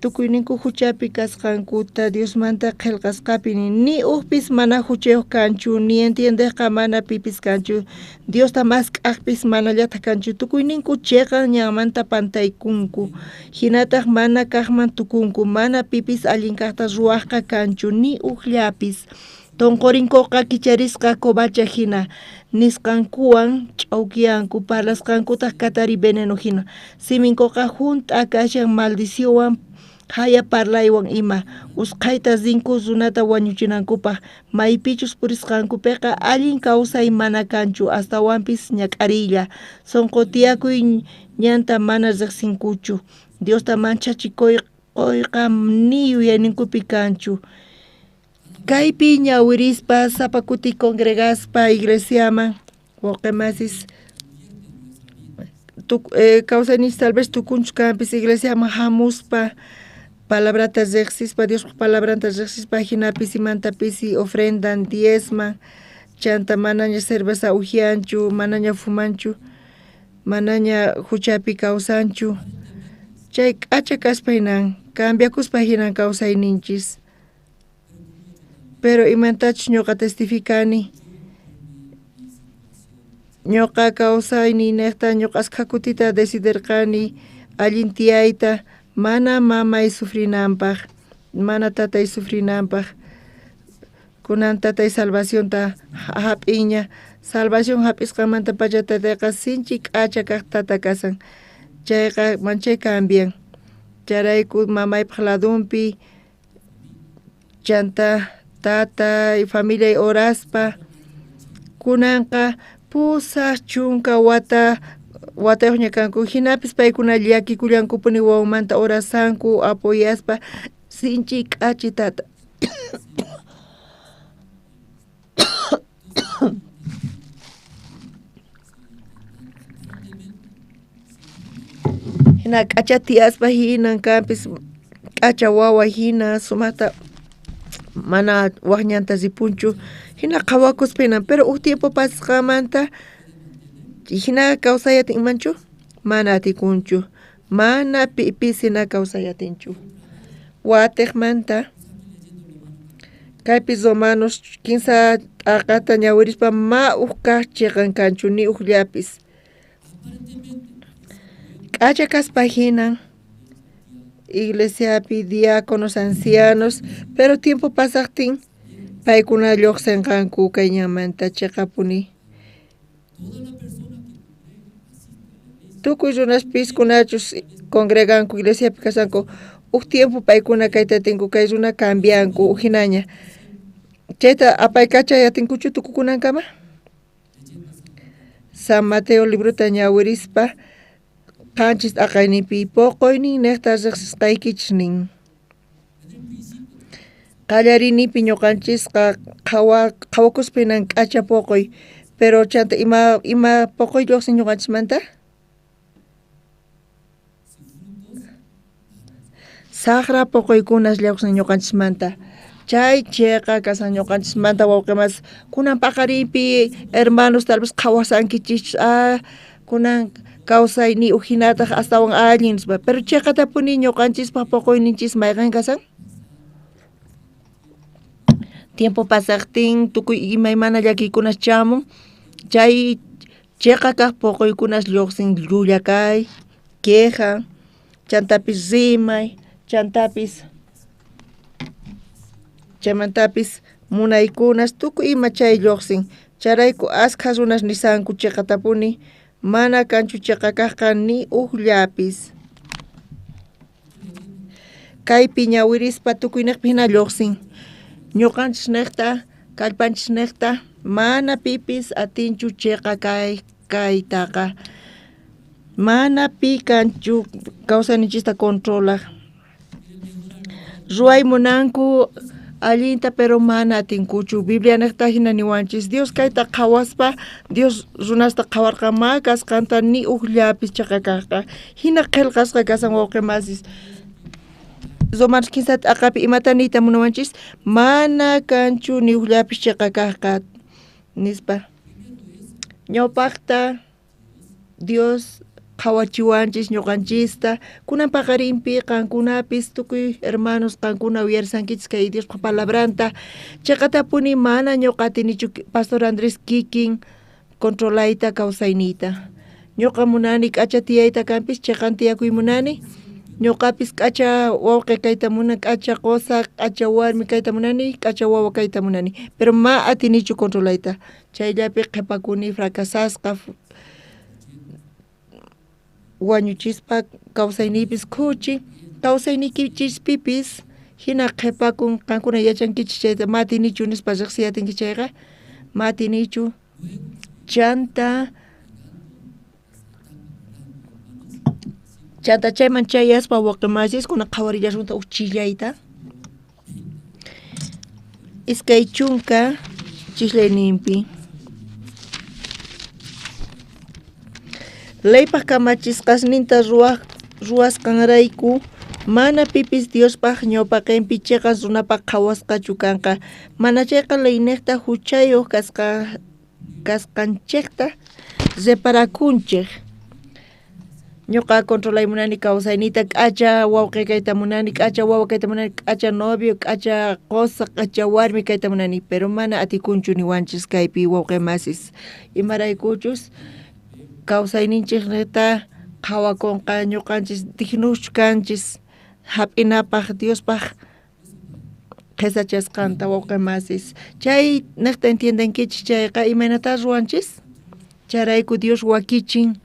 tukuyninku huchapi kasqankuta Diosmanta qhelqasqapi ni ujpis mana huchayuq kanchu, ni entiendejqa mana pipis kanchu, Diosta mask'aqpis manallataq kanchu, tukuyninku chiqan ñanmanta pantaykunku, hinataq mana kaqman tukunku, mana pipis allin kaqta ruwaqqa kanchu, ni ujllapis. Tonqorinkuqa kicharisqa covacha hina, nisqankuwan ch'awkiyanku, parlasqankutaq katari veneno hina, siminkuqa hunt'a kashan maldicionwan haya parlaywan ima, usqhayta rinku runata wañuchinankupaq, maypichus purisqankupiqa allin kawsay mana kanchu, astawanpis ñak'ariylla, sunqu tiyakuy ñanta mana riqsinkuchu, Diosta manchachikuyqa ni yuyayninkupi kanchu. Kaypi ñawirispa sapa kuti congregaspa iglesiaman wawqimasis kawsayninchis tal vez tukunchu kanpis iglesiaman hamuspa palabrata riqsispa, Diospaq palabranta riqsispa hina pisimanta pisi ofrendan, diezman, chanta manaña cerveza uhianchu, manaña fumanchu, manaña huchapi kawsanchu. Chay k'acha kaspa hinan, cambiakuspa hinan kawsayninchis. Pero imantachus ñuqa testificani, ñuqa kawsayniynejta ñuqa askha kutita decidirqani allin tiyayta, mana mamay sufrinanpaq, mana tatay sufrinanpaq. Kunan tatay salvacionta hap'iña, salvación hap'isqanmanta pacha tatayqa sinchi k'acha kaq tata kasan, chayqa manchay cambian. Chayrayku mamaypaq ladunpi chanta tata y familiay oraspa, kunanqa 80 wata watayuqña kanku, hinapis paykuna llakikullankupuni wawamanta orasanku apoyaspa sinchi k'achi tata. Hina k'acha tiyaspa hinan kanpis k'acha wawa hina sumaqta mana waq ñanta ripunchu, hina qhawakuspa hinan, pero huk tiempo pasqanmanta hina kawsay atinmanchu, mana atikunchu, mana pipis hina kawsay atinchu. Watiqmanta kaypi Romanos 15 t'aqata ñawirispa ma huk kaq chiqan kanchu ni hukllapis. K'acha kaspa hinan iglesiapi diáconos, ancianos, pero tiempo pasaqtin paykuna lluqsinqanku kay ñanmanta chiqapuni. Tukuy runaspis kunachus congreganku iglesiapi kasanku, huk tiempo paykuna kayta atinku, kay runa cambianku huk hinaña. Chayta apaykachay atinkuchu tukukunankama? San Mateo librota ñawirispa 7 t'aqayninpi poqoynin niqta riqsisqaykichis nin. Qallariyninpi ñuqanchisqa qhawakuspa hinan k'acha poqoy, Pero chanta ima ima poqoy lluqsin ñuqanchismanta? Saqra poqoykunas lluqsin ñuqanchismanta. Chay cheqa kasan ñuqanchismanta wawqimas kunan paqarinpi hermanos tal vez qhawasankichis ah kunan kawsayni ujinataq astawan allin nispa. Pero cheqatapuni ñuqanchispaq poqoyninchis mayqin kasan? Tiempo pasaqtin tukuy imaymana llakiykunas chamun chay cheqa kaq poqoykunas lluqsin llulla kay, queja, chantapis rimay, chantapis chaymantapis munaykunas tukuy ima chay lluqsin. Chayrayku askha runas nisanku cheqatapuni mana kanchu cheqa kaqqa ni ujllapis. Kaypi ñawirispa tukuyniqpi hina lluqsin. Ñuqanchis niqta, kallpanchis niqta, mana pipis atinchu cheqa kay kaytaqa. Mana pi kanchu kawsayninchista controlaq. Ruway munanku allinta pero mana atinkuchu. Biblia niqta hina niwanchis Dios kayta qhawaspa Dios runasta qhawarqa ma kasqanta ni ujllapis cheqa kaqqa. Hina qillqasqa kasan wawqi masis. Romanos 15 t'aqapi imata niyta munawanchis mana kanchu ni ujllapis cheqa kaqqa nispa. Ñawpaqta Dios qhawachiwanchis ñuqanchista kunan paqarinpi qankunapis tukuy hermanos qankuna uyarisankichis kay Diospaq palabranta cheqatapuni mana ñuqa atinichu Pastor Andrés kikin controlayta kawsayniyta. Ñuqa munani k'acha tiyayta kanpis cheqan tiyakuy munani ñuqapis k'acha wawqi kayta munani k'acha qosa k'acha warmi kayta munani k'acha wawa kayta munani pero ma atinichu controlayta chayllapi qhipakuni fracasasqa wañuchispa kawsayniypis khuchi kawsayniykichispipis hina qhipakun qankuna yachankichis chayta ma atinichu nispa riqsiy atinki chayqa ma atinichu chanta chanta chayman chayaspa wawqi masis kuna qhawarillasunta uj chillayta 20 chislayninpi. Leypaq kamachisqasninta ruwasqanrayku mana pipis Diospaq ñawpaqinpi cheqan runapaq qhawasqachu kanqa. Mana chayqa leyniqta huchayuq kasqanchikta reparakunchik. Ñuqa controlay munani kawsayniyta k'acha wawqi kayta munani, k'acha wawa kayta munani, k'acha novio, k'acha qosa, k'acha warmi kayta munani, pero mana atikunchu niwanchis kaypi wawqi masis. Imaraykuchus kawsayninchikta qhawakunqa ñuqanchis dignoschu kanchis hap'inapaq Diospaq qhisachasqanta wawqi masis. Chay niqta entiendenkichis chayqa imaynata ruwanchis? Chayrayku Dios wakichin.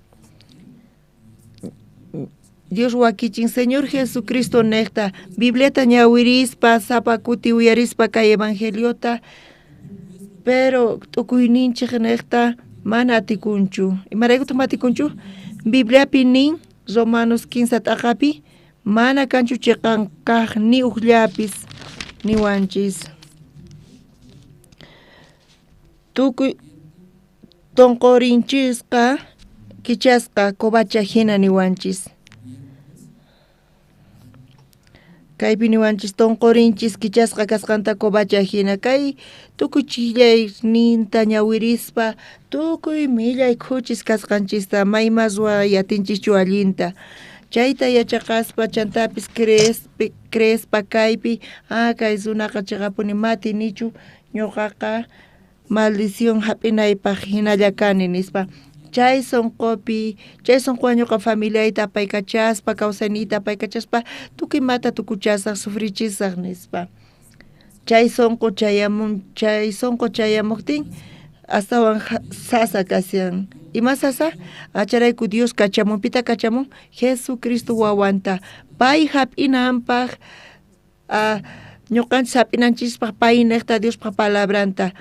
Dios wakichin Señor Jesucristo niqta Bibliata ñawirispa sapa kuti uyarispa kay evangeliota pero t'ukuyninchik niqta mana atikunchu. Imaraykutaq mana atikunchu? Bibliapi nin Romanos 15 t'aqapi mana kanchu cheqan kaq ni ujllapis niwanchis. Tukuy tonqorinchisqa kichasqa covacha hina niwanchis. Kaypi niwanchis tonqorinchis kichasqa kasqanta covacha hina kay tukuy chillayninta ñawirispa tukuy millay khuchis kasqanchista mayma ruway atinchischu allinta. Chayta yachaqaspa chantapis creespa kaypi ah kay runaqa cheqapuni ma atinichu ñuqaqa maldición hap'inaypaq hinalla kani nispa. Chay sonqopi chay sonqowan ñuqa familiayta apaykachaspa kawsayniyta apaykachaspa tukuy imata tukuchasaq sufrichisaq nispa. Chay sonqo chayamun chay sonqo chayamuqtin astawan sasa kashan. Ima sasa? Acharayku Dios kachamun pita kachamun Jesucristo wawanta pay hap'inanpaq ñuqanchis hap'inanchispaq pay niqta Diospaq palabranta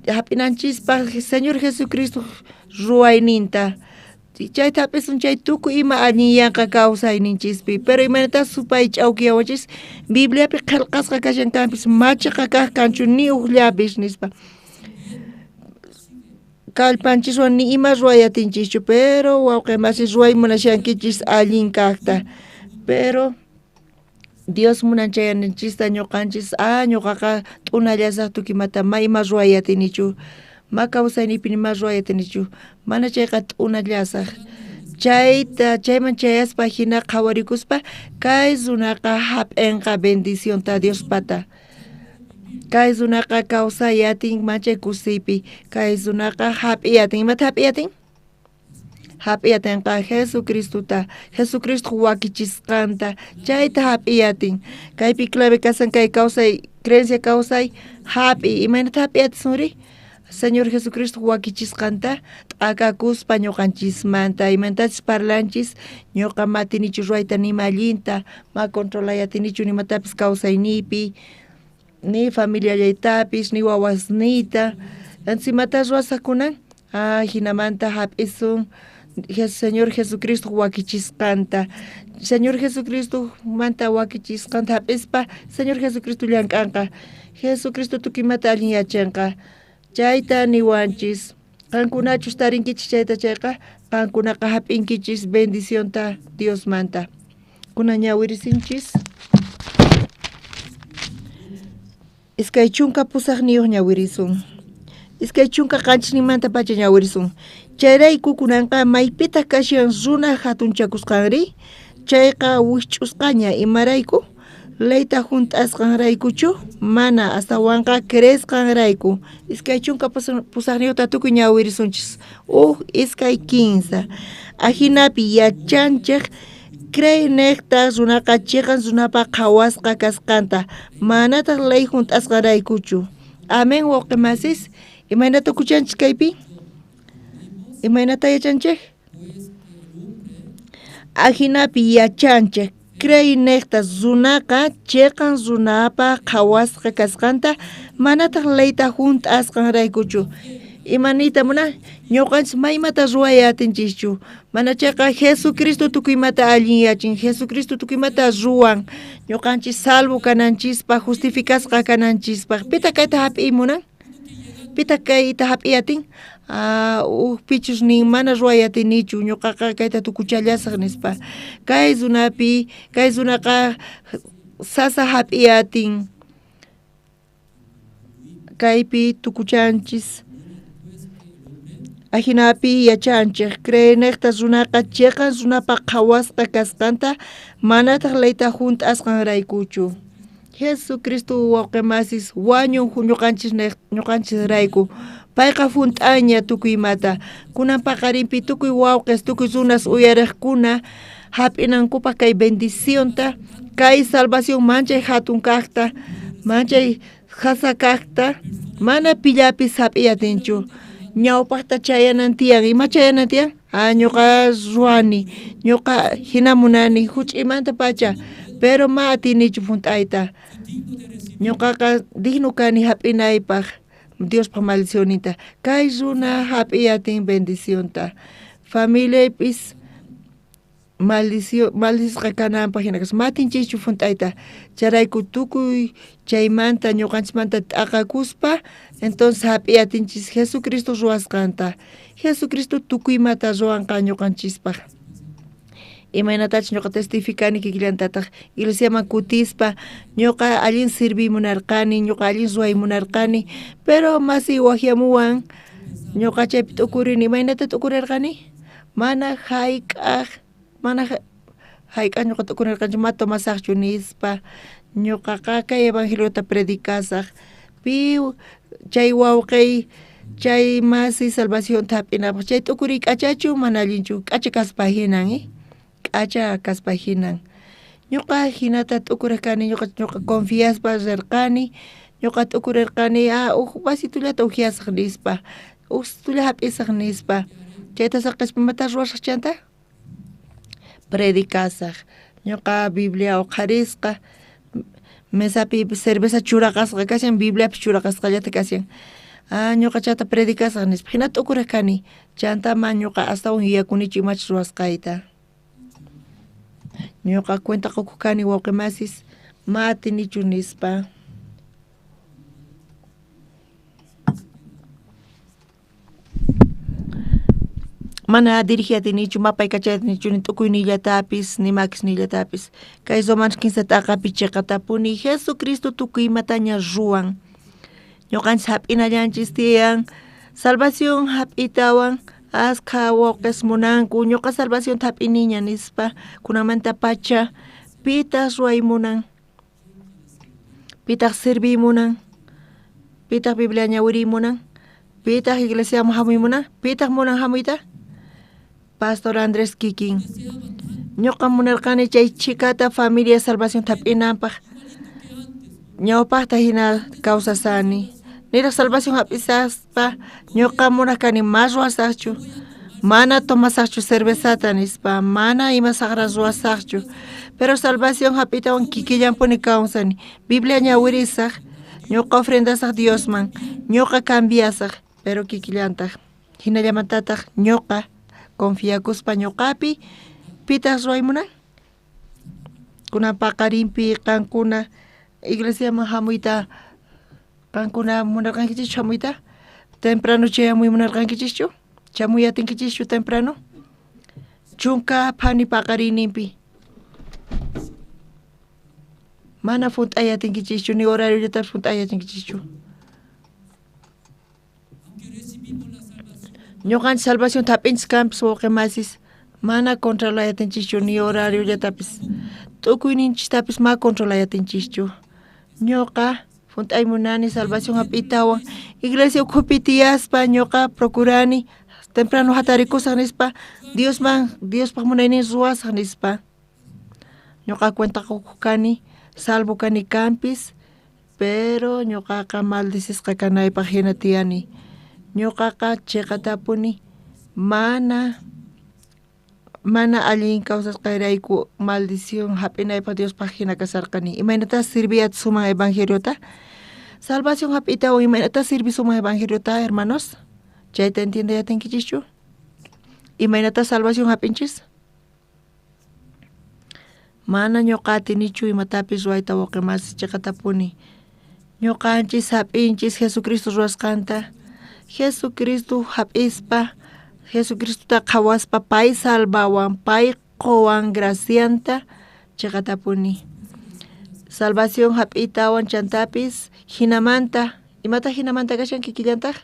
hap'inanchispaq Señor Jesucristo ruwayninta. Chayta hap'isun chay tukuy ima allinyanqa kawsayninchispi. Pero imaynata supay ch'awkiyawanchis Bibliapi qillqasqa kashan kanpis machiqa kaq kanchu ni ujllapis nispa. Kallpanchiswan ni ima ruway atinchischu, pero wawqi masis ruway munashankichis allin kaqta. Pero Dios munan chayananchista ñuqanchis, ñuqaqa t'unallasaq tukimata ma ima ruway atinichu, ma kawsayniypi nima ruway atinichu, mana chayqa t'unallasaq. Chayta chayman chayaspa hina qhawarikuspa kay runaqa hap'inqa bendicionta Diospata. Kay runaqa kawsay atin manchay kusiypi, kay runaqa hap'iy atin. Imata hap'iy atin? Hap'iy atinqa Jesucristota, Jesucristo wakichisqanta, chayta hap'iy atin. Kaypi clave kasan kay kawsay, creencia kawsay, hap'iy. Imaynata hap'iy atisunri? Señor Jesucristo wakichisqanta t'akakuspa ñuqanchismanta, imaynatachus parlanchis, ñuqa ma atinichu ruwayta nima allinta, ma controlay atinichu nimatapis kawsayniypi, ni familiallaytapis, ni wawasniyta. Entonces imata ruwasaq kunan? Jinamanta hap'isun Señor Jesucristo wakichisqanta. Señor Jesucristo manta wakichisqanta hap'ispa Señor Jesucristo llank'anqa. Jesucristo tukimata allin yachanqa. Chayta niwanchis. Qankunachus tarinkichis chayta chayqa, qankunaqa hap'inkichis bendicionta Diosmanta. Kunan ñawirisinchis. 28 ñawirisun. 27 pacha ñawirisun. Chayrayku kunanqa maypitaq kashan runa hatunchakusqanri? Chayqa wikch'usqaña imarayku? Leyta hunt'asqanraykuchu? Mana, astawanqa creesqanrayku. 28 tukuy ñawirisunchis. 1, 2, 15. Ajinapi yachanchej creynejta runaqa chiqan runapaq qhawasqa kasqanta, manataq ley hunt'asqanraykuchu. Amén, wawqi masis. Imaynata kuchanchis kaypi? Imaynata yachanchej? Ajinapi yachanchej creynejta runaqa chiqan runapaq qhawasqa kasqanta, manataq leyta hunt'asqanraykuchu. Ima niyta munan? Ñuqanchis maymata ruway atinchischu. Mana chayqa Jesucristo tukuymata allin yachin, Jesucristo tukuymata ruwan. Ñuqanchis salvo kananchispaq, justificasqa kananchispaq. Pitaq kayta hap'iy munan? Pitaq kayta hap'iy atin? Uj pichus nin mana ruway atinichu, ñuqaqa kayta tukuchallasaq nispa. Kay runapi, kay runaqa sasa hap'iy atin. Kaypi tukuchanchis. Ajinapi yachanchej creynejta runaqa chiqan runapaq qhawasqa kasqanta, manataq leyta hunt'asqanraykuchu. Jesucristo wawqi masis wañun ñuqanchisrayku. Payqa hunt'aña tukuy imata. Kunan paqarinpi tukuy wawqis, tukuy runas uyariqkuna hap'inankupaq kay bendicionta, kay salvación manchay hatun kaqta, manchay jasa kaqta, mana pillapis hap'iy atinchu. Ñawpaqta chayanan tiyan. Ima chayanan tiyan? Ñuqa ruwani, ñuqa hina munani, huch'imanta pacha, pero ma atinichu hunt'ayta. Ñuqaqa digno kani hap'inaypaq Diospaq maldicionninta. Kay runa hap'iy atin bendicionta. Familiaypis maldisqa kananpaq hina kasqa. Ma atinchischu hunt'ayta. Chayrayku tukuy chaymanta ñuqanchismanta t'aqakuspa, entonces hap'iy atinchis Jesucristo ruwasqanta. Jesucristo tukuymata ruwanqa ñuqanchispaq. Imaynatachus ñuqa testificani kikillantataq iglesiaman kutispa, ñuqa allin sirviy munarqani, ñuqa allin ruway munarqani, pero masi waqyamuwan, ñuqa chaypi t'ukurini. Imaynata t'ukurirqani? Mana hayk'aq, mana hayk'aq ñuqa t'ukurirqanchu, ma tomasaqchu nispa. Ñuqaqa kay evangeliota predicasaq. Pi chay wawqiy, chay masi salvacionta hap'inapaq, chay t'ukuriy k'achachu mana allinchu? K'acha kaspa hinan, K'acha kaspa hinan. Ñuqa hinata t'ukuriq kani, ñuqa confiaspa rirqani, ñuqa t'ukurirqani, uj vasitullata ukyasaq nispa, uj situlla hap'isaq nispa. Chayta saqispa imata ruwasaq chanta? Predicasaq. Ñuqa Biblia uqharisqa, mesapi cerveza churaqasqa kashan, Bibliapis churaqasqallata kashan. Ñuqa chayta predicasaq nispa. Hina t'ukuriq kani. Chanta ma ñuqa astawan yuyakunichu imachus ruwasqayta. Ñuqa cuenta qukuq kani wawqi masis, ma atinichu nispa. Mana dirigiyatinichu, mapaykachayatinichu, ni tukuynillatapis, ni makisnillatapis. Kay Romanos 15 t'aqapi chiqatapuni Jesucristo tukuy imataña ruwan. Ñuqanchis hap'inallanchis tiyan, salvación hap'itawan askha wawqis munanku, ñuqa salvación hap'iniña nispa, kunamanta pacha pitaq ruway munan, pitaq sirviy munan, pitaq Biblia ñawiriy munan, pitaq iglesiaman hamuy munan, pitaq munan hamuyta? Pastor Andrés kikin. Ñuqa munarqani chay chikata familia salvación hap'inanpaq ñawpaqta hina kawsasani. Niraq salvación hap'isaspa ñuqa munaq kani mas ruwasaqchu, mana tomasaqchu cervezata nispa, mana ima saqra ruwasaqchu. Pero salvación hap'itawan kikillanpuni kawsani. Biblia ñawirisaq, ñuqa ofrendasaq Diosman, ñuqa cambiasaq, pero kikillantaq. Hinallamantataq ñuqa confiakuspa ñuqapi pitaq ruway munan? Kunan paqarinpi qankuna iglesiaman hamuyta qankuna munarqankichischu hamuyta? Temprano chayamuy munarqankichischu? Chamuy atinkichischu temprano? Chunka phani paqarinninpi. Mana hunt'ay atinkichischu, ni horariollatapas hunt'ay atinkichischu. Ñuqanchis salvación hap'inchis kanpis wawqi masis, mana controlay atinchischu ni horariollatapis. Tukuyninchistapis ma controlay atinchischu. Ñuqa hunt'ay munani salvación hap'itawan iglesia ukhupi tiyaspa ñuqa procurani temprano hatarikusaq nispa, Diosman Diospaq munaynin ruwasaq nispa. Ñuqa cuenta qukuq kani, salvo kani kanpis, pero ñuqaqa maldicisqa kanaypaq hina tiyani. Ñuqaqa chiqatapuni mana allin kawsasqayrayku maldición hap'inaypaq Diospaq hina kasarqani. Imaynata sirviyat sumaq evangeliota? Salvación hap'itawan imaynata sirvi sumaq evangeliota, hermanos? Chayta entiendeyatinkichishchu? Imaynata salvación hap'inchis? Mana ñuqa atinichu imatapis ruwayta wawqi masi chiqatapuni. Ñuqanchis hap'inchis Jesucristo ruwasqanta. Jesucristo hap'ispa, Jesucristota qhawaspa pay salvawan, pay quwan gracianta chiqatapuni. Salvación hap'itawan chantapis hinamanta, imata hinamanta kashan kikillantaq?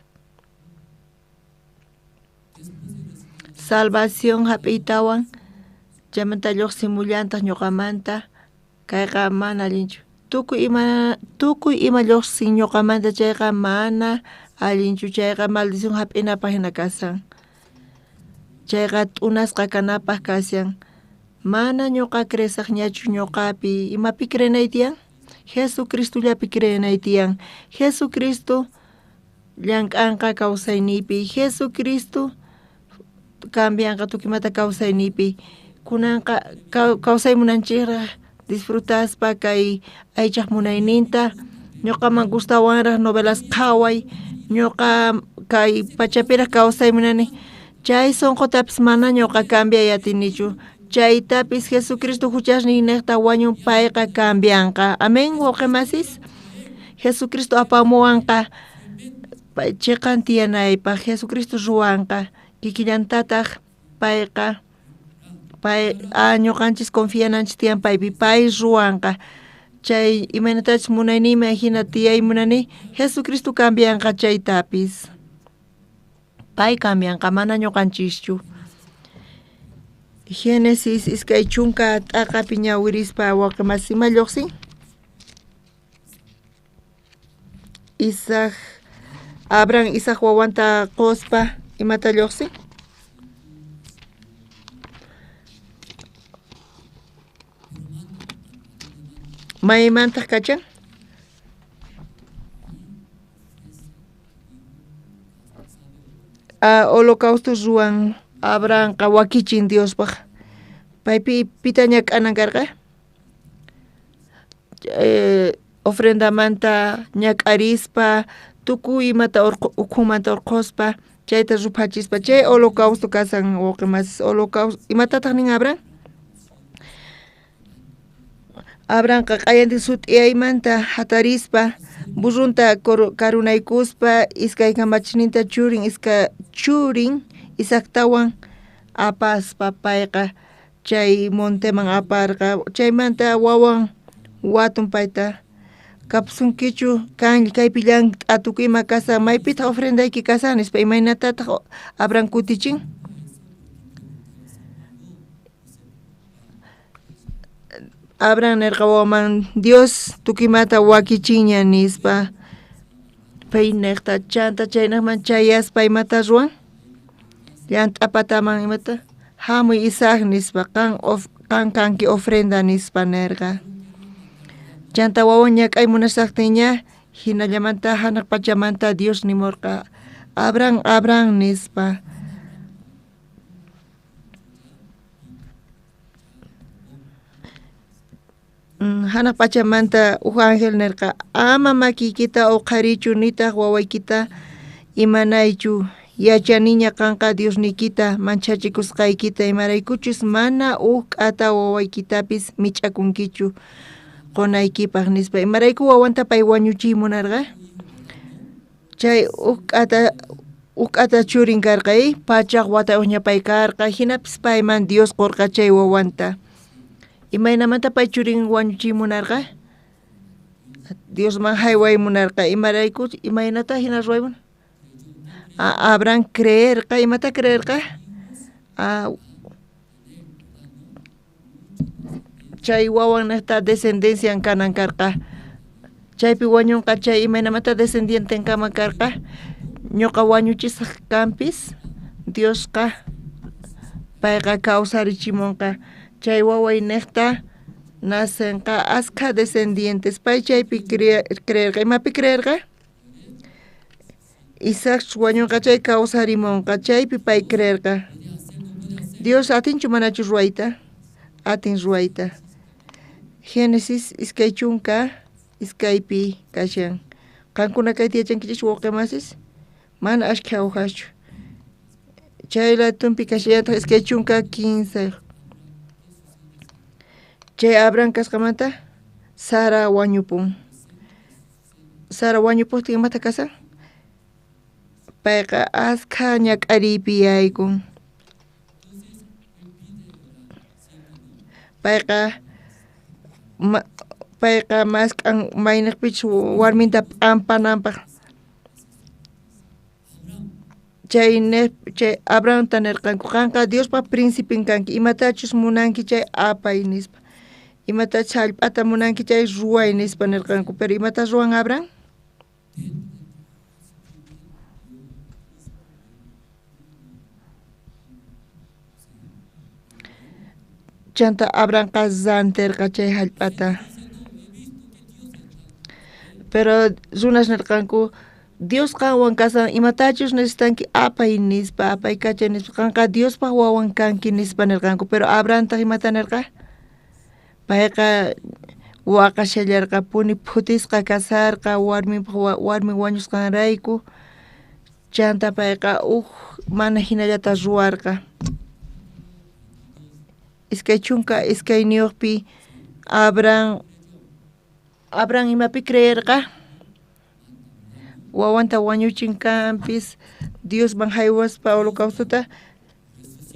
Salvación hap'itawan chaymanta lluqsimullantaq ñuqamanta, kayqa mana allinchu. Tukuy ima lluqsin ñuqamanta chayqa mana allinchu, chayqa maldición hap'inapaq hina kasan. Chayqa t'unasqa kanapaq kashan. Mana ñuqa creesaqñachu ñuqapi. Imapi creenay tiyan? Jesucristollapi creenay tiyan. Jesucristo llank'anqa kawsayniypi. Jesucristo cambianqa tukimata kawsayniypi. Kunanqa kawsay munanchikraq disfrutaspa kay aychaq munayninta. Ñuqaman gustawanraq novelas qhaway. Ñuqa kay pachapiraq kawsay munani. Chay sunqutapis mana ñuqa cambiay atinichu. Chaytapis Jesucristo huchasninniqta wañun payqa cambianqa. Amén, wawqi masis. Jesucristo apamuwanqa chiqan tiyanaypaq. Jesucristo ruwanqa. Kikillantataq payqa pay ñuqanchis confiananchis tiyan paypi. Pay ruwanqa. Chay imaynatachus munayniyman hina tiyay munani, Jesucristo cambianqa chaytapis. Pay cambianqa, mana ñuqanchischu. Génesis 20 t'aqapi ñawirispa wawqi masi ima lluqsin? Isaac, Abraham Isaac wawanta quspa imata lluqsin? Maymantaq kachan? Holocausto ruwan Abrahamqa wakichin Diospaq. Paypi pita ñak'anan karqa? Ofrendamanta ñak'arispa, tukuy imata ukhumanta urqhuspa, chayta ruphachispa, chay holocausto kasan wawqi masis. Holocausto imatataq nin Abraham? Abrahamqa q'ayantin sut'iyaymanta hatarispa, burrunta karunaykuspa, iskay kamachiyninta churin Isaactawan Apaspa payqa chay monteman aparqa. Chaymanta wawan watun payta kapusunkichu kan kaypi llank'a tukuy ima kasan, maypitaq ofrendayki kasan nispa. Imaynatataq Abraham kutichin? Abraham nerqa wawan Dios tukuymata wakichinña nispa. Pay neqta chanta chaynaqman chayaspa imata ruwan? Llant'a pataman imata hamuy Isaac nispa, qan kanki ofrenda nispa nerqa. Chanta wawan ñak'ay munashaqtinña hinallamanta hanaq pachamanta Dios nimurqa Abraham, Abraham nispa. Hanaq pachamanta uj ángel nerqa ama makiykita uqharichu nitaq wawaykita imanaychu, yachaniña qanqa Diosniykita manchachikusqaykita, imaraykuchus mana uj k'ata wawaykitapis mich'akunkichu qonaykipaq nispa. Imarayku wawanta pay wañuchiy munarqa? Chay uj k'ata churin karqa, pachaq watayuqña pay karqa, hinapis payman Dios qorqa chay wawanta. Imaynamanta pay churin wañuchiy munarqa? Diosman hayway munarqa. Imarayku imaynata hina ruway munarqa? Abraham creerqa. Imata creerqa? Chay wawan neqta descendencian kanan karqa. Chaypi wañunqa chay imaynamanta descendienten kama karqa? Ñuqa wañuchisaq kanpis Diosqa payqa kawsarichimunqa. Chay waway neqta nacenqa askha descendientes. Pay chaypi creerqa. Imapi creerqa? Isaac wañunqa chay kawsarimunqa. Chaypi pay creerqa. Dios atinchu manachu ruwayta? Atin ruwayta. Génesis 22 kashan. Qankuna kayta yachankichis wawqimasis? Mana ashkha hojaschu. Chay latunpi kashallataq 23. Chay Abraham kasqamanta Sara wañupun. Sara wañupuqtin imata kasan? Payqa askha ñak'ariypi yaykun. Payqa mask'an mayniqpichus warminta p'ampananpaq. Chay Abrahamta nirqanku qanqa Diospa príncipen kanki, imatachus munanki chay apay nispa. Imatachus hallp'ata munanki chay ruway nispa nirqanku. Pero imata ruwan Abraham? Chanta Abrahamqa rantirqa chay hallp'ata. Pero runas nirqanku Dios qanwan kasan, imatachus necesitanki apay nispa, apay kachay nispa, qanqa Diospa wawan kanki nispa nirqanku. Pero Abrahamtaq imata nirqa? Payqa waqashallarqapuni, phutisqa kasarqa warminpaq warmin wañusqanrayku. Chanta payqa uj mana hinallata ruwarqa. 22pi Abraham imapi creerqa? Wawanta wañuchin kanpis Diosman haywaspa holocaustota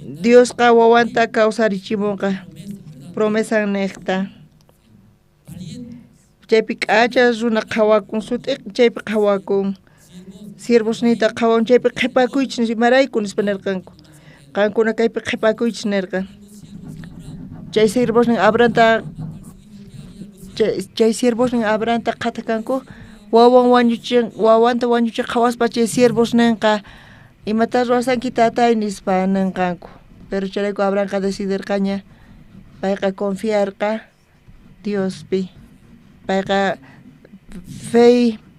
Diosqa wawanta kawsarichimunqa promesan neqta. Chaypi k'acha runa qhawakun, sut'i chaypi qhawakun. Siervosniyta qhawan chaypi qhipakuychis imarayku nispa nirqanku. Qankuna kaypi qhipakuychis nirqa. Chay siervosnin Abrahamta chay siervosnin Abrahamta qhatakanku. Wawan wañuchin, wawanta wañuchin qhawaspa chay siervosninqa imata ruwasanki tatay nispa ninqanku. Pero chayrayku Abrahamqa decidirqaña payqa confiarqa Diospi. Payqa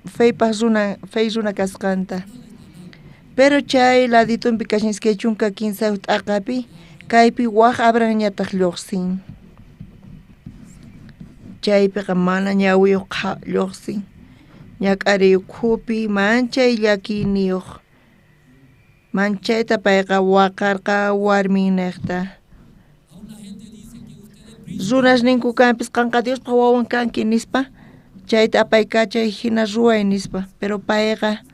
feypaq runa, fey runa kasqanta. Pero chay laditunpi kashan 23 t'aqapi kaypi waj Abrahamñataq lluqsin. Chaypiqa mana ñawiyuq lluqsin. Ñak'ariy ukhupi manchay llakiyniyuq. Manchayta payqa waqarqa warmin neqta. Runas ninku kanpis qanqa Diospa wawan kanki nispa, chayta apaykachay hina ruway nispa. Pero payqa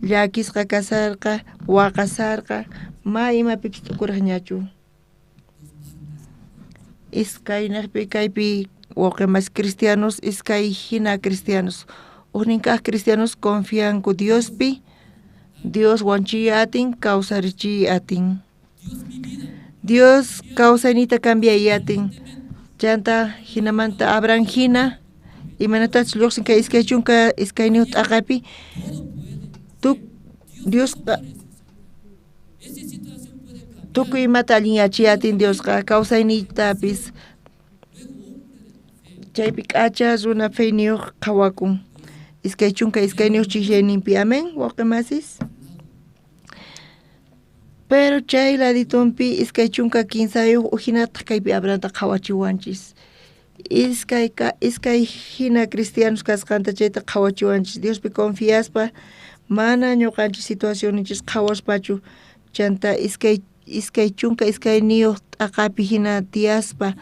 Llakisqa kasarqa, waqasarqa, ma imapipis t'ukuraqñachu. Iskaynejpi kaypi wawqimas cristianos, iskay hina cristianos. Ujnin kaq cristianos confianku Diospi, Dios wanchiy atin, kawsarichiy atin. Dios kawsayniyta cambiay atin. Chanta hinamanta Abraham hina, imaynatachus lluqsin kay 22 t'aqapi, Diosqa tukuy imata allinyachiy atin Diosqa kawsayniytapis. Chaypi k'acha runa feyniyuq qhawakun. 22 chijllayninpi, amén, wawqimasis. Pero chay laditunpi 23 ujinataq kaypi Abrahamta qhawachiwanchis. Iskay hina cristianos kasqanta chayta qhawachiwanchis. Diospi confiaspa mana ñuqanchis situacionninchis qhawaspachu, chanta 22 t'aqapi hina tiyaspa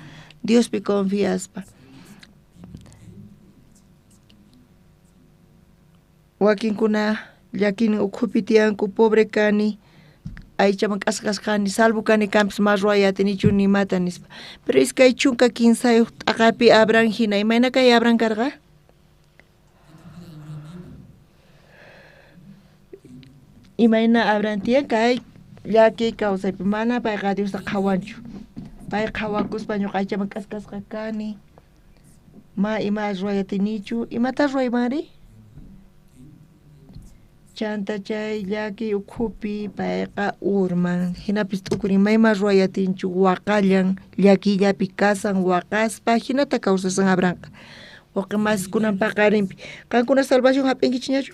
Diospi confiaspa. Wakinkuna llakinin ukhupi tiyanku, pobre kani, aychaman k'asqasqani, salvo kani kanpis ma ruway atinichu nimata nispa. Pero 23 t'aqapi Abraham hina, imayna kay Abraham karqa? Imayna Abraham tiyan kay llakiy kawsaypi, mana payqa Diosta qhawanchu. Pay qhawakuspa ñuqa aychaman k'askasqa kani, ma ima ruway atinichu, imata ruwaymanri? Chanta chay llakiy ukhupi payqa urman, hinapis t'ukurin mayma ruway atinchu, waqallan, llakiyllapi kasan, waqaspa, hinata kawsasan Abrahamqa. Wawqimasis kunan paqarinpi, qankuna salvación hap'inkichikñachu?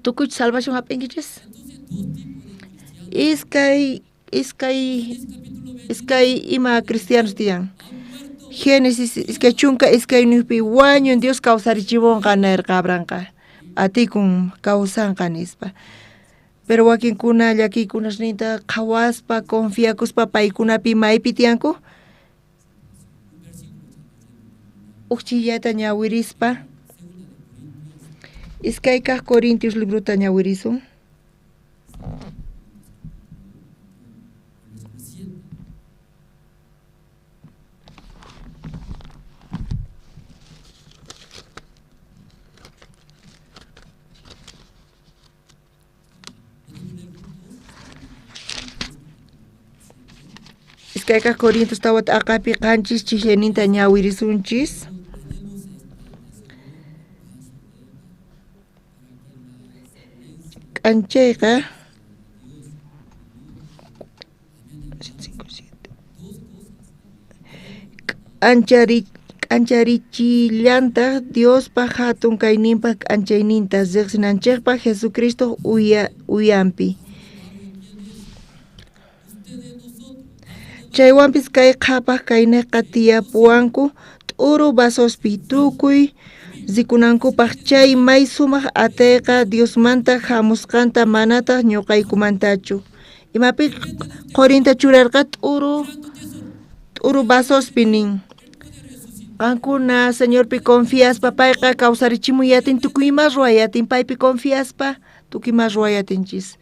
Tukuychu salvación hap'inkichis? Iskay ima cristianos tiyan. Génesis 22 wañun Dios kawsarichimunqa nirqa Abrahamqa. Atikun kawsanqa nispa. Pero wakinkuna llakiykunasninta qhawaspa, confiakuspa paykunapi maypi tiyanku? Uqchillata ñawirispa. 2 kaq Corintios librota ñawirisun. 2 Corintios 4 t'aqapi 7 chijllayninta ñawirisunchis. K'anchayqa 5 7 k'ancharichillantaq Diospa hatun kayninpaq k'anchayninta riqsinanchikpaq Jesucristo uyampi. Chaywanpis kay qhapaq kayniqa tiyapuwanku t'uru vasospi tukuy rikunankupaq chay may sumaq atiyqa Diosmanta hamusqanta manataq ñuqaykumantachu. Imapi qurinta churarqa t'uru vasospi nin. Qankuna Señorpi confiaspa payqa kawsarichimuy atin, tukuy ima ruway atin, paypi confiaspa tukuy ima ruway atinchis.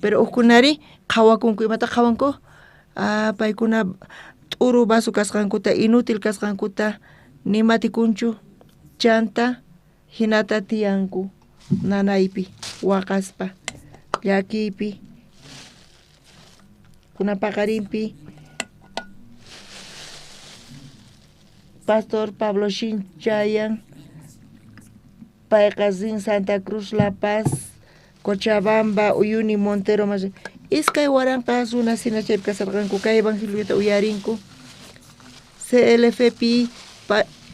Pero ukkunari qhawakunku, imata qhawanku? Paykuna t'uru vaso kasqankuta, inútil kasqankuta nimatikunchu, chanta hinata tiyanku nanaypi, waqaspa, llakiypi, kunan paqarinpi. Pastor Pablo Shinchayan, payqa rin Santa Cruz, La Paz, Cochabamba, Uyuni, Montero, mas 2000 runas hina chaypi kasarqanku, kay evangeliota uyarinku. CLFpi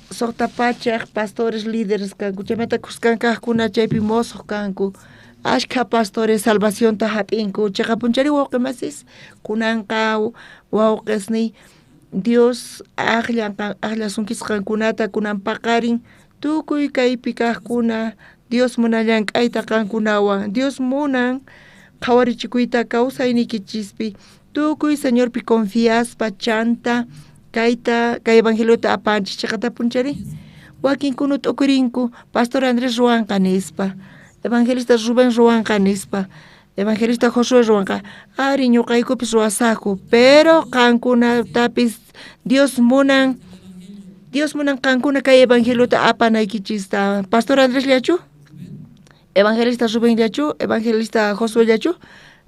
600 pastores líderes kanku, chaymanta kuskan kaqkuna chaypi mosoq kanku. Ashkha pastores salvacionta hap'inku. Chaqapunchari wawqimasis, kunanqa wawqisniy Dios akllasunkis qankunata kunan paqarin tukuy kaypi kaqkuna Dios munan llank'ayta qankunawan, Dios munan qhawarichikuyta kawsayniykichispi, tukuy Señorpi confiaspa chanta kayta kay evangeliota apanchis. Chaqatapunchari wakinkuna t'ukurinku Pastor Andrés ruwanqa nispa. Evangelista Rubén ruwanqa nispa, evangelista Josué ruwanqa, ari ñuqaykupis ruwasaqku, pero qankunatapis Dios munan, Dios munan qankuna kay evangeliota apanaykichista. Pastor Andrés llachu, evangelista Rubén llachu, evangelista Josué llachu,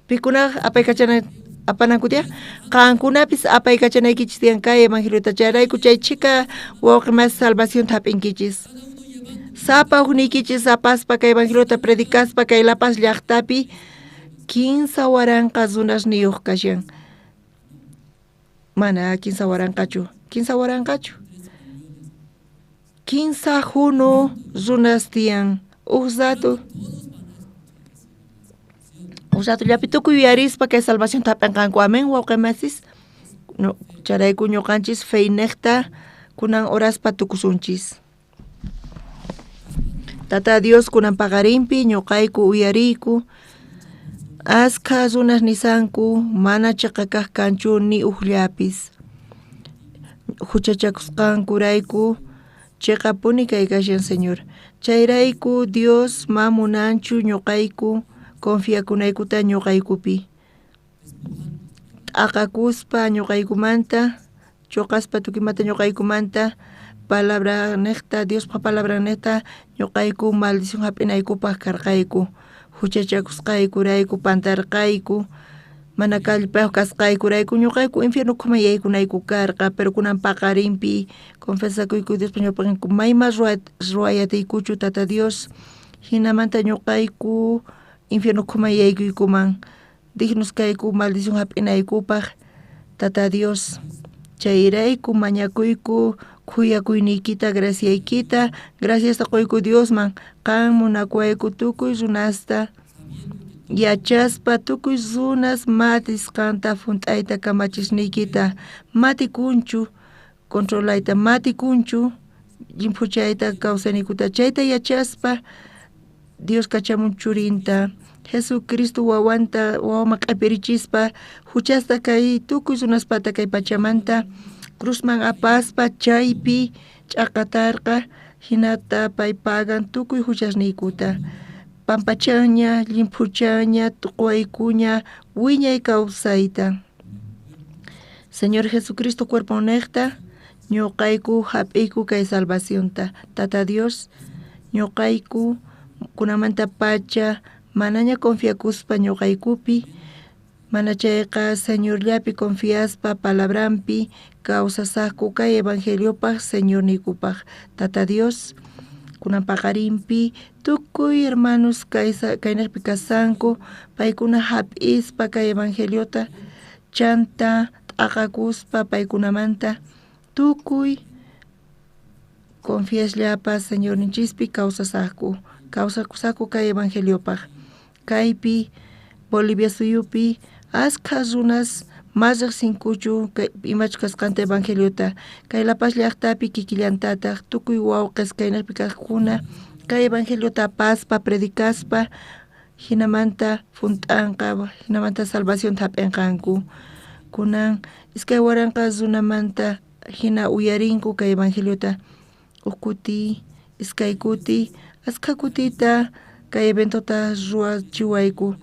pikuna apaykachana apananku tiyan, qankunapis apaykachanaykichis tiyan kay evangeliota, chayrayku chay chhika wawqi mas salvacionta hap'inkichis. Sapa ujniykichis apaspa kay evangeliota predicaspa kay La Paz llaqtapi 15,000 runasniyuq kashan. Mana 15,000chu, 15,000chu. 15 junu runas tiyan. Uj rato llapi tukuy yuyarispa kay salvacionta hap'inqanku. Amén, wawqi masis. No, chayrayku ñuqanchis feynejta kunan horaspa tukusunchis. Tata Dios kunan paqarinpi ñuqayku uyariyku. Askha runas nisanku mana chiqa kaq kanchu ni ujllapis. Huchachakusqankurayku chiqapuni kay kashan Señor. Chayrayku Dios ma munanchu ñuqayku confiakunaykuta ñuqaykupi. T'aqakuspa ñuqaykumanta, chuqaspa tukimata ñuqaykumanta, palabra niqta, Diospa palabra niqta ñuqayku maldición hap'inaykupaq karqayku. Huchachakusqaykurayku pantarqayku, mana kallpayuq kasqaykurayku ñuqayku infierno ukhuman yaykunayku karqa, pero kunan paqarinpi confesakuyku Diospa ñawpaqinku mayma ruwayatiykuchu Tata Dios, hinamanta ñuqayku infierno ukhuman yaykuykuman, dignos kayku maldición hap'inaykupaq Tata Dios. Chayrayku mañakuyku khuyakuyniykita, graciaykita, graciasta quyku Diosman, qan munakuwayku tukuy runasta yachaspa tukuy runas matisqanta junt'ayta kamachisniykita, matikunchu controlayta, matikunchu llimphuchayta kawsayninkuta, chayta yachaspa Dios kachamun churinta Jesucristo wawanta wawaman q'ipirichispa huchasta kay tukuy runaspata kay pachamanta cruzman apaspa chaypi ch'aqatarqa, hinata pay pagan tukuy huchasniykuta, pampachanña, llimphuchaña, tuqwaykuña wiñay kawsayta. Señor Jesucristo cuerponiqta ñuqayku hap'iyku kay salvacionta. Tata Dios ñuqayku kunamanta pacha manaña confiakuspa ñuqaykupi, mana chayqa Señorllapi confiaspa palabranpi kawsasaqku kay evangeliopaq Señorniykupaq. Tata Dios kunan paqarinpi tukuy hermanos kaynaqpi kasanku, paykuna hap'ispa kay evangeliota chanta t'aqakuspa paykunamanta tukuy confiasllapa Señorninchispi kawsasaqku, kawsakusaqku kay evangeliopaq. Kaypi Bolivia suyupi askha runas mas riqsinkuchu imachu kasqanta evangeliota, kay La Paz llaqtapi kikillantataq tukuy wawqis kaynaqpi kaqkuna kay evangeliota apaspa predicaspa hinamanta junt'anqa, hinamanta salvacionta hap'inqanku. Kunan 2000 runamanta hina uyarinku kay evangeliota, uj kuti, iskay kuti, askha kutita kay eventota ruwachiwayku.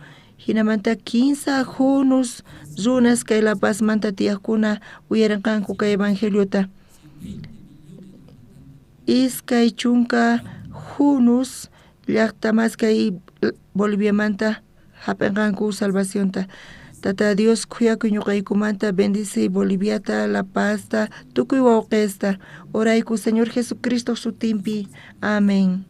Hinamanta 15 junus runas kay La Pazmanta tiyaqkuna uyarinqanku kay evangeliota. 20 junus llaqtamas kay Boliviamanta hap'inqanku salvacionta. Tata Dios khuyakuy ñuqaykumanta, bendice Boliviata, La Pazta, tukuy wawqista. Orayku Señor Jesucristo sutinpi. Amén.